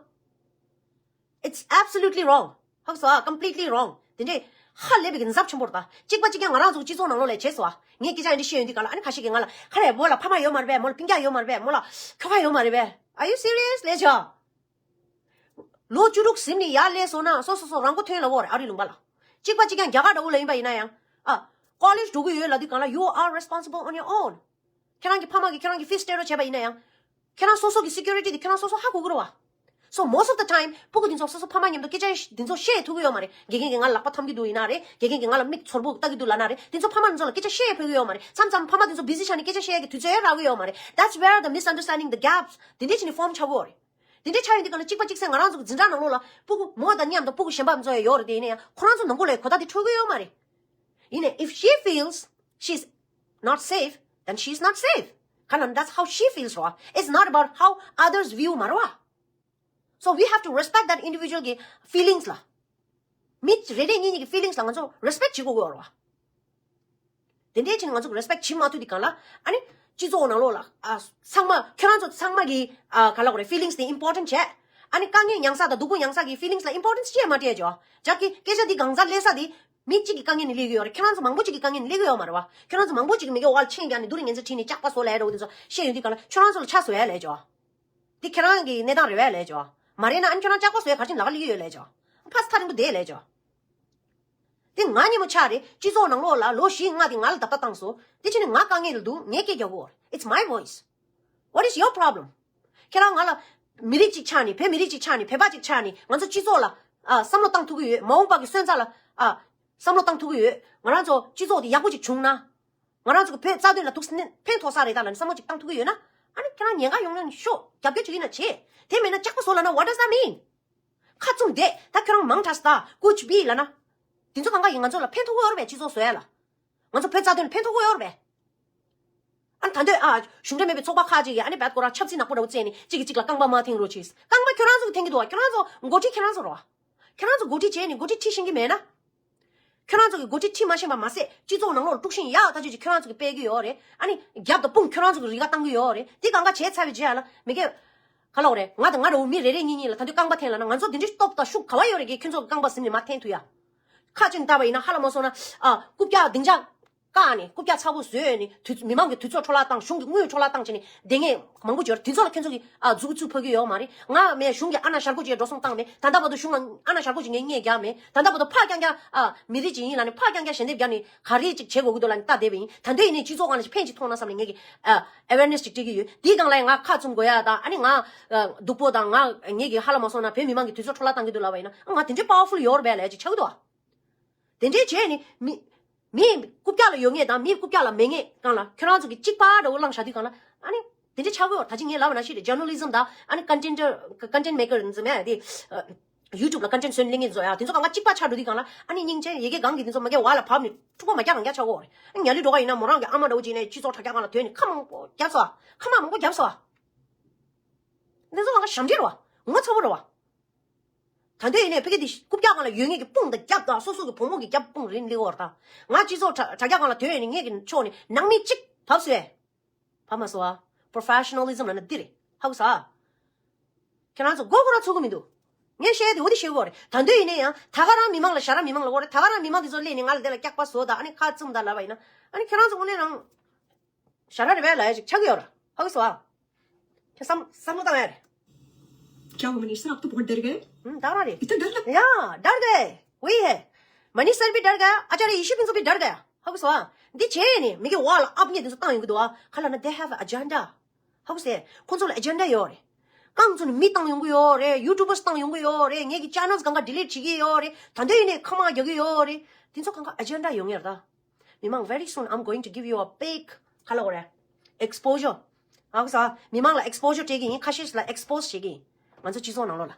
It's absolutely wrong. ཧ་གོ་སོང་ཨ། Completely wrong. དེ་འདྲས་ཧ་ལས་པའི་གི་འཛབ་ཆེན་པོ་རེད་ད། གཅིག་པ་གཅིག་རྐྱང་ང་རང་ཚོ་གི་སྤྱི་ཚོགས་ནང་ལོགས་ལ་བྱས་སོང་ཨ། ངས་སྐད་ཆ་འདི་བཤད་ཡོང་དུས་གང་ལ་ཨ་ནི་ཁ་ཤས་ཀྱིས་ང་ལ་ཁ་རེ་མོ་ལ་ཕ་མ་ཡོད་མ་རེད་པས། མོ་ལ་སྤུན་ཀྱག་ཡོད་མ་རེད་པས། མོ་ལ་ཁྱོ་ག་ཡོད་མ་རེད་པས། Are you serious? ལས་བྱ། ལོ་བཅུ་དྲུག་ཟིན་ནས་ཡར་སླེབས་སོང་ན་སོ་སོ་སོ་རང་མགོ་ཐོན་ལ་འོ་རེད། ཨ་རི་ལུང་པ་ལ། གཅིག་པ་གཅིག་རྐྱང་རྒྱ་གར་འདྲ་བོ་ལ་ཡིན་པ་ཡིན་ན་ཡང་། ཨ། ཀོ་ལེཇ་འགྲོ་གི་ཡོད་ལབ་དུས་གང་ལ་you are responsible on your own. ཁྱེད་རང་གི་ཕ་མ་གིས་ཁྱེད་རང་གི་ཕིས་སྤྲད་རོགས་བྱས་པ་ཡིན་ན་ཡང་། ཁྱེད་རང་སོ་སོ་གི་སི་ཀུ་རི་ཊི་དེ་ཁྱེད་རང་སོ་སོ་ཧ་གོ་གི་རེད་བ། So most of the time སྤུ་གུ་འདི་ཚོ་སོ་སོ་ཕ་མ་མཉམ་དུ་སྐད་ཆ་འདི་ཚོ་བཤད་ཐུབ་ཀྱི་ཡོད་མ་རེད། དགེ་རྒན་གྱིས་ང་ལ་ལག་པ་འཐམ་གྱི་འདུག་ཡིན་ན་རེད། དགེ་རྒན་གྱིས་ང་ལ་མིག་ཚོར་པོ་ལྟ་གི་འདུག་ལབ་ན་རེད། འདི་ཚོ་ཕ་མ་འདི་ཚོ་ལ་སྐད་ཆ་བཤད་ཕོད་ཀྱི་ཡོད་མ་རེད། མཚམས་མཚམས་ཕ་མ་འདི་ཚོ་བི་ཟི་ཆགས་ནས་སྐད་ཆ་བཤད་ཡག་གི་དུས་ཚོད་རག་གི་ཡོད་མ་རེད། That's where the misunderstanding, the gaps དེ་འདྲས་བྱས་ནས་ཕོམ་ཆགས་ཀྱི་ཡོད་རེད། དེ་འདྲའི་ཆ་ཡོད་འདི་ག་ལ་གཅིག་པ་གཅིག་སེ་ང་རང་ཚོ་གི་འཛིན་གྲྭ་ནང་ལོགས་ལ་སྤུ་གུ་མོ་དང་མཉམ་དུ་སྤུ་གུ་གཞན་པ་ཚོ་ཡང་ཡོད་རེད། དེ་ཡིན་ན་ཡང་ཁོ་རང་ཚོ་ནང་ཁུལ་ལ་གོ་ཐག་དེ་འཕྲོད་ཀྱི་ཡོད་མ་རེད། ཡིན་ནའི་if she feels she's not safe, then she's not safe. ག་ན་that's how she feels རོ། It's not about how others view མ་རོ། So we have to respect that individual གི་feelings ལ། མི་རེ་རེ་གཉིས་གཉིས་ཀྱི་feelings ལ་ང་ཚོ་respect བྱེད་དགོས་ཀྱི་ཡོད་རོ། དེ་འདྲའི་ཕྱིན་ང་ཚོ་respect བྱེད་མ་ཐུབ་དུས་གང་ལ་ཨ་ནི་སྤྱི་ཚོགས་ནང་ལོགས་ལ་ཨ་ཚང་མ་ཁྱོད་རང་ཚོ་ཚང་མ་གི་ཨ་ག་ལ་གོ་རེ་feelings དེ་important བྱས། ཨ་ནི་དཀའ་ངལ་མྱངས་ས་དང་སྡུག་པོ་མྱངས་ས་གི་feelings ལ་importance ཅི་ཡང་མ་སྤྲད་ཅོ། ཅག་གི་སྐད་ཆ་འདི་གང་ཟག་སླེབས་ས་འདི་མི་གཅིག་གི་དཀའ་ངལ་ནི་སླེབས་ཀྱི་ཡོད་རེད། ཁྱོད་རང་ཚོ་མང་པོ་གཅིག་གི་དཀའ་ངལ་ནི་སླེབས་ཀྱི་ཡོད་མ་རེད་བ། ཁྱོད་རང་ཚོ་མང་པོ་གཅིག་གི་མི་གི་འོག་ལ་ཆེན་རྒྱག་ནི་སྡུག་རུས་ངན་ཚད་ཁྲིད་ནི་ལྕགས་པ་བཟོ་ལས་རོགས་དེ་ཚོ་བཤད་ཡོང་དུས་གང་ལ་ཁྱོད་རང་ཚོ་ལ་ཆ་བཟོ་ཡ་ལས་ཅོ། འདི་ཁྱེད་རང་གི་གནས་སྟངས་རེད་བས་ལས་ཅོ། མ་རེད་ན་ཨ་ནི་ཁྱོད་རང་ལྕགས་པ་བཟོས་ག་ཅིན་ལ་ཁ་སླེབས་ཀྱི་ཡོད་ལས་ཅོ། ཕ་སི་ཐག་རིང་པོ་བསྡད་ལས་ཅོ། དེ་ང་ཉིན་མོ་ཆགས་རེད། སྤྱི་ཚོགས་ནང་ལོགས་ལ་ལོ་བཞི་ལྔ་དེ་ང་ལ་རྡབ་རྡབ་བཏང་སོང་། དེ་ཕྱིན་ནས་ང་དཀའ་ངལ་ལ་འདུག་ངས་སྐད་རྒྱག་གོ། It's my voice. What is your problem? ཁྱེད་རང་ང་ལ་མི་རིགས་གཅིག་ཆགས་ནས་བོད་མི་རིགས་གཅིག་ཆགས་ནས་བོད་པ་གཅིག་ཆགས་ནས་ང་ཚོ་སྤྱི་ཚོགས་ལ་ཨ་བསམ་བློ་བཏང་ཐུབ་ཀྱི་ཡོད། མ་འོངས་པ་གི་སོན་རྩ་ལ་ཨ་བསམ་བློ་བཏང་ཐུབ་ཀྱི་ཡོད། ང་རང་ཚོ་སྤྱི་ཚོགས་དེ་ཡག་པོ་ཅིག་བྱུང་ན། ང་རང་ཚོ་གི་བོད་རྩ་དོན་ལ་ཐུགས་སྣེ་ཕན་ཐོགས་ས་རེད་ད་ལབ་ནས་བསམ་བློ་ཅིག་བཏང་ཐུབ་ཀྱི་ཡོད་ན། ཨ་ནི་ཁྱེད་རང་ཉེན་ཁ་ཡོང་ན་ཤོག་རྒྱབ་སྐྱོར་བྱེད་ཀྱི་ན་བྱེད། དེ་མེད་ན་ལྕགས་པོ་བཟོ་ལབ་ན་what does that mean? ཁ་བཙུམ་བསྡད་ད་ཁྱོད་རང་མང་དྲགས་ད་ཀུ་ཆུ་བི་ལབ་ན། དེ་ཚོ་གང་ག་ཡིན་ང་ཚོ་ལ་ཕན་ཐོགས་ཀྱི་ཡོད་རེད་པས། སྤྱི་ཚོགས་བཟོ་ཡ་ལ། ང་ཚོ་བོད་རྩ་དོན་ལ་ཕན་ཐོགས་ཀྱི་ཡོད་རེད་པས། ཨ་ནི་ད་འདོད་ཨ་གཞུང་འབྲེལ་མེད་པའི་ཚོགས་པ་ཁག་ཅིག་གིས་ཨ་ནི་བད་སྐོར་ར་ཆབ་སྲིད་ནག་པོ་འདྲ་བོ་བཙལ་ནས་གཅིག་གིས་གཅིག་ལ་རྐང་པ་མ་འཐེན་རོགས་གྱིས། རྐང་པ་ཁྱོད་རང་ཚོ་གིས་འཐེན་གྱི་འདུག་བ། ཁྱོད་རང་ཚོ་འགོ་ཁྲིད་ཁྱེད་རང་ཚོ་རེད་བ། ཁྱོད་རང་ཚོ་འགོ་ཁྲིད་བྱས་ནས་འགོ་ཁྲིད་ཁྲིད་ཤེས་ཀྱི་མེད་ན། ཁྱོད་རང་ཚོ་གི་འགོ་ཁྲིད་ཁྲིད་མ་ཤེས་པ་མ་ཟད་སྤྱི་ཚོགས་ནང་ལོགས་ལ་དཀྲུག་ཤིང་ཡག་ཐག་ཆོད་ཅིག་ཁྱོད་རང་ཚོ་གི་སྤེལ་གྱི་ཡོད་རེད། ཨ་ནི་རྒྱབ་དང་དཔུང་ཁྱོད་རང་ཚོ་གི་རིག་པ་བཏང་གི་ཡོད་རེད། དེ་གང་ག་བྱས་ཚར་བའི་རྗེས་ལ་མི་སྒེར་ག་ལ་འོ་རེད། ང་དང་ང་འདྲ་བོ་མི་རེ་རེ་གཉིས་གཉིས་ལ་ད་དུང་རྐང་པ་འཐེན་ལབ་ན་ང་ཚོ་དེ་འདྲའི་སྟོབས་དང་ཤུགས་ག་བ་ཡོད་རེད་གི་ཁྱོད་ཚོ་གི་རྐང་པ་ཟིན་ནས་མ་འཐེན་ཐུབ་ཡ། ཁ་ཅིག་བལྟས་པ་ཡིན་ན་ཧ་ལས་མ་སོང་ན་ཨ་རྐུབ་བཀྱག་སྡིངས་ཆ་བཀག་ནས་རྐུབ་བཀྱག་ཚ་པོ་བཟོས་ནས་དུས་མི་མང་གི་དུས་ཚོད་འཕྲོ་བརླག་བཏང་། གཞུང་གི་དངུལ་འཕྲོ་བརླག་བཏང་བྱས་ནས་སྡུག་བསྔལ་མང་པོ་འབྱོར། དེ་ཚོ་ལ་ཁྱོད་ཚོ་གིས་ཨ་མཛུབ་གུ་ཚུགས་ཕོད་ཀྱི་ཡོད་མ་རེད། ང་མེད་གཞུང་གིས་ཨ་ན་ཞར་པོ་ཅིག་འགྲོ་སོང་བཏང་མེད། ད་ལྟ་བར་དུ་གཞུང་ལ་ཨ་ན་ཞར་པོ་ཅིག་ངས་རྙེད་རྒྱག་མེད། ད་ལྟ་བར་དུ་ཕར་རྐྱང་རྐྱང་ཨ་མི་རིགས་ཅིག་ཡིན་ལབ་ནས་ཕར་རྐྱང་རྐྱང་ཞལ་འདེབས་རྒྱག་ནས་ག་རེ་ཅིག་བྱེད་དགོས་ཀྱི་འདུག་ལབ་ནས་ལྟ་བསྡད་པ་ཡིན། ད་དུང་ཡིན་ནའི་སྤྱི་ཚོགས་སྒང་ལ་ཕན་ཅིག་ཐོགས་ན་བསམ་ནས་ངས་ཀྱི་ཨ་awareness་ཅིག་སྤྲད་ཀྱི་ཡོད། དེའི་སྒང་ལ་ཡང་ང་ཁ་བཙུམ་དགོས་ཡ་དང་ཨ་ནི་ང་ཨ་སྡུག་པོ་དང་ང་ངས་ཀྱི་ཧ་ལས་མ་སོང་ན་བོད་མི་མང་གི་དུས་ཚོད་འཕྲོ་བརླག་བཏང་གི་འདུག་ལབ་པ་ཡིན་ན་ང་དེ་འདྲའི་powerful་ཡོད་རེད་པས་ལབ་ཅིག་ཆགས་ཀྱི་འདུག་ཨ། དེ་འདྲའི་བྱས་ནས་མི་མི་རྐུབ་བཀྱག་ལ་ཡོད་ངེས་དང་མི་རྐུབ་བཀྱག་ལ་མེད་ངེས་སྒང་ལ་ཁྱོད་རང་ཚོ་གི་གཅིག་པ་འདྲ་བོ་བླངས་བཞག་དུས་སྒང་ལ་ཨ་ནི་དེ་འདྲའི་ཆགས་ཀྱི་ཡོད། ད་ཅི་ངས་ལབ་པ་ནང་བཞིན་རེད། journalism་དང་ཨ་ནི་content content maker་འཛིན་མེད་དེ་YouTube་ལ་content་བཟོས་ནས་གླེང་མཁན་ཚོ་ཡ་དེ་ཚོ་གང་ག་གཅིག་པ་ཆགས་འགྲོ་དུས་སྒང་ལ་ཨ་ནི་སྙིང་རྗེ་ཡ་གི་སྒང་གི་དེ་ཚོ་མ་གི་བར་ལ་བབས་ནས་འཁྲུག་པ་མ་རྒྱག་རང་རྒྱག་ཆགས་ཀྱི་ཡོད་རེད། ཨ་ནི་ཉ་ལི་འགྲོ་ག་ཡིན་ན་མོ་རང་གི་ཨ་མ་འདྲ་བོ་ཅིག་ནས་སྤྱི་ཚོགས་དྲ་རྒྱ་སྒང་ལ་ཐོན་ནས་ཁ་མང་པོ་བརྒྱབ་སོང་ཨ། ཁ་མང་མང་པོ་བརྒྱབ་སོང་ཨ། དེ་ཚོ་གང་ག་ཞབས་འདྲེན་རེད་བ། ངོ་ཚ་པོ་རེད་བ། ད་འདོད་ཡིན་ནའི་ཕ་གི་འདི་རྐུབ་བཀྱག་སྒང་ལ་ཡོད་ངེས་ཀྱི་དཔུང་དང་རྒྱབ་དང་སོ་སོ་གི་བུ་མོ་གི་རྒྱབ་དཔུང་རིང་ལི་བོར་ད། ང་སྤྱི་ཚོགས་དྲ་དྲ་རྒྱ་སྒང་ལ་ཐོན་ཡོད་ནི་ངེད་ཀྱི་ཕྱོགས་ནས་ནང་མི་གཅིག་བབས་སོ་ཨེ། བབས་མ་སོང་ཨ། professionalism་ལབ་ན་འདི་རེད། ཧ་གོ་སོང་ཨ། ཁྱེད་རང་ཚོ་མགོ་སྐོར་ར་ཚོད་གི་མི་འདུག་ངས་བཤད་དེ་འོ་དེ་བཤད་དགོས་རེད། ད་འདོད་ཡིན་ནའི་ཡང་ད་ག་རང་མི་མང་ལ་ཞར་ར་མི་མང་ལ་འོ་རེད། ད་ག་རང་མི་མང་དེ་ཚོ་སླེབས་ནས་ང་ལ་དེ་ལ་སྐྱག་པ་བཟོ་ད་ཨ་ནི་ཁ་བཙུམ་ད་ལབ་པ་ཡིན་ན་ཨ་ནི་ཁྱེད་རང་ཚོ་དངོས་གནས་རང་ཞར་ར་རེད་པས་ལབ་ཡ་ཅིག་ཆགས་ཀྱི་ཡོད་ར། ཧ་གོ་སོང་ཨ། ཁྱེད་བསམ་བསམ་བློ་བཏང་ཡ་རེད། क्या हुआ मनीष सर, आप तो बहुत डर गए। हम्म, डरा रही। इतना डर लग- या, डर गए। वही है। मनीष सर भी डर गया, आचार्य ईश्वर सिंह भी डर गया। ཧ་གོ་སོང་ཨ། འདི་བྱས་ནས་མི་གི་འོག་ལ་ཨབ་ཉེ་དེ་ཚོ་བཏང་ཡོང་གི་འདུག་ཨ། ཁ་ལ་ན་they have agenda། ཧ་གོ་སོང་། ཁོང་ཚོ་ལ་agenda་ཡོད་རེད། རྐང་ཚོ་ནས་མི་བཏང་ཡོང་གི་ཡོད་རེད། YouTubers་བཏང་ཡོང་གི་ཡོད་རེད། ངེད་ཀྱི་channels་གང་ག་delete་བྱེད་ཀྱི་ཡོད་རེད། ད་འདོད་ཡིན་ནའི་ཁ་མང་རྒྱག་གི་ཡོད་རེད། དེ་ཚོ་གང་ག་agenda་ཡོང་ངེས་རེད་ད། མི་མང་very soon I'm going to give you a big ག་ལ་གོ་རེད། exposure། ཨ་ཁུ་ས། མི་མང་ལ་exposure་སྤྲད་ཀྱི་ཡིན། ཁ་ཤས་ལ་expose་བྱེད་ཀྱི་ཡིན། ང་ཚོ་སྤྱི་ཚོགས་ནང་ལོགས་ལ།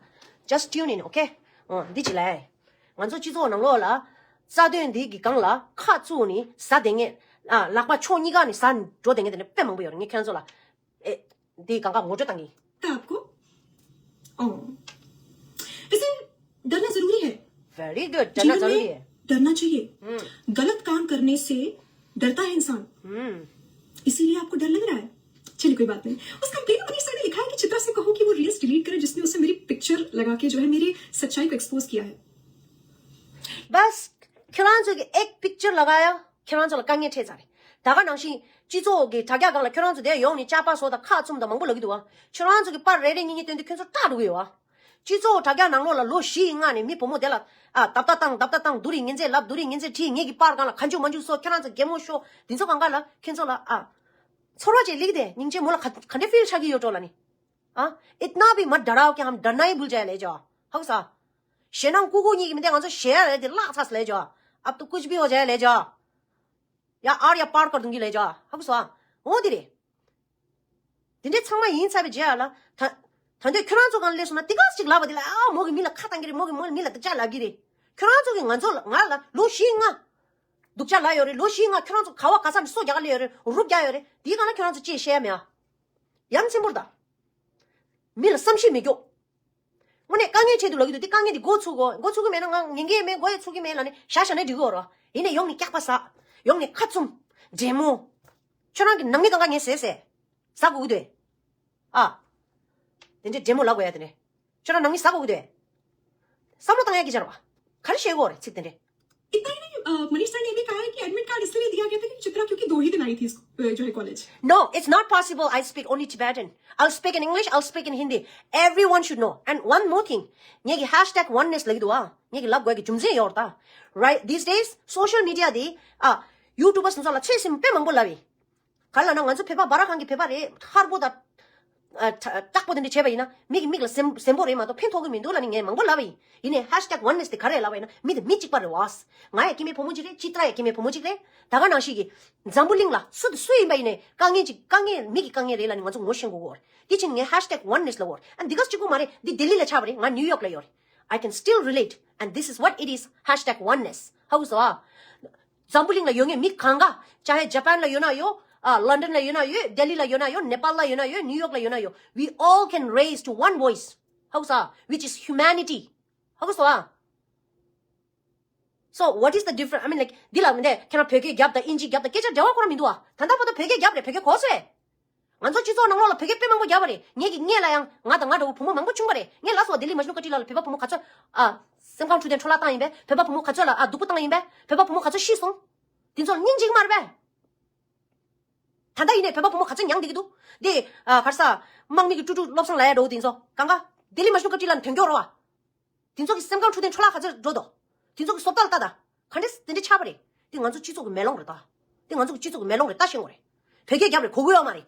Just tune in, okay? ཨོ་འདི་ཅི་ལས། ང་ཚོ་སྤྱི་ཚོགས་ནང་ལོགས་ལ་རྩ་དོན་འདི་གི་སྒང་ལ་ཁ་བཙུགས་ནས་ཟ་བསྡད་མཁན། ཨ་ལག་པ་ཕྱོགས་གཉིས་ཀ་ནས་ཟ་འགྲོ་བསྡད་མཁན་དེ་འདྲ་དཔེ་མང་པོ་ཡོད་རེད། ངས་ཁྱེད་ཚོ་ལ་ཨེ་འདི་གང་ག་ངོ་སྤྲོད་བཏང་གི་ཡིན། आपको ओ, वैसे डरना जरूरी है। Very good। डरना जीवन जरूरी में है। डरना चाहिए। हम्म। गलत काम करने से डरता है इंसान। हम्म। इसीलिए आपको डर लग रहा है। चलिए, कोई बात नहीं। उस कंप्लेन में सर ने लिखा है कि चित्रा से कहो कि वो रील्स डिलीट करे, जिसने उसे मेरी पिक्चर लगा के जो है मेरी सच्चाई को एक्सपोज किया है। बस ཁྱོད་རང་ཚོ་གི་ཨེག་པིག་ཅར་ལ་ག་ཡ། ཁྱོད་རང་ཚོ་ལ་དཀའ་ངལ་འཕྲད་ཚར་རེད། ད་ག་ནང་བཞིན་སྤྱི་ཚོགས་ཀྱི་དྲ་རྒྱ་སྒང་ལ་ཁྱོད་རང་ཚོ་དེ་ཡོང་ནས་ལྕགས་པ་བཟོ་དང་ཁ་བཙུམ་དང་མང་པོ་ལབ་ཀྱི་འདུག་བ། ཁྱོད་རང་ཚོ་གི་པར་རེ་རེ་གཉིས་གཉིས་སྟོན་དུས་ཁྱོད་ཚོ་སྐྲག་འགྲོ་གི་ཡོད་བ། སྤྱི་ཚོགས་དྲ་རྒྱ་ནང་ལོགས་ལ་ལོ་བཞི་ཡི་སྔ་ནས་མི་བུ་མོ་དེ་ལ་ཨ་རྡབ་རྡབ་བཏང་རྡབ་རྡབ་བཏང་སྡུག་རུས་ངན་ཚད་ལབ་སྡུག་རུས་ངན་ཚད་ཁྲིད་ངེད་ཀྱི་པར་སྒང་ལ་ག་འཇུག་མ་འཇུག་བཟོ་ཁྱོད་རང་ཚོ་གད་མོ་ཤོར་འདི་ཚོ་གང་ག་ལ་ཁྱོད་ཚོ་ལ་ཨ་ཚོར་བ་ཅིག་སླེབས་ཏེ་སྙིང་རྗེ་མོ་ལ་ག་ག་འདྲ་ཕིལ་ཆགས་ཀྱི་ཡོད་འགྲོ་ལ་ནི། ཨ། इतना भी मत डराओ कि हम डरना ही भूल जाए ལབ་ཅོ། ཧ་གོ་སོང་། ཞེད་སྣང་ཀུ་ཀུ་གཉིས་ཀྱི་མི་དེ་ང་ཚོ་ཞེད་ཡ་རེད་དེ་བརླག་ཚར་ལབ་ཅོ། अब तो कुछ भी हो जाए ལབ་ཅོ། या आर या पार कर दूंगी ལབ་ཅོ། ཧ་གོ་སོང་། འོ་དེ་རེད། དེ་འདྲའི་ཚང་མ་ཡིན་ཚར་བའི་རྗེས་ལ་ད། ད་ལྟ་ཁྱོད་རང་ཚོ་གང་སླེབས་སོང་ན་དེ་ག་ཅིག་ལབ་པ་དེ་ལ་ཨ་མོ་གི་མི་ལ་ཁ་བཏང་གི་རེད། མོ་གི་མོ་མི་ལ་སྡུག་ཅག་ལབ་ཀྱི་རེད། ཁྱོད་རང་ཚོ་གི་ང་ཚོ་ལ་ང་ལ་ལོ་བཞི་ལྔ་སྡུག་ཅག་ལབ་ཡོད་རེད། ལོ་བཞི་ལྔ་ཁྱོད་རང་ཚོ་ག་བ་ག་ས་ནས་སོ་རྒྱག་ག་སླེབས་ཡོད་རེད། རུབ་རྒྱག་ཡོད་རེད། དེའི་སྒང་ལ་ཁྱོད་རང་ཚོ་ཅི་བཤད་ཡ་མེད་ཨ། ཡ་མཚན་པོར་ད། མི་ལ་བསམ་ཤེས་མི་སྐྱོ། དངོས་གནས་དཀའ་ངལ་ཆེད་དུ་ལབ་ཀྱི་འདུག་དེ་དཀའ་ངལ་དེ་འགོ་ཚུགས་དགོས། འགོ་ཚུགས་ཀྱི་མེད་ན་ང་ཉན་གྱི་མེད། འགོ་ཡ་ཚུགས་ཀྱི་མེད་ལབ་ནས་ཤ་ཤ་ནས་འགྲིག་གི་ཡོད་རེད། ཡིན་ནས་ཡོང་ནས་སྐྱག་པ་ཟ། ཡོང་ནས་ཁ་བཙུམ། འདྲེ་མོ། ཁྱོད་རང་གི་ནང་མི་གང་ག་ངས་ཟས་ཟས། ཟ་དགོས་ཀྱི་འདུག་ཨ། དེ་འདྲའི་འདྲེ་མོ་ལབ་དགོས་ཡ་དེ་འདྲ། ཁྱོད་རང་ནང་མི་ཟ་དགོས་ཀྱི་འདུག་བསམ་བློ་བཏང་ཡ་གི་ཅར་བ། ག་རེ་བཤད་དགོས་རེད་ཚིག་དེ་འདྲ། इतना ही नहीं, अ, मनीष सर ने भी कहा है कि एडमिट कार्ड इसलिए दिया गया था कि चित्रा क्योंकि दो ही दिन आई थी इस, अ, जो है college. No, it's not possible. I speak only Tibetan. I'll speak in English, I'll speak in Hindi. Everyone should know. And one more thing. ངེད་ཀྱི་ཧེཤ་ཊེག་ཝན་ནེས་ལབ་ཀྱི་འདུག་ཨ། ངེད་ཀྱི་ལབ་དགོས་ཀྱི་རྒྱུ་མཚན་ཡོད་རེད་ད། Right, these days, social media དེ་ཨ། ཡུ་ཊུབ་པར་སོང་ཙང་ལ་ཚོད་སེམས་དཔེ་མང་པོ་ལབ་ཡིན། ག་ལ་ན་ང་ཚོ་བོད་པ་སྦ་ར་ཁང་གི་བོད་པ་རེད། ཧར་པོ་དང་། ཨ། ཁྲ་ཀྲག་པོ་དེ་འདྲ་བྱས་པ་ཡིན་ན་མི་གི་མིག་ལ་སེམས་སེམས་པོ་རེད་མ་གཏོགས་ཕན་ཐོགས་ཀྱི་མི་འདུག་ལབ་ནས་ངས་མང་པོ་ལབ་པ་ཡིན། ཡིན་ནའི་ཧེཤ་ཊེག་ཝན་ནེས་དེ་ག་རེ་ལབ་པ་ཡིན་ན་མི་དེ་མི་གཅིག་པ་རེད་བ། ང་ཡ་སྐྱེ་དམན་ཕོ་མོ་གཅིག་རེད། ཅི་ཏྲ་ཡ་སྐྱེ་དམན་ཕོ་མོ་གཅིག་རེད། ད་ག་ནང་བཞིན་གི་འཛམ་བུ་གླིང་ལ་སུ་དང་སུ་ཡིན་པ་ཡིན་ནའི་དཀའ་ངལ་ཅིག་དཀའ་ངལ་མི་གི་དཀའ་ངལ་རེད་ལབ་ནས་ང་ཚོ་ངོ་ཤེས་དགོས་ཀྱི་ཡོད་རེད། དེ་ཕྱིན་ངས་ཧེཤ་ཊེག་ཝན་ནེས་ལབ་ཡོད་རེད། ཨ་འདི་ག་གཅིག་པུ་མ་རེད། འདི་ལྡི་ལི་ལ་ཆགས་པ་རེད། ང་ནིའུ་ཡོག་ལ་ཡོད་རེད། I can still relate and this is what it is. ཧེཤ་ཊེག་ཝན་ནེས། ཧ་གོ་སོང་ཨ། འཛམ་བུ་གླིང་ལ་ཡོད་མཁན་མི་གང་ག་ཅ་ཧེ་ཇ་པན་ལ་ཡོད་ན་ཡོད། ཨ། ལོན་ཌོན་ལ་ཡོད་ན་ཡོད། ལྡི་ལི་ལ་ཡོད་ན་ཡོད། ནེ་པཱལ་ལ་ཡོད་ན་ཡོད། ནིའུ་ཡོག་ལ་ཡོད་ན་ཡོད། We all can raise to one voice. ཧ་གོ་སོང་ཨ། Which is humanity. ཧ་གོ་སོང་ཨ། So what is the difference? I mean, like, འདི་ལ་མི་འདས་ཁྱེད་རང་བོད་སྐད་རྒྱབ་དང་དབྱིན་ཇི་རྒྱབ་དང་སྐད་ཆ་འབྲེལ་བ་ཁོ་རང་མི་འདུག་ཨ། ད་ལྟ་བར་དུ་བོད་སྐད་རྒྱབ་རེད། བོད་སྐད་གོ་སོང་ངས། ང་ཚོ་སྤྱི་ཚོགས་ནང་ལོགས་ལ་བོད་སྐད་དཔེ་མང་པོ་རྒྱབ་པ་རེད། ངེད་ཀྱི་སྔོན་ལ་ཡང་ང་དང་ང་འདྲ་བོ་བུ་མོ་མང་པོ་བྱུང་བ་རེད། ངས་ལབ་སོང་བ། ལྡི་ལི་མཇནུ་ཀ་ཊི་ལ་ལ་བོད་པ་བུ་མོ་ག་ཚོད་ཨ། སེམས་ཁམས་འཕྲོད་བསྟེན་འཕྲོ་བརླག་བཏང་ཡིན་པས། བོད་པ་བུ་མོ་ག་ཚོད་ལ་ཨ་སྡུག་པོ་བཏང་ཡིན་པས། བོད་པ་བུ་མོ་ག་ཚོད་ཤི་སོང་། དེ་ཚོ་ལ་སྙིང་རྗེ་གི་མ་རེད་པས། ད་ལྟ་ཡིན་ནའི་བོད་པ་བུ་མོ་ག་ཚོད་མྱངས་བསྡད་ཀྱི་འདུག་དེ་ཨ་ག་རེ་ཟ། དམག་མི་གི་ཀྲུ་ཀྲུ་བློ་བཟང་ལབ་ཡ་འདྲ་བོ་དེ་ཚོ་གང་ག་ལྡི་ལི་མཇནུ་ཀ་ཊི་ལ་ནས་ཐོན་མཁན་རེད་བ། དེ་ཚོ་གི་སེམས་ཁམས་འཕྲོད་བསྟེན་འཕྲོ་བརླག་ག་ཚོད་འགྲོ་འདུག་དེ་ཚོ་གི་བཟོ་ལྟ་ལ་ལྟ་དང་། ག་འདྲས་དེ་འདྲས་ཆགས་པ་རེད། དེ་ང་ཚོ་སྤྱི་ཚོགས་ཀྱི་མེ་ལོང་རེད་ད། དེ་ང་ཚོ་གི་སྤྱི་ཚོགས་ཀྱི་མེ་ལོང་རེད་ད། ཤེས་དགོས་རེད། བོད་སྐད་རྒྱབ་རེད་གོ་གི་ཡོད་མ་རེད།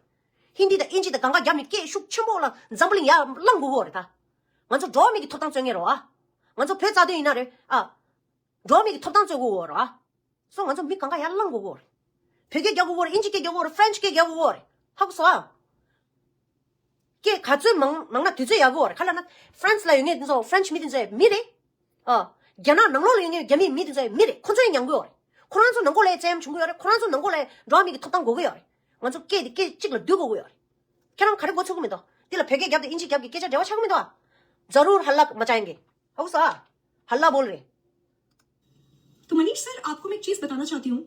ཧིན་དི་དང་དབྱིན་ཇི་དང་གང་ག་རྒྱབ་ནས་སྐད་ཤུགས་ཆེན་པོ་ལ་འཛམ་བུ་གླིང་ཡར་བསླང་དགོས་ཀྱི་ཡོད་རེད་ད། ང་ཚོ་འགྲོ་བ་མི་གི་ཐོབ་ཐང་རྩོད་མཁན་རེད་བ། ང་ཚོ་བོད་རྩ་དོན་ཡིན་ན་རེད་ཨ། འགྲོ་བ་མི་གི་ཐོབ་ཐང་རྩོད་དགོས་ཀྱི་ཡོད་རེད་བ། སོ་ང་ཚོ་མི་གང་ག་ཡར་བསླང་དགོས་ཀྱི་ཡོད་རེད། བོད་སྐད་རྒྱབ་དགོས་ཀྱི་ཡོད་རེད། དབྱིན་ཇི་སྐད་རྒྱབ་དགོས་ཀྱི་ཡོད་རེད། ཧྥ་རན་ཆི་སྐད་རྒྱབ་དགོས་ཀྱི་ཡོད་རེད། ཧ་གོ་སོང་ཨ། སྐད་ག་ཚོད་མང་མང་ན་དེ་ཚོད་ཡག་གི་ཡོད་རེད། ག་ལབ་ན་ཧྥ་རན་སི་ལ་ཡོད་མཁན་དེ་ཚོ་ཧྥ་རན་སི་མི་དེ་ཚོ་མི་རེད། ཨ། རྒྱ་ནག་ནང་ལོགས་ལ་ཡོད་མཁན་རྒྱ་མིའི་མི་དེ་ཚོ་མི་རེད། ཁོ་ཚོ་ཡང་མྱང་གི་ཡོད་རེད། ཁོ་རང་ཚོ་ནང་ལོགས་ལ་བཙན་གཡེམ་བྱུང་གི་ཡོད་རེད། ཁོ་རང་ཚོ་ནང་ལོགས་ལ་འགྲོ་བ་མི་གི་ཐོབ་ཐང་དགོས་ཀྱི་ཡོད་རེད། ང་ཚོ་སྐད་དེ་སྐད་གཅིག་ལ་བསྡུ་དགོས་ཀྱི་ཡོད་རེད། ཁྱེད་རང་ག་རེ་མགོ་ཚོད་ཀྱི་མི་འདུག་དེ་ལ་བོད་སྐད་རྒྱབ་དང་དབྱིན་ཇི་རྒྱབ་ཀྱི་སྐད་ཆ་འབྲེལ་བ་ཆགས་ཀྱི་མི་འདུག་ཨ། ཛ་རུར་ཧ་ལ་མ་ཅ་ཡེང་གེ། ཧ་གོ་སོང་ཨ། ཧ་ལ་བོལ་རེད། तो मनीष सर, आपको मैं एक चीज बताना चाहती हूँ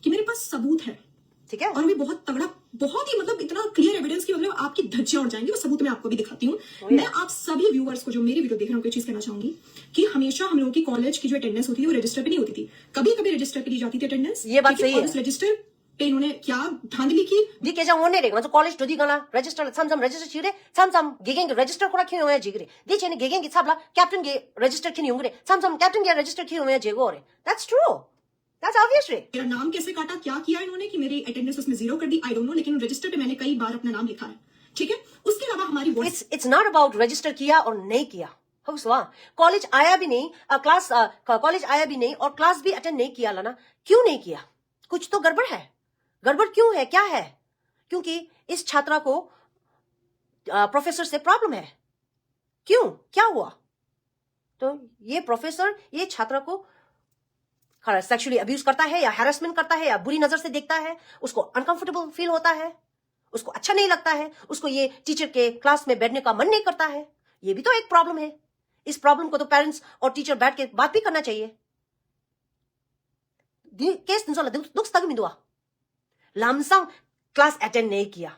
कि मेरे पास सबूत है। ठीक है। और भी बहुत तगड़ा, बहुत ही, मतलब, इतना क्लियर एविडेंस कि, मतलब, आपकी धज्जियां उड़ जाएंगी। वो सबूत मैं आपको भी दिखाती हूँ। मैं आप सभी व्यूअर्स को, जो मेरी वीडियो देख रहे हैं, उनको ये चीज कहना चाहूंगी कि हमेशा हम लोगों की कॉलेज की जो अटेंडेंस होती थी, वो रजिस्टर पे नहीं होती थी। कभी कभी रजिस्टर पे दी जाती थी अटेंडेंस। ये बात सही है। और उस रजिस्टर पे इन्होंने क्या धांधली की? འདི་སྐད་ཆ་དངོས་གནས་རེད། ང་ཚོ་ཀོ་ལེཇ་འགྲོ་དུས་སྒང་ལ་རེ་ཇི་སི་ཊར་ལ་མཚམས་མཚམས་རེ་ཇི་སི་ཊར་བྱེད་ཀྱི་རེད། མཚམས་མཚམས་དགེ་རྒན་གྱིས་རེ་ཇི་སི་ཊར་ཁོ་རང་འཁྱེར་ཡོང་ཡ་བྱེད་ཀྱི་རེད། འདི་བྱས་ནས་དགེ་རྒན་གྱི་ཚབ་ལ་ཀེབ་ཊན་གྱིས་རེ་ཇི་སི་ཊར་འཁྱེར་ཡོང་གི་རེད། མཚམས་མཚམས་ཀེབ་ཊན་གྱིས་རེ་ཇི་སི་ཊར་འཁྱེར་ཡོང་ཡ་བྱེད་ཀྱི་ཡོད་རེད། That's true. That's obvious རེད། मेरा नाम कैसे काटा, क्या किया इन्होंने कि मेरी अटेंडेंस उसमें ज़ीरो कर दी, I don't know, लेकिन रजिस्टर पे मैंने कई बार अपना नाम लिखा है। ठीक है, उसके अलावा हमारी It's, it's not about register किया और नहीं किया। ཧ་གོ་སོང་ཨ། ཀོ་ལེཇ་आया भी नहीं, अ, क्लास, अ, क- कॉलेज आया भी नहीं और क्लास भी अटेंड नहीं किया ལབ་ན། क्यों नहीं किया? कुछ तो गड़बड़ है। गड़बड़ क्यों है, क्या है? क्योंकि इस छात्रा को, अ, प्रोफेसर से प्रॉब्लम है। क्यों, क्या हुआ? तो ये प्रोफेसर ये छात्रा को खरा सेक्सुअली अब्यूज करता है या हैरेसमेंट करता है या बुरी नजर से देखता है, उसको अनकंफर्टेबल फील होता है, उसको अच्छा नहीं लगता है, उसको ये टीचर के क्लास में बैठने का मन नहीं करता है। ये भी तो एक प्रॉब्लम है। इस प्रॉब्लम को तो पेरेंट्स और टीचर बैठ के बात भी करना चाहिए। दी- केस दिन सोला दुख दुख तक मिंदुआ। ལམ་སང་ཀ་ལ་སི་ཨེ་ཊེན་ཌི་མེད་ཀྱི་ཡ།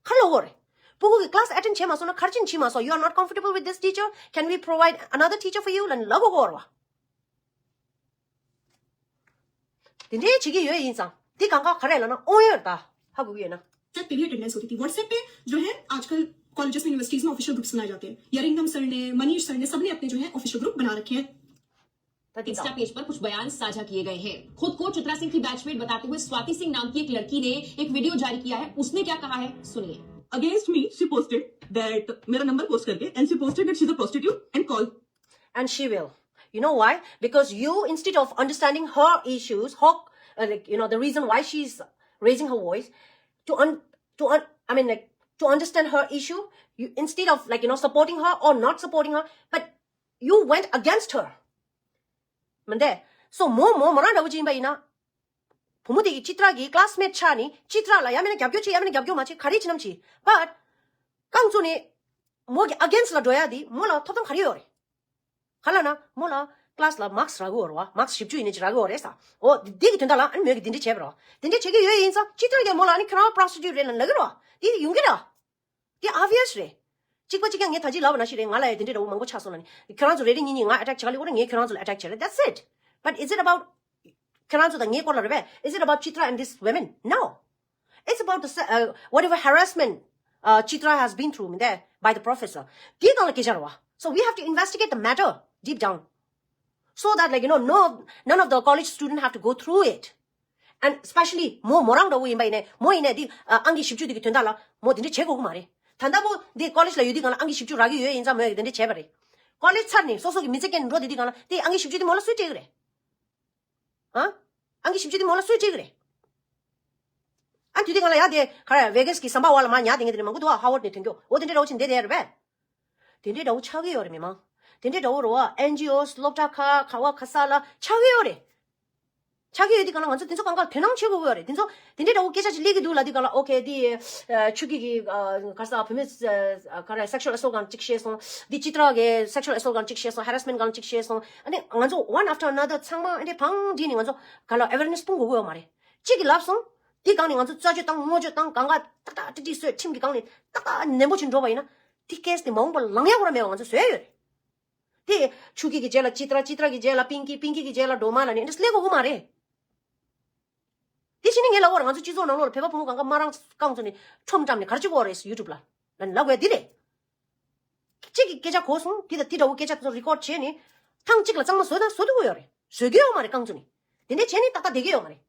ཁ་ལོ་གོ་རེད། སྤུ་གུ་གི་ཀ་ལ་སི་ཨེ་ཊེན་ཌི་བྱེད་མ་སོང་ན་ཁར་ཆེན་བྱེད་མ་སོང་། You are not comfortable with this teacher, can we provide another teacher for you? ལན་ལ་གོ་གོ་ར་བ། དེ་འདྲའི་བྱེད་ཀྱི་ཡོད་ཡིན་ཙང་དེ་གང་ག་ག་རེ་ལབ་ན་དབང་ཡོད་རེད་ད། ཧ་གོ་གི་ཡོད་ན། व्हाट्सएप पे भी अटेंडेंस होती थी। व्हाट्सएप पे जो है आजकल कॉलेजेस में, यूनिवर्सिटीज में ऑफिशियल ग्रुप्स बनाए जाते हैं। यरिंगम सर ने, मनीष सर ने, सबने अपने जो है ऑफिशियल ग्रुप बना रखे हैं। इंस्टा पेज पर कुछ बयान साझा किए गए हैं। खुद को चित्रा सिंह की बैचमेट बताते हुए स्वाति सिंह नाम की एक लड़की ने एक वीडियो जारी किया है। उसने क्या कहा है, सुनिए। Against me, she posted that मेरा नंबर पोस्ट करके, and she posted that she's a prostitute and call. And she will. You know why? Because you, instead of understanding her issues, her, uh, like, you know, the reason why she's raising her voice, to un- to un- I mean, like, to understand her issue, you, instead of, like, you know, supporting her or not supporting her, but you went against her. མི་འདས། སོ་མོ་མོ་མོ་རང་འདྲ་བོ་ཅིག་ཡིན་པ་ཡིན་ན། བུ་མོ་དེ་གི་ཅི་ཏྲ་གི་ཀ་ལ་སི་མེ་ཊི་ཆགས་ནི་ཅི་ཏྲ་ལ་ཡ་མེད་ན་རྒྱབ་སྐྱོར་བྱེད་ཡ་མེད་ན་རྒྱབ་སྐྱོར་མ་བྱེད་ག་རེ་བྱེད་ནམ་བྱེད། བཊ་རྐང་བཙུགས་ནས་མོ་གི་ཨ་གེན་སི་ལ་འགྲོ་ཡ་དེ་མོ་ལ་ཐོབ་ཐང་ག་རེ་ཡོད་རེད། ག་ལ་ན་མོ་ལ་ཀ་ལ་སི་ལ་མཱརཀ་སི་རག་གི་ཡོད་རེད་བ། མཱརཀ་སི་བཞི་བཅུ་ཡིན་ནའི་ཅིག་རག་གི་ཡོད་རེད་ས། འོ་དེ་གི་དོན་དག་ལ་ཨ་ནི་མོས་གི་དེ་འདྲ་བྱས་པ་རེད་བ། དེ་འདྲ་བྱེད་ཀྱི་ཡོད་ཡིན་ཙང་ཅི་ཏྲ་གི་མོ་ལ་ཨ་ནི་ཁྱོད་རང་པྲོ་སི་ཊི་ཊུཊ་རེད་ལབ་ལབ་གི་རེད་བ། དེ་ཡོང་གི་རེད། དེ་ཨོབ་བི་ཡ་སི་རེད། གཅིག་པ་གཅིག་རྐྱང་ངས་ད་ཅི་ལབ་པ་ནང་བཞིན་རེད། ང་ལ་ཡ་དེ་འདྲའི་འདྲ་བོ་མང་པོ་ཆགས་སོང་ལབ་ནི། ཁྱོད་རང་ཚོ་རེ་རེ་གཉིས་གཉིས་ང་ཨེ་ཊེག་བྱེད་ག་ལེ་གོ་རེད། ངས་ཁྱོད་རང་ཚོ་ལ་ཨེ་ཊེག་བྱེད་རེད། That's it. But is it about ཁྱོད་རང་ཚོ་དང་ངའི་སྐོར་ལ་རེད་པས། Is it about Chitra and this women? No. It's about the se- uh, whatever harassment uh, Chitra has been through མི་འདས་by the professor. དེའི་སྒང་ལ་སྐད་ཆ་རེད་བ། So we have to investigate the matter deep down so that, like, you know, no, none of the college student have to go through it. And especially མོ་མོ་རང་འདྲ་བོ་ཡིན་པ་ཡིན་ནའི་མོ་ཡིན་ནའི་འདི་ཨ་ཨང་ཀི་བཞི་བཅུ་འདི་གི་དོན་དག་ལ་མོ་འདི་འདྲ་བྱེད་དགོས་ཀྱི་མ་རེད། ད་ལྟ་བུ་འདི་ཀོ་ལེཇ་ལ་ཡོད་དུས་སྒང་ལ་ཨང་ཀི་བཞི་བཅུ་རག་གི་ཡོད་ཡིན་ཙང་མོས་འདི་འདྲ་བྱས་པ་རེད། ཀོ་ལེཇ་ཚར་ནས་སོ་སོ་གི་མི་ཚེ་སྐྱེལ་ནས་འགྲོ་བསྡད་དུས་སྒང་ལ་དེ་ཨང་ཀི་བཞི་བཅུ་འདི་མོ་ལ་སུས་སྤྲད་ཀྱི་རེད། ཨ། ཨང་ཀི་བཞི་བཅུ་འདི་མོ་ལ་སུས་སྤྲད་ཀྱི་རེད། ཨ་དུས་དེ་སྒང་ལ་ཡང་དེ་ག་རེ་ཝེ་གྷ་སི་གི་ཟམ་པ་བ་ལ་མར་ཉལ་བསྡད་མཁན་དེ་འདྲ་མང་པོ་འདུག་ཨ། ཧ་ཝར་ཌི་ནས་ཐོན་རྒྱུ་འོ་དེ་འདྲའི་འདྲ་བོ་ཅིག་འདི་དེ་རེད་པས། དེ་འདྲའི་འདྲ་བོ་ཆགས་ཀྱི་ཡོད་རེད། མི་མང་དེ་འདྲའི་འདྲ་བོ་རེད་བ། ཨེན་ཇི་ཨོ་སློབ་གྲྭ་ཁག་ག་བ་ག་ས་ལ་ཆགས་ཀྱི་ཡོད་རེད། ཆགས་ཀྱི་ཡོད་དུས་སྒང་ལ་ང་ཚོ་དེ་ཚོ་གང་ག་དོ་སྣང་བྱེད་དགོས་ཀྱི་ཡོད་རེད། དེ་ཚོ་དེ་འདྲའི་འདྲ་བོ་སྐད་ཆ་ཅིག་སླེབས་ཀྱི་འདུག་ལབ་དུས་སྒང་ལ་ཨོ་ཁེ་དེ་ཆུ་སྐྱིད་ཀྱི་ག་ས་བུད་མེད་ག་རེ་སེག་ཤུ་ཨལ་སོལ་སྒང་ཅིག་བཤད་སོང་། དེ་ཅི་ཏྲ་གི་སེག་ཤུ་ཨལ་སོལ་སྒང་ཅིག་བཤད་སོང་། ཧེ་ར་སི་མེན་ཊི་སྒང་ཅིག་བཤད་སོང་། ཨ་ནི་ང་ཚོ་one after another ཚང་མ་ཨ་ནི་བང་བསྒྲིགས་ནས་ང་ཚོ་ག་ལ་ཨེ་ཝེར་ནེ་སི་སྤུངས་དགོས་ཀྱི་ཡོད་མ་རེད། གཅིག་གིས་ལབ་སོང་། དེ་སྒང་ནས་ང་ཚོ་རྩད་གཅོད་བཏང་ངོ་བཅོས་བཏང་གང་ག་ཏག་ཏག་ཏི་ཏི་བཟོས་ཁྲིམས་ཀྱི་སྒང་ནས་ཏག་ཏག་ནན་པོ་བྱེད་འགྲོ་བ་ཡིན་ན། དེ་ཀེ་སི་དེ་མ་འོངས་པར་ལངས་ཡག་ཁོ་རང་མེད་པ་ང་ཚོས་བཟོས་ཡོད་རེད། དེ་ཆུ་སྐྱིད་ཀྱི་རྗེས་ལ་ཅི་ཏྲ་ཅི་ཏྲ་གི་རྗེས་ལ་པིང་ཀི་པིང་ཀི་གི་རྗེས་ལ་སྒྲོལ་མ་ལབ་ནས་འདི་སླེབས་དགོས་ཀྱི་མ་རེད། དེ་བྱས་ནས་ངས་ལབ་པ་རེད། ང་ཚོ་སྤྱི་ཚོགས་ནང་ལོགས་ལ་བོད་པ་བུ་མོ་གང་ག་མ་རང་རྐང་བཙུགས་ནས་ཁྲོམ་བཀྲམ་ནས་ག་རེ་བྱེད་ཀྱི་ཡོད་རེད་ཟེར་ཡུ་ཊུབ་ལ་ལབ་ནས་ལབ་དགོས་ཡ་འདི་རེད། གཅིག་གིས་སྐད་ཆ་གོ་སོང་། དེ་དང་དེ་འདྲ་བོ་སྐད་ཆ་དེ་ཚོ་རི་ཀོཌ་བྱས་ནས་ཐེངས་གཅིག་ལ་གཙང་མ་བཟོ་དང་བཟོ་ཐུབ་ཀྱི་ཡོད་རེད། བཟོ་གི་ཡོད་མ་རེད་རྐང་བཙུགས་ནས། དེ་འདྲས་བྱས་ནས་ཏག་ཏག་བསྡད་ཀྱི་ཡོད་མ་རེད།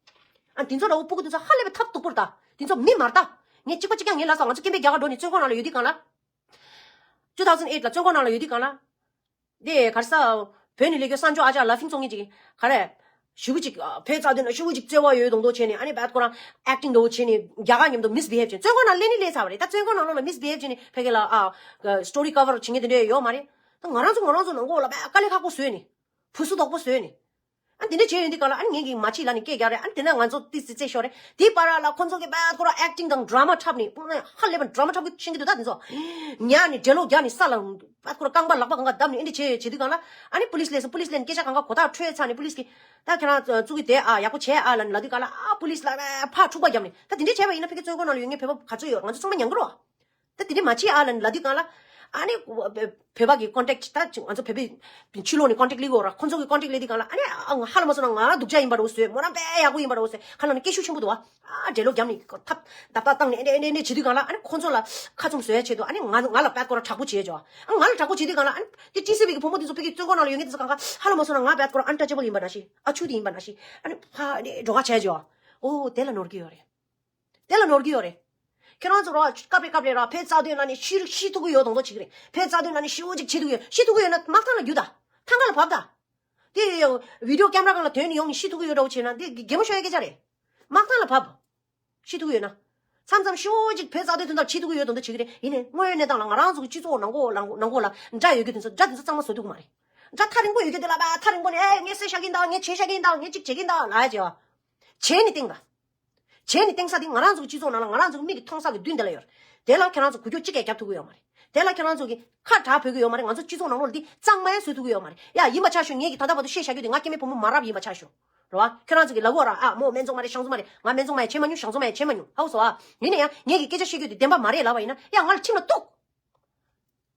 ཨ་དེ་ཚོ་འདྲ་བོ་སྤུ་གུ་དེ་ཚོ་ཧ་ལས་པའི་ཐབས་སྡུག་པོ་རེད་ད། དེ་ཚོ་མི་མ་རེད་ད། ངས་གཅིག་པ་གཅིག་རྐྱང་ངས་ལབ་སོང་། ང་ཚོ་སྐྱེ་འཕེལ་རྒྱ་གར་འགྲོ་ནས་བཙོན་ཁང་ནང་ལ་ཡོད་དུས་སྒང་ལ། two thousand eight ལ་བཙོན་ཁང་ནང་ལ་ཡོད་དུས་སྒང་ལ། དེ་ག་རེ་ཟ། བོད་ནས་སླེབས་རྒྱུ་གསར་འབྱོར་ཨ་ཅག་ལ་ཕིང་ཚོགས་གཉིས་ཅིག་གིས་ག་རེ། ཞེ་པོ་ཅིག་ཨ་བོད་རྩ་དོན་ལ་ཞེ་པོ་ཅིག་བརྩེ་བ་ཡོད་མདོག་མདོག་བྱས་ནས། ཨ་ནི་བད་ཁོ་རང་ཨེག་ཊིང་འདྲ་བོ་བྱས་ནས་རྒྱ་གར་མཉམ་དུ་མིས་བི་ཧེབ་བྱས། བཙོན་ཁང་ནང་ལོགས་ལ་མིས་བི་ཧེབ་བྱས་ནས་ཕ་གི་ལ་ཨ་སི་ཊོ་རི་ཀ་བར་བྱེད་མཁན་དེ་འདྲས་ཡོད་མ་རེད། ད་ང་རང་ཚོ་ང་རང་ཚོ་ནང་ལོགས་ལ་བད་དཀའ་ལས་ཁག་པོ་བཟོས་ནས། བུ་སུ་དོག་པོ་བཟོས་ནས། ཨ་དེ་འདྲ་བྱས་ཡོང་དུས་སྒང་ལ་ཨ་ནི་ངེད་ཀྱིས་མ་ཕྱི་ལབ་ནས་སྐད་རྒྱག་རེད། ཨ་ནི་དེ་ནས་ང་ཚོ་ཏི་སི་རྩེ་ཤོར་རེད། དེའི་བར་ལ་ཁོ་ཚོ་གིས་བད་ཁོ་རང་ཨེག་ཊིང་དང་ཌ་ར་མ་འཁྲབ་ནས་ཧ་ལས་པ་ཌ་ར་མ་འཁྲབ་གི་ཤེས་ཀྱི་འདུག་ད་དེ་ཚོ་ཉལ་ནས་འགྲེ་ལོག་རྒྱག་ནས་ས་ལ་བད་ཁོ་རང་རྐང་པ་ལག་པ་གང་ག་བརྡབ་ནས་ཨེ་འདྲ་བྱས་བྱེད་དུས་སྒང་ལ། ཨ་ནི་པུ་ལིས་སླེབས་སོང་། པུ་ལིས་སླེབས་ནས་སྐད་ཆ་གང་ག་གོ་ཐག་འཕྲོད་ཚར་ནས་པུ་ལིས་ཀྱིས་ད་ཁྱེད་རང་ཚོ་གིས་དེ་ཨ་ཡག་པོ་བྱས་ཨ་ལབ་ནས་ལབ་དུས་སྒང་ལ། ཨ་པུ་ལིས་ལ་ཕར་འཁྲུག་པ་བརྒྱབ་ནས། ད་དེ་འདྲ་བྱས་པ་ཡིན་ན་ཕ་གི་བཙོན་ཁང་ནང་ལ་ཡོད་མཁན་བོད་པ་ག་ཚོད་ཡོད་རེད། ང་ཚོ་ཚང་མ་མྱང་གི་རེད་བ། ད་དེ་འདྲ་མ་བྱེད་ཨ་ལབ་ལབ་དུས་སྒང་ལ། ཨ་ནི་བོད་པ་གི་ཀོན་ཊེག་ད་ང་ཚོ་བོད་པའི་ཕྱི་ལོགས་ནས་ཀོན་ཊེག་སླེབས་ཡོད་ར། ཁོང་ཚོ་གི་ཀོན་ཊེག་སླེབས་དུས་སྒང་ལ། ཨ་ནི་ཧ་ལས་མ་སོང་ན་ང་རང་སྡུག་ཅག་ཡིན་པ་འདྲ་བོ་བཟོས། མོ་རང་དཔེ་ཡག་པོ་ཡིན་པ་འདྲ་བོ་བཟོས། ཁ་ལ་ནི་སྐད་ཤུགས་ཆེན་པོ་འདུག་བ། ཨ་འགྲེ་ལོག་བརྒྱབ་ནས་ཐབ་རྡབ་རྡབ་བཏང་ནས་ཨེ་འདྲ་ཨེ་འདྲ་ཨེ་འདྲ་བྱེད་དུས་སྒང་ལ། ཨ་ནི་ཁོང་ཚོ་ལ་ཁ་བཙུམ་བཟོ་ཡ་ཆེད་དུ་ཨ་ནི་ང་ང་ལ་བད་ཁོ་རང་དྲག་པོ་བྱེད་ཅོ། ཨ་ང་ལ་དྲག་པོ་བྱེད་དུས་སྒང་ལ། ཨ་ནི་དེ་ཊི་སི་ཝི་གི་བུ་མོ་དེ་ཚོ་ཕ་གི་བཙོན་ཁང་ནང་ལ་ཡོད་མཁན་དེ་ཚོ་གང་ག་ཧ་ལས་མ་སོང་ན་ང་བད་ཁོ་རང་ཨན་ཊ་ཆེ་བལ་ཡིན་པ་ནང་བཞིན། ཨ་ཆུ་དེ་ཡིན་པ་ནང་བཞིན། ཨ་ནི་ཕ་ནས་འགྲོ་ཁ་བྱས་ཅོ། ཨོ་དེ་ལ་ནོར་གི་ཡོད་རེད། དེ་ལ་ནོར་གི་ཡོད་རེད། ཁྱེད་རང་ཚོ་རོ་སྐབས་རེ་སྐབས་རེ་ར་བོད་རྩ་དོན་ལ་ནི་ཤི་ཤི་ཐུབ་ཀྱི་ཡོད་མདོག་མདོག་བྱེད་ཀྱི་རེད། བོད་རྩ་དོན་ལ་ནི་ཤི་བོ་ཅིག་བྱེད་ཐུབ་ཀྱི་ཡོད། ཤི་ཐུབ་ཀྱི་ཡོད་ན་དམག་ཐང་ལ་རྒྱུགས་དང་། ཐང་ག་ལ་བབས་དང་། དེ་ཡི་བི་ཌི་ཡོ་ཀེམ་ར་སྒང་ལ་དོན་ནི་ཡོང་ནི་ཤི་ཐུབ་ཀྱི་ཡོད་འདྲ་བོ་བྱེད་ན་དེ་གད་མོ་ཤོར་ཡ་སྐད་ཆ་རེད། དམག་ཐང་ལ་བབས། ཤི་ཐུབ་ཀྱི་ཡོད་ན། མཚམས་མཚམས་ཤི་བོ་ཅིག་བོད་རྩ་དོན་དོན་དག་བྱེད་ཐུབ་ཀྱི་ཡོད་མདོག་མདོག་བྱེད་ཀྱི་རེད། ཡིན་ནའི་དངོས་ཡོད་གནས་སྟངས་ལ་ང་རང་ཚོ་གི་སྤྱི་ཚོགས་ནང་ཁུལ་ལ་ནང་ཁུལ་ལ་དགྲ་ཡོད་རྒྱུ་དེ་ཚོ་དགྲ་དེ་ཚོ་གཙང་མ་བཟོ་ཐུབ་ཀྱི་མ་རེད། དགྲ་ཐག་རིང་པོ་ཡོད་རྒྱུ་དེ་ལ་བ་ཐག་རིང་པོ་ནས་ཨེ་ངས་བསད་བཞག་གིན་དང་། ངས་བྱས་བཞག་གིན་དང་། ངས་ཅིག་བྱེད་ཀྱིན་དང་ལབ་ཡ་བྱེད་བ། བྱས་ནི་སྟེང་ག་བྱས་ནི་སྟེང་ས་དེ་ང་རང་ཚོ་གི་སྤྱི་ཚོགས་ནང་ལ་ང་རང་ཚོ་གི་མིག་གིས་མཐོང་ས་གི་མདུན་དེ་ལ་ཡོད་རེད། དེ་ལ་ཁྱེད་རང་ཚོ་འགུལ་སྐྱོད་གཅིག་ཀྱང་རྒྱབ་ཐུབ་ཀྱི་ཡོད་མ་རེད། དེ་ལ་ཁྱེད་རང་ཚོ་གི་ཁ་གྲག་ཕོད་ཀྱི་ཡོད་མ་རེད། ང་ཚོ་སྤྱི་ཚོགས་ནང་ལོགས་ལ་འདི་གཙང་མ་ཡང་བཟོ་ཐུབ་ཀྱི་ཡོད་མ་རེད། ཡ་ཡིན་པ་ཆ་ཞུ། ངེད་ཀྱི་ད་ལྟ་བར་དུ་བཤད་བཞག་རྒྱུ་དེ་ང་སྐྱེ་དམན་ཕོ་མོ་མ་རབས་ཡིན་པ་ཆ་ཞུ། རེད་བ། ཁྱེད་རང་ཚོ་གི་ལབ་ཡོད་ར། ཨ་མོ་སྨན་བཙོང་མ་རེད། ཞང་བཙོང་མ་རེད། ང་སྨན་བཙོང་མ་ཡང་བྱེད་མ་མྱོང་། ཞང་བཙོང་མ་ཡང་བྱེད་མ་མྱོང་། ཧ་གོ་སོང་ཨ། ཡིན་ན་ཡང་ངེད་ཀྱི་སྐད་ཆ་བཤད་རྒྱུ་དེ་བདེན་པ་མ་རེད་ལབ་པ་ཡིན་ན། ཡ་ང་ལ་ཁྲིམས་ལ་གཏུག་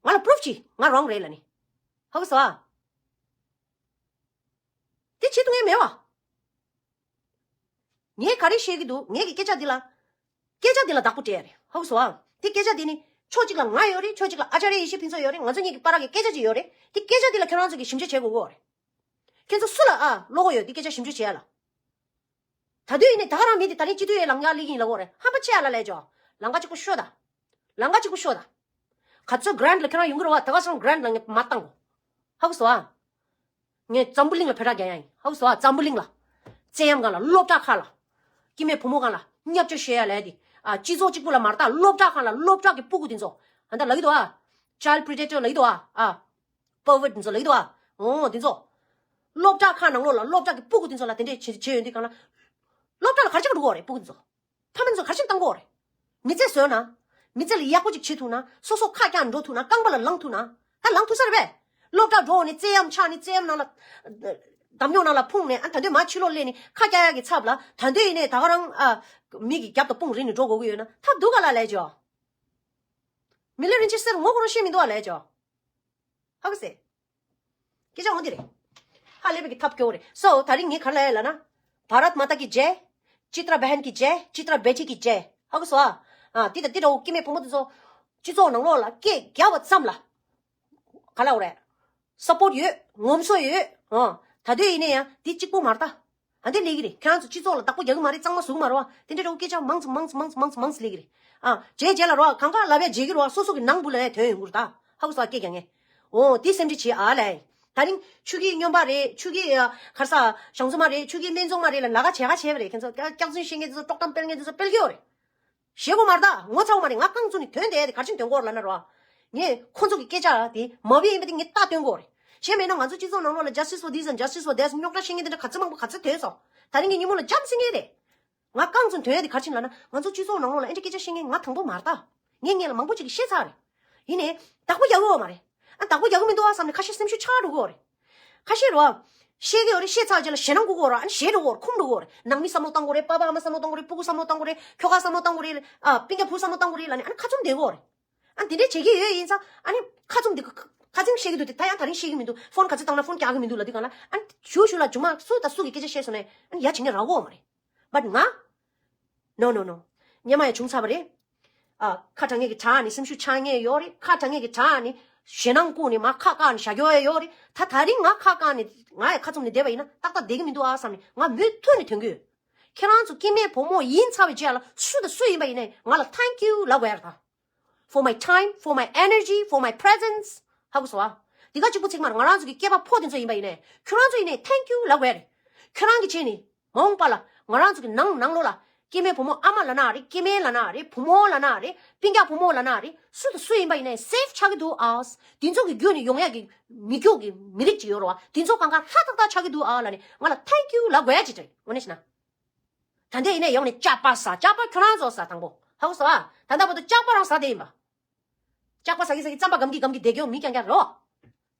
ང་ལ་པུ་རུབ་བྱེད། ང་རོང་རེད་ལབ་ནི། ཧ་གོ་སོང་ཨ། དེ་བྱེད་ཐུབ་མཁན་མེད་བ། ངས་ག་རེ་བཤད་ཀྱི་འདུག་ངས་ཀྱི་སྐད་ཆ་འདི་ལ། སྐད་ཆ་འདི་ལ་བདག་པོ་སྤྲད་ཡ་རེད། ཧ་གོ་སོང་ཨ། དེ་སྐད་ཆ་འདི་ནི་ཕྱོགས་གཅིག་ལ་ང་ཡོད་རེད། ཕྱོགས་གཅིག་ལ་ཨ་ཅཱརྱ་ཡེ་ཤེས་ཕུན་ཚོགས་ཡོད་རེད། ང་ཚོ་གཉིས་ཀྱི་བར་གྱི་སྐད་ཆ་ཅིག་ཡོད་རེད། དེ་སྐད་ཆ་འདི་ལ་ཁྱེད་རང་ཚོ་གིས་ཞིབ་འཇུག་བྱེད་དགོས་ཀྱི་ཡོད་རེད། ཁྱེད་ཚོ་སུ་ལ་ཨ་བློ་ཁོག་ཡོད་དེ་སྐད་ཆ་ཞིབ་འཇུག་བྱེད་ཡ་ལ། ད་དུང་ཡིན་ནའི་ད་ག་རང་མི་དེ་ད་རིང་སྤྱི་འཐུས་ཡས་ལངས་ཡ་སླེབས་ཀྱི་ཡིན་ལབ་ཀྱི་ཡོད་རེད། ཧམ་པ་ཆེ་ཡ་ལ་ལས་ཅོ། ལམ་ཁ་གཅིག་པོ་ཤོད་ད། ལམ་ཁ་གཅིག་པོ་ཤོད་ད། ག་ཚོད་གྷ་རན་ཊི་ལ་ཁྱེད་རང་ཡོང་གི་རེད་བ། ད་ག་སང་གྷ་རན་ཊི་ལ་ངས་མ་བཏང་གོ། ཧ་གོ་སོང་ཨ། ངས་འཛམ་བུ་གླིང་ལ་བེ་བྲག་རྒྱག་ཡ་ཡིན། ཧ་གོ་སོང་ཨ། འཛམ་བུ་གླིང་ལ། ཙེ་ཡམ་སྒང་ལ། སློབ་གྲྭ་ཁག་ལ། སྐྱེ་དམན་བུ་མོ་སྒང་ལ་བརྙས་བཅོས་བྱེད་ཡ་ལས་དེ། ཨ་སྤྱི་ཚོགས་གཅིག་པུ་ལ་མ་རེད་ད། སློབ་གྲྭ་སྒང་ལ་སློབ་གྲྭ་གི་སྤུ་གུ་དེ་ཚོ། ད་ལབ་ཀྱི་འདུག་ཨ། Child predator ལབ་ཀྱི་འདུག་ཨ། ཨ། Pervert འདི་ཚོ་ལབ་ཀྱི་འདུག་ཨ། འོ་འདི་ཚོ། སློབ་གྲྭ་ཁག་ནང་ལོགས་ལ་སློབ་གྲྭ་གི་སྤུ་གུ་འདི་ཚོ་ལ་དེ་འདྲས་བྱེད་བྱེད་ཡོང་དུས་གང་ལ། སློབ་གྲྭ་ལ་ག་རེ་བྱེད་དགོས་རེད། སྤུ་གུ་འདི་ཚོ། ཕ་མ་ཚོ་ག་རེ་བྱེད་བཏང་དགོས་རེད། མི་ཚེ་བཟོས་ན། མི་ཚེ་ལ་ཡག་པོ་ཅིག་བྱེད་ཐུབ་ན། སོ་སོ་ཁ་རྒྱག་འགྲོ་ཐུབ་ན། རྐང་པ་ལ་ལངས་ཐུབ་ན། ད་ལངས་ཐུབ་ས་རེད་པས། སློབ་གྲྭ་འགྲོ་ནས་རྩེད་ཡམ་ཆགས་ནས་རྩེད་ཡམ་ནང་ལ། འདམ་རྙོག་ནང་ལ་ཕུང་ནས། ཨ། ད་དུང་མར་ཕྱི་ལོགས་སླེབས་ནས་ཁ་རྒྱག་ཡག་གི་ཚབ་ལ། ད་དུང་ཡིན་ནས་ད་ག་རང་། ཨ། མི་གི་རྒྱབ་དང་དཔུང་རིང་ནས་འགྲོ་དགོས་ཀྱི་ཡོད་ན། ཐབས་སྡུག་ག་ལ་ལས་ཅོ། མི་ལ་རིན་ཆེ་སེར་ངོ་གོ་རང་ཤེས་མི་འདུག་ག་ལས་ཅོ། ཧ་གོ་སོང་། སྐད་ཆ་འོ་འདི་རེད། ཧ་ལས་པའི་གི་ཐབས་སྐྱོ་བོ་རེད། སོ་ད་རིང་ངས་ག་རེ་ལབ་ཡ་ལབ་ན། བྷ་རད་མ་ཏཱ་ཀི་ཇེ། ཅི་ཏྲ་བྷན་གི་ཇེ། ཅི་ཏྲ་བྷེ་ཊི་གི་ཇེ། ཧ་གོ་སོང་ཨ། ཨ། འདི་དང་འདི་འདྲ་བོ་སྐྱེ་དམན་བུ་མོ་དེ་ཚོ་སྤྱི་ཚོགས་ནང་ལོགས་ལ་སྐད་རྒྱབ་པ་ཙམ་ལ། ག་ལབ་དགོས་རེད། སཔོརྚ་ཡོད། ངོམ་སོ་ཡོད། ཨ། ད་དུང་ཡིན་ན་ཡང་འདི་གཅིག་པོ་མ་རེད་ད། ཨ། འདི་ལས་ཀྱི་རེད། ཁྱེད་རང་ཚོ་སྤྱི་ཚོགས་ལ་བདག་པོ་རྒྱག་གི་མ་རེད། གཙང་མ་བཟོ་གི་མ་རེད་བ། དེ་འདྲ་འདྲ་བོ་སྐད་ཆ་མང་ཙམ་མང་ཙམ་མང་ཙམ་མང་ཙམ་ལས་ཀྱི་རེད། ཨ། བརྗེད་བརྗེད་ལ་རོ། གང་ག་ལབ་ཡ་བརྗེད་ཀྱི་རོ། སོ་སོ་གི་ནང་བུ་ལ་ཡ་དོན་ཡོང་གི་རེད་ད། ཧ་གོ་སོང་ཨ། སྐད་རྒྱག་མཁན། འོ་དེ་སེམས་ཁྲལ་བྱེད་ཨ་ལས། ད་རིང་ཆུ་སྐྱེས་སྨྱོན་པ་རེད། ཆུ་སྐྱེས་ག་རེ་ཟ། ཞང་བཙོང་མ་རེད། ཆུ་སྐྱེས་སྨན་བཙོང་མ་རེད་ལབ་ལབ་ཁ་བྱས་ཁ་བྱས་པ་རེད། ཁྱེད་ཚོ་སྐྱག་རྫུན་བཤད་མཁན་དེ་ཚོ། དཀྲོག་གཏམ་སྤེལ་མཁན་དེ་ཚོ་སྤེལ་གྱི་ཡོད་རེད། ཞེད་དགོས་མ་རེད་ད། ངོ་ཚ་བོ་མ་རེད། ང་རྐང་བཙུགས་ནས་དོན་དེ་དེ་ག་རེ་བྱས་ནས་དོན་གྱི་ཡོད་རེད་ལབ་ན་རོ། ངས་ཁོ་ཚོ་གི་སྐད་ཆ་དེ་མ་འོས་པ་ཡིན་པ་དེ་ངས་རྟགས་སྟོན་གྱི་ཡོད་རེད། གཞན་མིན་ན་ང་ཚོ་སྤྱི་ཚོགས་ནང་ལོགས་ལ་justice for this and justice for that རྙོག་དྲ་བཤད་མཁན་དེ་འདྲ་ག་ཚོད་མང་པོ་ག་ཚོད་ཐོན་སོང་། ད་རིང་གི་ཉིན་མོ་ལ་འཇམ་སེང་གེ་རེད། ང་རྐང་བཙུགས་ནས་དོན་ཡ་དེ་ག་རེ་བྱས་ནས་ལབ་ན། ང་ཚོ་སྤྱི་ཚོགས་ནང་ལོགས་ལ་ཨེ་འདྲ་སྐད་ཆ་བཤད་མཁན་ང་དང་པོ་མ་རེད་ད། ངས་སྔོན་ལ་མང་པོ་ཅིག་གིས་བཤད་ཚར་རེད། ཡིན་ནའི་བདག་པོ་རྒྱག་གི་ཡོད་མ་རེད། ཨ། བདག་པོ་རྒྱག་གི་མི་འདུག་ཨ་བསམ་ནས་ཁ་ཤས་སེམས་ཤུགས་ཆག་འགྲོ་གི་ཡོད་རེད། ཁ་ཤས་རེད་བ། བཤད་ཀྱི་ཡོད་རེད། བཤད་ཚར་རྗེས་ལ་ཞེད་སྣང་སྐུ་གི་ཡོད་རེད། ཨ་ནི་ཞེད་འགྲོ་གི་ཡོད་རེད། ཁུམ་འགྲོ་གི་ཡོད་རེད། ནང་མི་བསམ་བློ་བཏང་དགོས་རེད། པ་ཕ་ཨ་མ་བསམ་བློ་བཏང་དགོས་རེད། སྤུ་གུ་བསམ་བློ་བཏང་དགོས་རེད། ཁྱོ་ག་བསམ་བློ་བཏང་དགོས་རེད། ཨ། སྤུན་ཀྱག་བུ་བསམ་བློ་བཏང་དགོས་རེད་ལབ་ནས། ཨ་ནི་ཁ་བཙུམ་བསྡད་ཀྱི་ཡོད་རེད། ཨ་ནི་དེ་འདྲས་བྱེད་ཀྱི་ཡོད་ཡིན་ཙང་། ཨ་ནི་ཁ་བཙུམ་བསྡད་ཀྱི། ཁ་བཙུམ་བཤད་ཀྱི་མི་འདུག་ད་ཡང་ད་རིང་བཤད་ཀྱི་མི་འདུག་ཕོན་རྒྱག་གི་མི་འདུག་ལབ་དུས་གང་ལ། ཨ་ནི་ཞུ་ཞུ་ལ་མཇུག་མ་སུ་དང་སུ་གི་སྐད་ཆ་བཤད་སོང་ནས། ཨ་ནི་ཡ་བྱེད་མཁན་རག་གི་ཡོད་མ་རེད། But ང་། No, no, no. སྔོན་མ་ཡང་བྱུང་ཚར་བ་རེད། ཨ། ཁ་གྲག་མཁན་གྱིས་གྲགས་ནས་སེམས་ཤུགས་ཆག་མཁན་ཡོད་རེད། ཁ་གྲག་མཁན་གྱིས་གྲགས་ནས་ཞེད་སྣང་སྐུ་ནས་མར་ཁ་བཀག་ནས་བཞག་རྒྱུ་ཡོད་རེད། ད་ད་རིང་ང་ཁ་བཀག་ནས་ང་ཡང་ཁ་བཙུམ་ནས་བསྡད་པ་ཡིན་ན་ཏག་ཏག་བསྡད་ཀྱི་མི་འདུག་ཨ་བསམ་ནས་ང་མུ་མཐུད་ནས་དོན་གྱི་ཡོད། ཁྱེད་རང་ཚོ་སྐྱེ་དམན་བུ་མོ་ཡིན་ཚར་བའི་རྗེས་ལ་སུ་དང་སུ་ཡིན་པ་ཡིན་ནའི་ང་ལ་thank you ལབ་དགོས་ཡ་རེད་ད། For my time, for my energy, for my presence. ཧ་གོ་སོང་ཨ། འདི་ག་གཅིག་པུ་ཚིག་མ་རེད། ང་རང་ཚོ་གི་སྐྱེས་པ་ཕོ་དེ་ཚོ་ཡིན་པ་ཡིན་ནའི་ཁྱོད་རང་ཚོ་ཡིན་ནའི་thank you ལབ་དགོས་ཡ་རེད། ཁྱོད་རང་གི་བྱས་ནས། མ་འོངས་པ་ལ་ང་རང་ཚོ་གི་ནང་ནང་ལོགས་ལ་སྐྱེ་དམན་བུ་མོ་ཨ་མ་ལབ་ན་རེད། སྐྱེ་དམན་ལབ་ན་རེད། བུ་མོ་ལབ་ན་རེད། སྤུན་ཀྱག་བུ་མོ་ལབ་ན་རེད། སུ་དང་སུ་ཡིན་པ་ཡིན་ནའི་safe ཆགས་ཀྱི་འདུག་ཨ། དེ་ཚོ་གི་བརྒྱུད་ནས་ཡོང་ཡག་གི་མི་རྒྱུག་གི་མི་རིགས་ཅིག་ཡོད་རེད་བ། དེ་ཚོ་གང་ག་ཧ་ཏག་ཏག་ཆགས་ཀྱི་འདུག་ཨ་ལབ་ནས་ང་ལ་thank you ལབ་དགོས་ཡ་ཅིག་རེད། དངོས་གནས་བྱས་ན། ད་ལྟ་ཡིན་ནའི་ཡོང་ནས་ལྕགས་པ་ཟ། ལྕགས་པ་ཁྱོད་རང་ཚོ་ཟ་དང་པོ། ཧ་གོ་སོང་ཨ། ད་ལྟ་བར་དུ་ལྕགས་པ་རང་ཟ་བསྡད་ཡིན་པ། ལྕགས་པ་ཟ་གི་ཟ་གི་རྩམ་པ་སྒམ་གི་སྒམ་གི་བསྡད་ཀྱི་ཡོད་མི་རྐྱང་རྐྱང་རེད་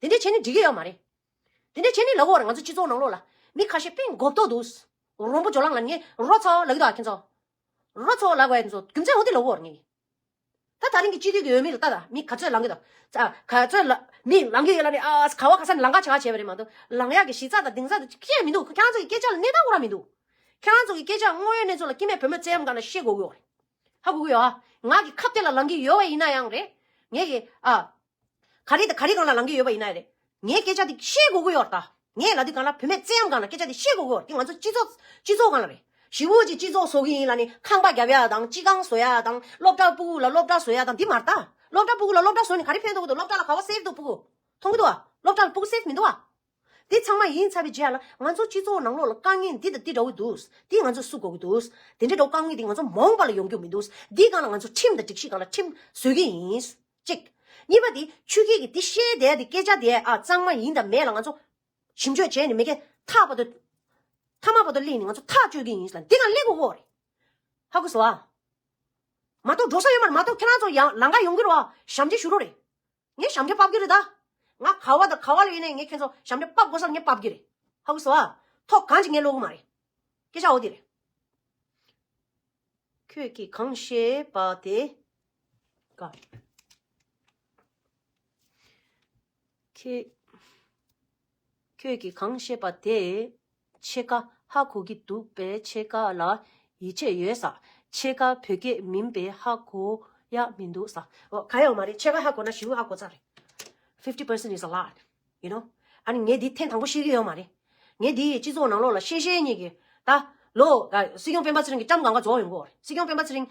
བ། དེ་འདྲས་བྱས་ནས་འགྲིག་གི་ཡོད་མ་རེད། དེ་འདྲས་བྱས་ནས་ལབ་ཀྱི་ཡོད་རེད། ང་ཚོ་སྤྱི་ཚོགས་ནང་ལོགས་ལ་མི་ཁ་ཤས་དཔེ་མགོ་ཏོག་འདུག་རོང་པོ་ཇོ་ལང་ལ་ངས་རོ་ཚོ་ལབ་ཀྱི་འདུག་ཨ། ཁྱེད་ཚོ་རོ་ཚོ་ལབ་དགོས་ཡ་ཚོ་རྒྱུ་མཚན་འོ་དེ་ལབ་ཀྱི་ཡོད་རེད་ངས། ད་ད་རིང་གི་སྤྱི་འཐུས་ཀྱི་འོས་མི་ལ་ལྟ་ད། མི་ག་ཚོད་ལངས་ཀྱི་འདུག་ཨ། ག་ཚོད་ལ་མི་ལངས་ཀྱི་ཡོད་ལབ་ནས། ཨ། ག་བ་ག་ས་ནས་ལམ་ཁ་བྱེད་ག་བྱས་པ་རེད་མ་གཏོགས། ལངས་ཡག་གི་གཞི་རྩ་དང་གདིང་རྩ་དེ་སྐྱེ་མི་འདུག་ཁྱེད་རང་ཚོ་གི་སྐད་ཆ་ལ་གནས་སྟངས་ཁོ་རང་མི་འདུག་ཁྱེད་རང་ཚོ་གི་སྐད་ཆ་དངོས་ཡོད་གནས་ཚུལ་ལ་སྐྱེ་དམན་བུད་མེད་བཙན་གཡེམ་སྒང་ལ་བཤད་དགོས་ཀྱི་ཡོད་རེད། ཧ་གོ་གི་ཡོད་ཨ། ང་གི་ཁ་གཏད་ལ་ལངས་ཀྱི་ཡོད་པ་ཡིན་ན་ཡང་རེད། ངས་ཀྱི། ཨ། ག་རེ་དང་ག་རེ་སྒང་ལ་ལངས་ཀྱི་ཡོད་པ་ཡིན་ན་རེད། ངའི་སྐད་ཆ་དེ་བཤད་དགོས་ཀྱི་ཡོད་རེད་ད། ངས་ལབ་དུས་སྒང་ལ་བུད་མེད་བཙན་གཡེམ་སྒང་ལ་སྐད་ཆ་དེ་བཤད་དགོས་ཀྱི་ཡོད་རེད། དེ་ང་ཚོ་སྤྱི་ཚོགས་སྤྱི་ཚོགས་སྒང་ལ་རེད། ཞི་བོ་ཅིག་སྤྱི་ཚོགས་བཟོ་གི་ཡིན་ལབ་ནས་ཁང་པ་རྒྱབ་ཡ་དང་། སྤྱི་ཁང་བཟོ་ཡ་དང་། སློབ་གྲྭ་སྤུ་གུ་ལ་སློབ་གྲྭ་བཟོ་ཡ་དང་འདི་མ་རེད་ད། སློབ་གྲྭ་སྤུ་གུ་ལ་སློབ་གྲྭ་བཟོས་ནས་ག་རེ་ཕན་ཐོགས་ཀྱི་འདུག་སློབ་གྲྭ་ལ་ག་བ་safe འདུག་སྤུ་གུ། མཐོང་གི་འདུག་ཨ། སློབ་གྲྭ་ལ་སྤུ་གུ་safe མི་འདུག་ཨ། འདི་ཚང་མ་ཡིན་ཚར་བའི་རྗེས་ལ་ང་ཚོ་སྤྱི་ཚོགས་ནང་ལོགས་ལ་དཀའ་ངལ་འདི་དང་འདི་འདྲ་བོ་འདུག་འདི་ང་ཚོས་སེལ་དགོས་ཀྱི་འདུག་དེ་འདྲའི་འདྲ་བོ་དཀའ་ངལ་འདི་ང་ཚོ་མ་འོངས་པ་ལ་ཡོང་རྒྱུ་མི་འདུག་འདི་སྒང་ལ་ང་ཚོ་ཁྲིམས་དང་སྒྲིག་གཞི་སྒང་ལ་ཁྲིམས་བཟོ་གི་ཡིན། གཅིག་གཉིས་པ་དེ་ཆོས་སྐད་ཀྱི་དེ་བཤད་བསྡད་དེ་སྐད་ཆ་དེ། ཨ། གཙང་མ་ཡིན་དང་མེད་ལ་ང་ཚོ་ཞིབ་འཇུག་བྱས་ནས་མི་སྐད་ཐག་བར་དུ། ཐ་མ་བར་དུ་གླེང་ནས་ང་ཚོ་ཐག་གཅོད་ཀྱི་ཡིན་ལ་འདི་སྒང་སླེབས་དགོས་ཀྱི་རེད། ཧ་གོ་སོང་ཨ། མ་གཏོགས་འགྲོ་ས་ཡོད་མ་རེད། མ་གཏོགས་ཁྱེད་རང་ཚོ་ཡང་ལམ་ཁ་ཡོང་གི་རེད་བ། ཞབས་འདྲེན་ཞུ་རོགས་རེད། ངས་ཞབས་འདྲེན་ཕབ་ཀྱི་རེད་ད། ང་ག་བ་དང་ག་བ་ལ་ཡིན་ནའི་ངས་ཁྱེད་ཚོ་ཞབས་འདྲེན་ཕབ་དགོས་ས་ངས་ཕབ་ཀྱི་རེད། ཧ་གོ་སོང་ཨ། ཐོག་གང་ཅིག་ངས་ལོག་གི་མ་རེད། སྐད་ཆ་འོ་དེ་རེད། ཁྱོད་ཀྱིས་གང་བཤད་པ་དེ། ཀ་ཁྱེད། ཁྱོད་ཀྱིས་གང་བཤད་པ་དེ་ཕྱེད་ཀ་ཧ་གོ་གི་འདུག་པས་ཕྱེད་ཀ་ལ་ཡིད་ཆེས་ཡོད་ས། ཕྱེད་ཀ་བོད་སྐད་མིན་པས་ཧ་གོ་ཡ་མི་འདུག་ས། འོ། ག་ཡོད་མ་རེད། ཕྱེད་ཀ་ཧ་གོ་ན་ཞེ་པོ་ཧ་གོ་ཚར་རེད། Fifty percent is a lot, you know. ཨ་ནི་ངས་འདི་ཐེངས་དང་པོ་ཤེས་ཀྱི་ཡོད་མ་རེད། ངས་འདི་སྤྱི་ཚོགས་ནང་ལོགས་ལ་བཤད་བཤད་ཉིད་ཀྱི་ད་ལོ་ག་སྲིད་སྐྱོང་སྤེན་པ་ཚེ་རིང་གི་བཀྲམ་གང་ག་རྫོགས་ཡོང་གི་ཡོད་རེད། སྲིད་སྐྱོང་སྤེན་པ་ཚེ་རིང་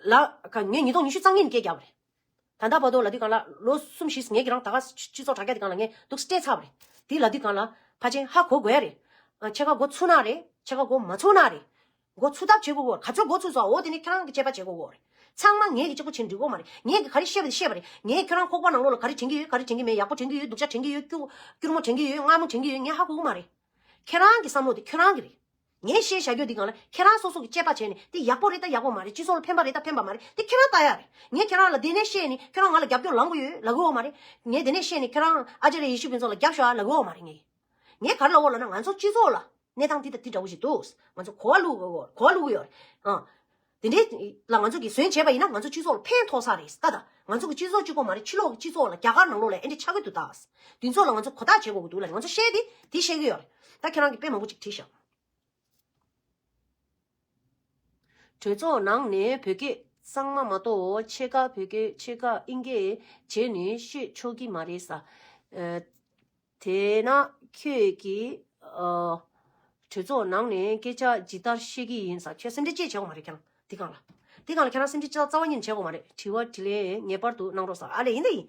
ལ་ག་ངས་ཉིས་སྟོང་ཉི་ཤུ་རྩ་གཉིས་ནས་སྐད་བརྒྱབ་པ་རེད། ད་ལྟ་བར་དུ་ལབ་དུས་སྒང་ལ་ལོ་གསུམ་བཞི་ངས་ཀྱི་རང་ད་ག་སྤྱི་ཚོགས་དྲ་རྒྱ་དེ་སྒང་ལ་ངས་འདུག་སྤྲད་ཚར་བ་རེད། དེ་ལབ་དུས་སྒང་ལ་ཕལ་ཆེར་ཧ་གོ་དགོས་རེད། ཨ། ཕྱེད་ཀ་མགོ་ཚོས་ན་རེད། ཕྱེད་ཀ་མགོ་མ་ཚོས་ན་རེད། མགོ་ཚོས་ཐབས་བྱེད་དགོས་གོ། ག་ཚོད་མགོ་ཚོས་སོང་། འོ་དེ་ནི་ཁྱེད་རང་གི་དཔྱད་པ་བྱེད་དགོས་གོ། ཚང་མ་ངེད་ཀྱི་གཅིག་པོ་བྱེད་འགྲིག་གོ་མ་རེད། ངེད་ཀྱི་ག་རེ་བཤད་པ་དེ་བཤད་པ་རེད། ངས་ཁྱོད་རང་ཁོག་པ་ནང་ལོགས་ལ་ག་རེ་དྲན་གྱི་ཡོད། ག་རེ་དྲན་གྱི་མེད། ཡག་པོ་དྲན་གྱི་ཡོད། སྡུག་ཅག་དྲན་གྱི་ཡོད། སྐྱུར་སྐྱུར་མོ་དྲན་གྱི་ཡོད། མངར་མོ་དྲན་གྱི་ཡོད། ངས་ཧ་གོ་གི་མ་རེད། ཁྱེད་རང་གི་བསམ་བློ་དེ་ཁྱོད་རང་གི་རེད། ངས་བཤད་བཞག་རྒྱུ་འདི་སྒང་ལ་ཁྱེད་རང་སོ་སོ་གི་དཔྱད་པ་བྱས་ནས་དེ་ཡག་པོ་རེད་ད་ཡག་པོ་མ་རེད། སྤྱི་ཚོགས་ལ་ཕན་པ་རེད་ད་ཕན་པ་མ་རེད། དེ་ཁྱེད་རང་ལྟ་ཡ་རེད། ངས་ཁྱེད་རང་ལ་དེ་ནས་བཤད་ནས་ཁྱེད་རང་ང་ལ་རྒྱབ་སྐྱོར་ལངས་གི་ཡོད་ལབ་གི་ཡོད་མ་རེད། ངས་དེ་ནས་བཤད་ནས་ཁྱེད་རང་ཨ་ཅེ་རེ་ཡེ་ཤུ་ཕུན་ཚོགས་ལ་རྒྱབ་ཤོག་ཨ་ལབ་གི་ཡོད་མ་རེད། ངས་ངས་ག་རེ་ལབ་ཡོད་ལབ་ན་ང་ཚོ་སྤྱི་ཚོགས་ལ་གནས་སྟངས་འདི་དང་འདི་འདྲ་བོ་ཞིག་འདུག་ང་ཚོ་གོ་བ་བླུག་གོ་བ་བླུག་གི་ཡོད་རེད། ཨ། དེ་འདྲའི་ལ་ང་ཚོ་གིས་བཟོས་བྱས་པ་ཡིན་ན་ང་ཚོ་སྤྱི་ཚོགས་ལ་ཕན་ཐོགས་ས་རེད་ད། ད་ང་ཚོ་གི་སྤྱི་ཚོགས་གཅིག་པོ་མ་རེད། ཕྱི་ལོགས་ཀྱི་སྤྱི་ཚོགས་ལ་རྒྱ་གར་ནང་ལོགས་ལ་ཨེ་འདྲ་ཆགས་ཀྱི་འདུག་ད། དེ་ཚོ་ལ་ང་ཚོ་གོ་བརྡ་བྱེད་དགོས་ཀྱི་འདུག་ལ་ང་ཚོ་བཤད་དེ་དེ་བཤད་ཀྱི་ཡོད་རེད། ད་ཁྱེད་རང་གིས་དཔེ་མང་པོ་ཅིག་བྲིས་ཤག་གྲོས་ཚོགས་ནང་ནས་བོད་སྐད་གཙང་མ་མ་གཏོགས་ཕྱེད་ཀ་བོད་སྐད་ཕྱེད་ཀ་ཨིན་སྐད་བྱས་ནས་བཤད་ཆོག་གི་མ་རེད་ས། ཨ། དེས་ན་ཁྱོད་ཀྱིས་ཨ། གྲོས་ཚོགས་ནང་ནས་སྐད་ཆ་ཇི་ལྟར་བཤད་ཀྱི་ཡིན་ས། ཁྱོད་སེམས་ཁྲལ་ཅི་བྱེད་དགོས་མ་རེད་ཁྱེད་རང་འདི་སྒང་ལ། འདི་སྒང་ལ་ཁྱེད་རང་སེམས་ཁྲལ་ཅི་རྩ་བ་ཉིད་བྱེད་དགོས་མ་རེད། དྲི་བ་དྲིས་ལན་ངེས་པར་དུ་གནང་རོགས་ཟེར། ཨ་ལས་ཡིན་ད་ཡིན།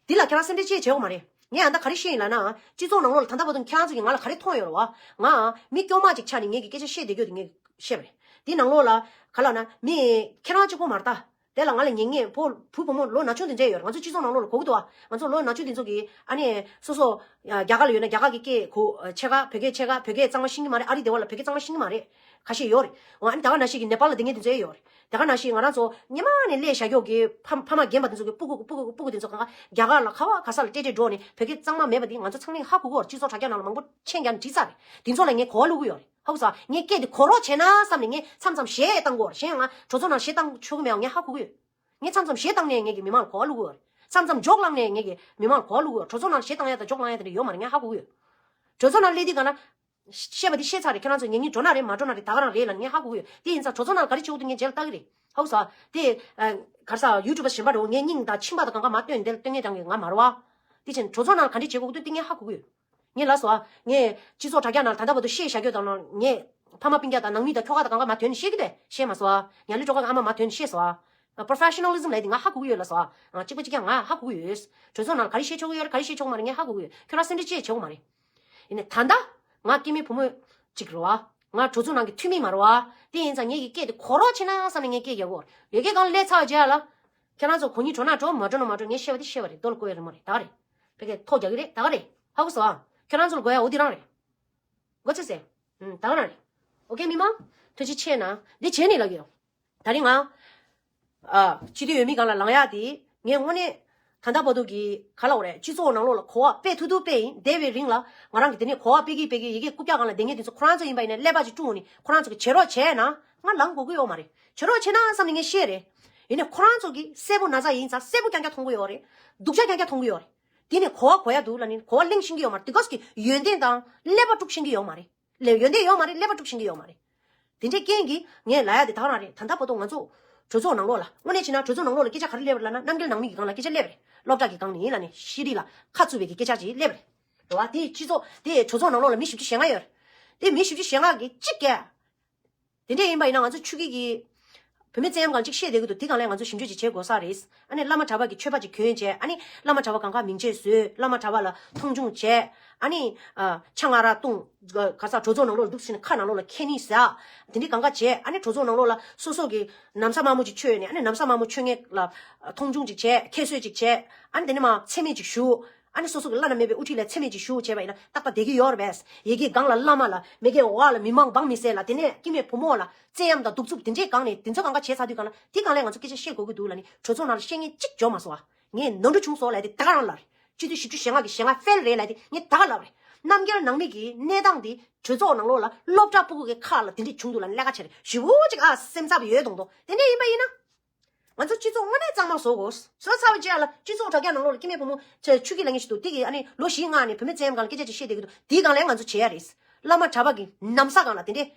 འདི་ལ་ཁྱེད་རང་སེམས་ཁྲལ་ཅི་བྱེད་དགོས་མ་རེད། ངས་ཨ་ད་ག་རེ་བཤད་ཡིན་ལབ་ན་སྤྱི་ཚོགས་ནང་ལོགས་ལ་ད་ལྟ་བར་དུ་ཁྱེད་རང་ཚོ་གིས་ང་ལ་ག་རེ་མཐོང་ཡོད་རེད་བ། ང་མི་སྐྱོ་མ་ཅིག་ཆགས་ནས་ངེད་ཀྱི་སྐད་ཆ་བཤད་བསྡད་རྒྱུ་དེ་ངས་བཤད་པ་རེད། འདི་ནང་ལོགས་ལ་ག་ལབ་ན་མི་ཁྱེད་རང་གཅིག་པོ་མ་རེད་ད། དེ་ལ་ང་ལ་ཉན་ཉན་བུ་བུ་བུ་མོ་ལོ་ན་ཆུང་དེ་འདྲས་ཡོད་རེད། ང་ཚོ་སྤྱི་ཚོགས་ནང་ལོགས་ལ་གོ་གི་འདུག་ཨ། ང་ཚོ་ལོ་ན་ཆུང་དེ་ཚོ་གིས་ཨ་ནི་སོ་སོ་རྒྱ་གར་ལ་ཡོད་ན་རྒྱ་གར་གྱི་སྐད་གོ་ཕྱེད་ཀ་བོད་སྐད་ཕྱེད་ཀ་བོད་སྐད་གཙང་མ་ཤེས་ཀྱི་མ་རེད། ཨ་རི་སྡེ་བ་ལ་བོད་སྐད་གཙང་མ་ཤེས་ཀྱི་མ་རེད། ཁ་ཤས་ཡོད་རེད། འོ་ཨ་ནི་ད་ག་ནང་བཞིན་གྱི་ནེ་པཱལ་ལ་བསྡད་མཁན་དེ་ཚོ་ཡོད་རེད། ད་ག་ནང་བཞིན་ང་རང་ཚོ་སྔོན་མ་ནས་སླེབས་བཞག་ཀྱོག་གི་ཕ་ཕ་མ་རྒན་པ་དེ་ཚོ་གི་སྤུ་གུ་སྤུ་གུ་སྤུ་གུ་དེ་ཚོ་གང་ག་རྒྱ་གར་ལ་ག་བ་ག་ས་ལ་ཏྲེ་ཏྲེ་འགྲོ་ནས་བོད་སྐད་གཙང་མ་མེད་པ་དེ་ང་ཚོ་ཚང་མས་ཧ་གོ་གི་ཡོད་རེད། སྤྱི་ཚོགས་དྲ་རྒྱ་ནང་ལ་མང་པོ་མཆན་རྒྱག་ནས་བྲིས་ཚར་རེད། དེ་ཚོ་ལ་ངས་གོ་བ་བླུག་གི་ཡོད་རེད། ཧ་གོ་སོང་ཨ། ངས་སྐད་དེ་གོ་རོགས་བྱས་ན་བསམ་ནས་ངས་མཚམས་མཚམས་གཞས་བཏང་གི་ཡོད་རེད། གཞན་ང་གྲོས་ཚོགས་ནང་གཞས་བཏང་ཆོག་གི་མེད་པ་ངས་ཧ་གོ་གི་ཡོད། ངས་མཚམས་མཚམས་གཞས་བཏང་ནས་ངས་ཀྱི་མི་མང་ལ་གོ་བ་བླུག་གི་ཡོད་རེད། མཚམས་མཚམས་ཇོག་བསླངས་ནས་ངས་ཀྱི་མི་མང་ལ་གོ་བ་བླུག་གི་ཡོད་རེད། གྲོས་ཚོགས་ནང་གཞས་བཏང་ཡ་དང་ཇོག་བསླངས་ཡ་དེ་འདྲ་ཡོད་མ་རེད། ངས་ཧ་གོ་གི་ཡོད། གྲོས་ཚོགས་ནང་སླེབས་དུས་ག་ན། བཤད་པ་འདི་བཤད་ཚར་རེད། ཁྱེད་རང་ཚོ་ཉན་གྱིན་འགྲོ་ན་རེད་མ་འགྲོ་ན་རེད། ད་ག་རང་རེད་ལབ་ངས་ཧ་གོ་གི་ཡོད། དེ་ཡིན་ཙང་གྲོས་ཚོགས་ནང་ལ་ག་རེ་བྱེད་དགོས་འདུག་ངས་རྗེས་ལ་ལྟ་གི་རེད། ཧ་གོ་སོང་ཨ། དེ་ག་རེ་ཟ་ཡུ་ཊུབ་པ་གཞན་པ་རེད། ངས་སྙིང་དང་མཆིན་པ་དང་གང་ག་མ་སྟོན་འདིར་སྟོན་མཁན་དང་གི་ང་མ་རེད་བ། དེ་བཞིན་གྲོས་ཚོགས་ནང་ལ་ག་འདྲས་བྱེད་དགོས་ཀྱི་འདུག་དེ་ངས་ཧ་གོ་གི་ཡོད། ངས་ལབ་སོང་ཨ། ངས་སྤྱི་ཚོགས་དྲ་རྒྱ་ནང་ལ་ད་ལྟ་བར་དུ་བཤད་བཞག་རྒྱུ་དང་ལ་ངས་ཕ་མ་སྤུན་ཀྱག་དང་ནང་མི་དང་ཁྱོ་ག་དང་གང་ག་མ་དོན་བཤད་ཀྱི་འདུག་བཤད་མ་སོང་ཨ། ཉ་ལི་སྒྲོལ་དཀར་གྱི་ཨ་མ་མ་དོན་བཤད་སོང་ཨ། Professionalism ལབ་དེ་ང་ཧ་གོ་གི་ཡོད་ལབ་སོང་ཨ། གཅིག་པ་གཅིག་རྐྱང་ང་ཧ་གོ་གི་ཡོད། གྲོས་ཚོགས་ནང་ལ་ག་རེ་བཤད་ཆོག་གི་ཡོད་རེད་ག་རེ་བཤད་ཆོག་མ་རེད་ངས་ཧ་གོ་གི་ཡོད། ཁྱོད་རང་སེམས་ཁྲལ་ཅི་བྱེད་དགོས་མ་རེད། ཡིན་ནའི་ད་ལྟ་ང་སྐྱེ་དམན་བུ་མོ་གཅིག་རེད་བ། ང་གྲོས་ཚོགས་ནང་གི་འཐུས་མི་མ་རེད་བ། དེ་ཡིན་ཙང་ངེད་ཀྱི་སྐད་དེ་གོ་རོགས་བྱེད་ན་བསམ་ནས་ངས་སྐད་རྒྱག་གི་ཡོད་རེད། ཡོད་སྐད་གང་སླེབས་ཚར་བ་རྗེས་ལ། ཁྱེད་རང་ཚོ་གོ་སྙིང་བྲོ་ན་བྲོ་མ་བྲོ་ན་མ་བྲོ་ངས་བཤད་པ་དེ་བཤད་པ་རེད། རྡོ་ལ་བརྐོ་ཡ་རེད་མོ་རེད་ད་ག་རེད། ཕ་གིར་ཐོ་རྒྱག་གི་རེད་ད་ག་རེད། ཧ་གོ་སོང་ཨ། ཁྱེད་རང་ཚོ་ལ་དགོས་ཡ་འོ་དེ་རང་རེད། མགོ་ཚོས་ཟེར། ཨུམ་ད་ག་རང་རེད། ཨོ་ཀེ་མི་མང་། ཐུགས་རྗེ་ཆེ་གནང་། འདི་བྱས་ནས་ལབ་ཀྱི་ཡོད། ད་རིང་ང་། ཨ། སྤྱི་འཐུས་འོས་མི་སྒང་ལ་ལངས་ཡག་དེ་ངས་དངོས་གནས་ད་ལྟ་བར་དུ་གི་ག་ལབ་དགོས་རེད། སྤྱི་ཚོགས་ནང་ལོགས་ལ་གོ་བ་སྤེལ་ཐུབ་ཐུབ་སྤེལ་ཡིན། འདས་པའི་རིང་ལ་ང་རང་གི་དེ་ནས་གོ་བ་སྤེལ་གི་སྤེལ་གི་ཡི་གེ་རྐུབ་བཀྱག་སྒང་ལ་བསྡད་མཁན་དེ་ཚོ་ཁོ་རང་ཚོ་ཡིན་པ་ཡིན་ན་ཀླད་པ་ཅིག་བཀྲུ་འོང་ནས་ཁོ་རང་ཚོ་གི་བྱེད་རོགས་བྱས་ན་ང་ལངས་དགོས་ཀྱི་ཡོད་མ་རེད། བྱེད་རོགས་བྱེད་ན་བསམ་ནས་ངས་བཤད་རེད། ཡིན་ནའི་ཁོ་རང་ཚོ་གི་གསལ་པོ་ན་ཚ་ཡིན་ཙང་གསལ་པོ་རྐྱང་རྐྱང་མཐོང་གི་ཡོད་རེད། སྡུག་ཅག་རྐྱང་རྐྱང་མཐོང་གི་ཡོད་རེད། དེ་ནས་གོ་བ་གོ་ཡ་འདུག་ལབ་ནས་གོ་བ་གླེང་ཤེས་ཀྱི་ཡོད་མ་རེད། དེ་ག་ཟེར་གི་ཡོན་ཏན་དང་ཀླད་པ་དཀྲུག་ཤེས་ཀྱི་ཡོད་མ་རེད། ལས་ཡོན་ཏན་ཡོད་མ་རེད། ཀླད་པ་དཀྲུག་ཤེས་ཀྱི་ཡོད་མ་རེད། དེ་འདྲའི་རྐྱེན་གྱིས་ངས་ལབ་ཡ་དེ་ད་ག་རང་རེད། ད་ལྟ་བར་དུ་ང་ཚོ་གྲོས་ཚོགས་ནང་ལོགས་ལ་དངོས་གནས་བྱས་ན་གྲོས་ཚོགས་ནང་ལོགས་ལ་སྐད་ཆ་ག་རེ་སླེབས་རེད་ལབ་ན་རྣམ་རྒྱལ་ནང་མི་གི་སྒང་ལ་སྐད་ཆ་སླེབས་རེད། སློབ་གྲྭ་གི་སྒང་ནས་ཡིན་ལབ་ནས་ཤེས་རིག་ལ་ཁ་བཙུམ་པའི་གི་སྐད་ཆ་ཅིག་སླེབས་རེད། རེད་བ། དེ་སྤྱི་ཚོགས་དེ་གྲོས་ཚོགས་ནང་ལོགས་ལ་མི་བཞི་བཅུ་ཞེ་ལྔ་ཡོད་རེད། དེ་མི་བཞི་བཅུ་ཞེ་ལྔ་གིས་གཅིག་གིས། དེ་འདྲས་ཡིན་པ་ཡིན་ན་ང་ཚོ་ཆུ་སྐྱིད་ཀྱི་བུད་མེད་བཙན་གཡེམ་སྒང་ཅིག་བཤད་བསྡད་ཀྱི་འདུག་དེ་སྒང་ལ་ང་ཚོ་ཞིབ་འཇུག་ཅིག་བྱེད་དགོས་ས་རེད། ཨ་ནི་བླ་མ་གྲྭ་པ་གི་མཆོད་པ་ཅིག་གྱོན་བྱས། ཨ་ནི་བླ་མ་གྲྭ་པ་གང་ག་མིང་ཆད་བཟོས། བླ་མ་གྲྭ་པ་ལ་མཐོང་ཆུང་བྱས། ཨ་ནི་ཨ། ཕྱག་ང་ར་བཏུང་། ག་ས་གྲོས་ཚོགས་ནང་ལོགས་འདུག་ཟེར་ནས་ཁ་ནང་ལོགས་ལ་ཁྱེར་ནི་ཟ། དེ་འདྲས་གང་ག་བྱས། ཨ་ནི་གྲོས་ཚོགས་ནང་ལོགས་ལ་སོ་སོ་གི་ན་བཟའ་དམར་མོ་ཅིག་མཆོད་ནས། ཨ་ནི་ན་བཟའ་དམར་མོ་མཆོད་མཁན་ལ་མཐོང་ཆུང་ཅིག་བྱས། ཁྱད་གསོད་ཅིག་བྱས། ཨ་ནི་དེ་ནས་མར་མཚན་སྨད་ཅིག་ཞུ། ཨ་ནི་སོ་སོ་གི་བླ་ན་མེད་པའི་དབུ་ཁྲིད་ལ་མཚན་སྨད་ཅིག་ཞུ་བྱས་པ་ཡིན་ན་ཏག་ཏག་བསྡད་ཀྱི་ཡོད་རེད་པས། ཡ་གི་སྒང་ལ་བླ་མ་ལ་མ་གི་འོག་ལ་མི་མང་འབངས་མི་སེར་ལ་དེ་ནས་སྐྱེ་དམན་བུ་མོ་ལ་བཙན་གཡེམ་དང་གདུག་རྩུབ་དེ་འདྲའི་སྒང་ནས་དེ་ཚོ་གང་ག་བྱས་ཚར་དུས་སྒང་ལ་དེ་སྒང་ལ་ང་ཚོ་སྐད་ཆ་བཤད་དགོས་ཀྱི་འདུག་ལབ་ནས་གྲོས་ཚོགས་ནང་ལ་བཤད་མཁན་གཅིག་འབྱོར་མ་སོང་བ། ངས་ནོར་འཁྲུལ་བྱུང་སོང་ལབ་དེ་ད་ག་རང་ལབ་རེད། སྤྱི་འཐུས་བཞི་བཅུ་ཞེ་ལྔ་གི་ཞེ་ལྔ་ཕེལ་རེད་ལབ་དེ་ངས་ད་ག་ལབ་རེད། རྣམ་རྒྱལ་ནང་མི་གི་གནས་སྟངས་དེ་གྲོས་ཚོགས་ནང་ལོགས་ལ་སློབ་གྲྭ་སྤུ་གུ་གི་ཁ་ལ་དེ་འདྲས་བྱུང་འདུག་ལབ་ནས་ཀླད་ཁ་བྱས་རེད། ཞེ་པོ་ཅིག་ཨ་སེམས་འཚབ་ཡོད་མདོག་མདོག་དེ་འདྲས་ཡིན་པ་ཡིན་ན། ང་ཚོ་སྤྱི་ཚོགས་དངོས་གནས་གཙང་མ་བཟོ་དགོས། བཟོས་ཚར་བའི་རྗེས་ལ་སྤྱི་ཚོགས་དྲ་རྒྱ་ནང་ལོགས་ལ་སྐྱེ་དམན་བུ་མོ་ཆ་ཆུ་སྐྱིད་ལབ་མཁན་ཞིག་འདུག་དེ་གིས་ཨ་ནི་ལོ་བཞི་ལྔ་ནས་བུད་མེད་བཙན་གཡེམ་སྒང་ལ་སྐད་ཆ་ཅིག་བཤད་བསྡད་ཀྱི་འདུག་དེའི་སྒང་ལ་ང་ཚོ་བྱེད་ཡ་རེད། བླ་མ་གྲྭ་པ་གི་ན་བཟའ་སྒང་ལ་དེ་འདྲས།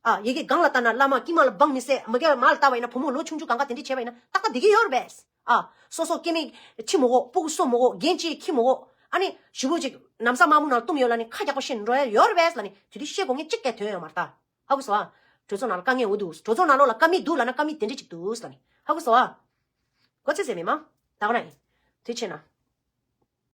ཨ། ཡ་གི་སྒང་ལ་ལྟ་ན་བླ་མ་དཀྱིལ་མ་ལ་འབངས་མི་སེར། མ་གི་མར་ལ་ལྟ་བ་ཡིན་ན་བུ་མོ་ལོ་ཆུང་ཆུང་གང་ག་དེ་འདྲས་བྱས་པ་ཡིན་ན་ཏག་ཏག་བསྡད་ཀྱི་ཡོད་རེད་པས། ཨ། སོ་སོ་སྐྱེ་དམན་ཁྱི་མ་གཏོགས། སྤུ་གུ་སོ་མ་གཏོགས། རྒན་བྱིས་ཁྱི་མ་གཏོགས། ཨ་ནི་ཞེ་པོ་ཅིག་ན་བཟའ་དམར་མོ་ནང་བཏུམས་ཡོད་ལབ་ནས་ཁ་རྒྱག་པ་བཤད་འགྲོ་ཡ་ཡོད་རེད་པས་ལབ་ནས་དེ་དུས་བཤད་དགོས་མཁན་གཅིག་ཀྱང་ཐོན་ཡོད་མ་རེད་ད། ཧ་གོ་སོང་ཨ། གྲོས་ཚོགས་ནང་ལ་དཀའ་ངལ་འོ་འདུག་གྲོས་ཚོགས་ནང་ལོགས་ལ་དཀའ་མི་འདུག་ལབ་ན་དཀའ་མི་དེ་འདྲས་ཅིག་འདུག་ལབ་ནས་ཧ་གོ་སོང་ཨ། མགོ་ཚོས་ཟེར་མི་མང་། ད་ག་རང་ཡིན། དེ་ཕྱིར་ན།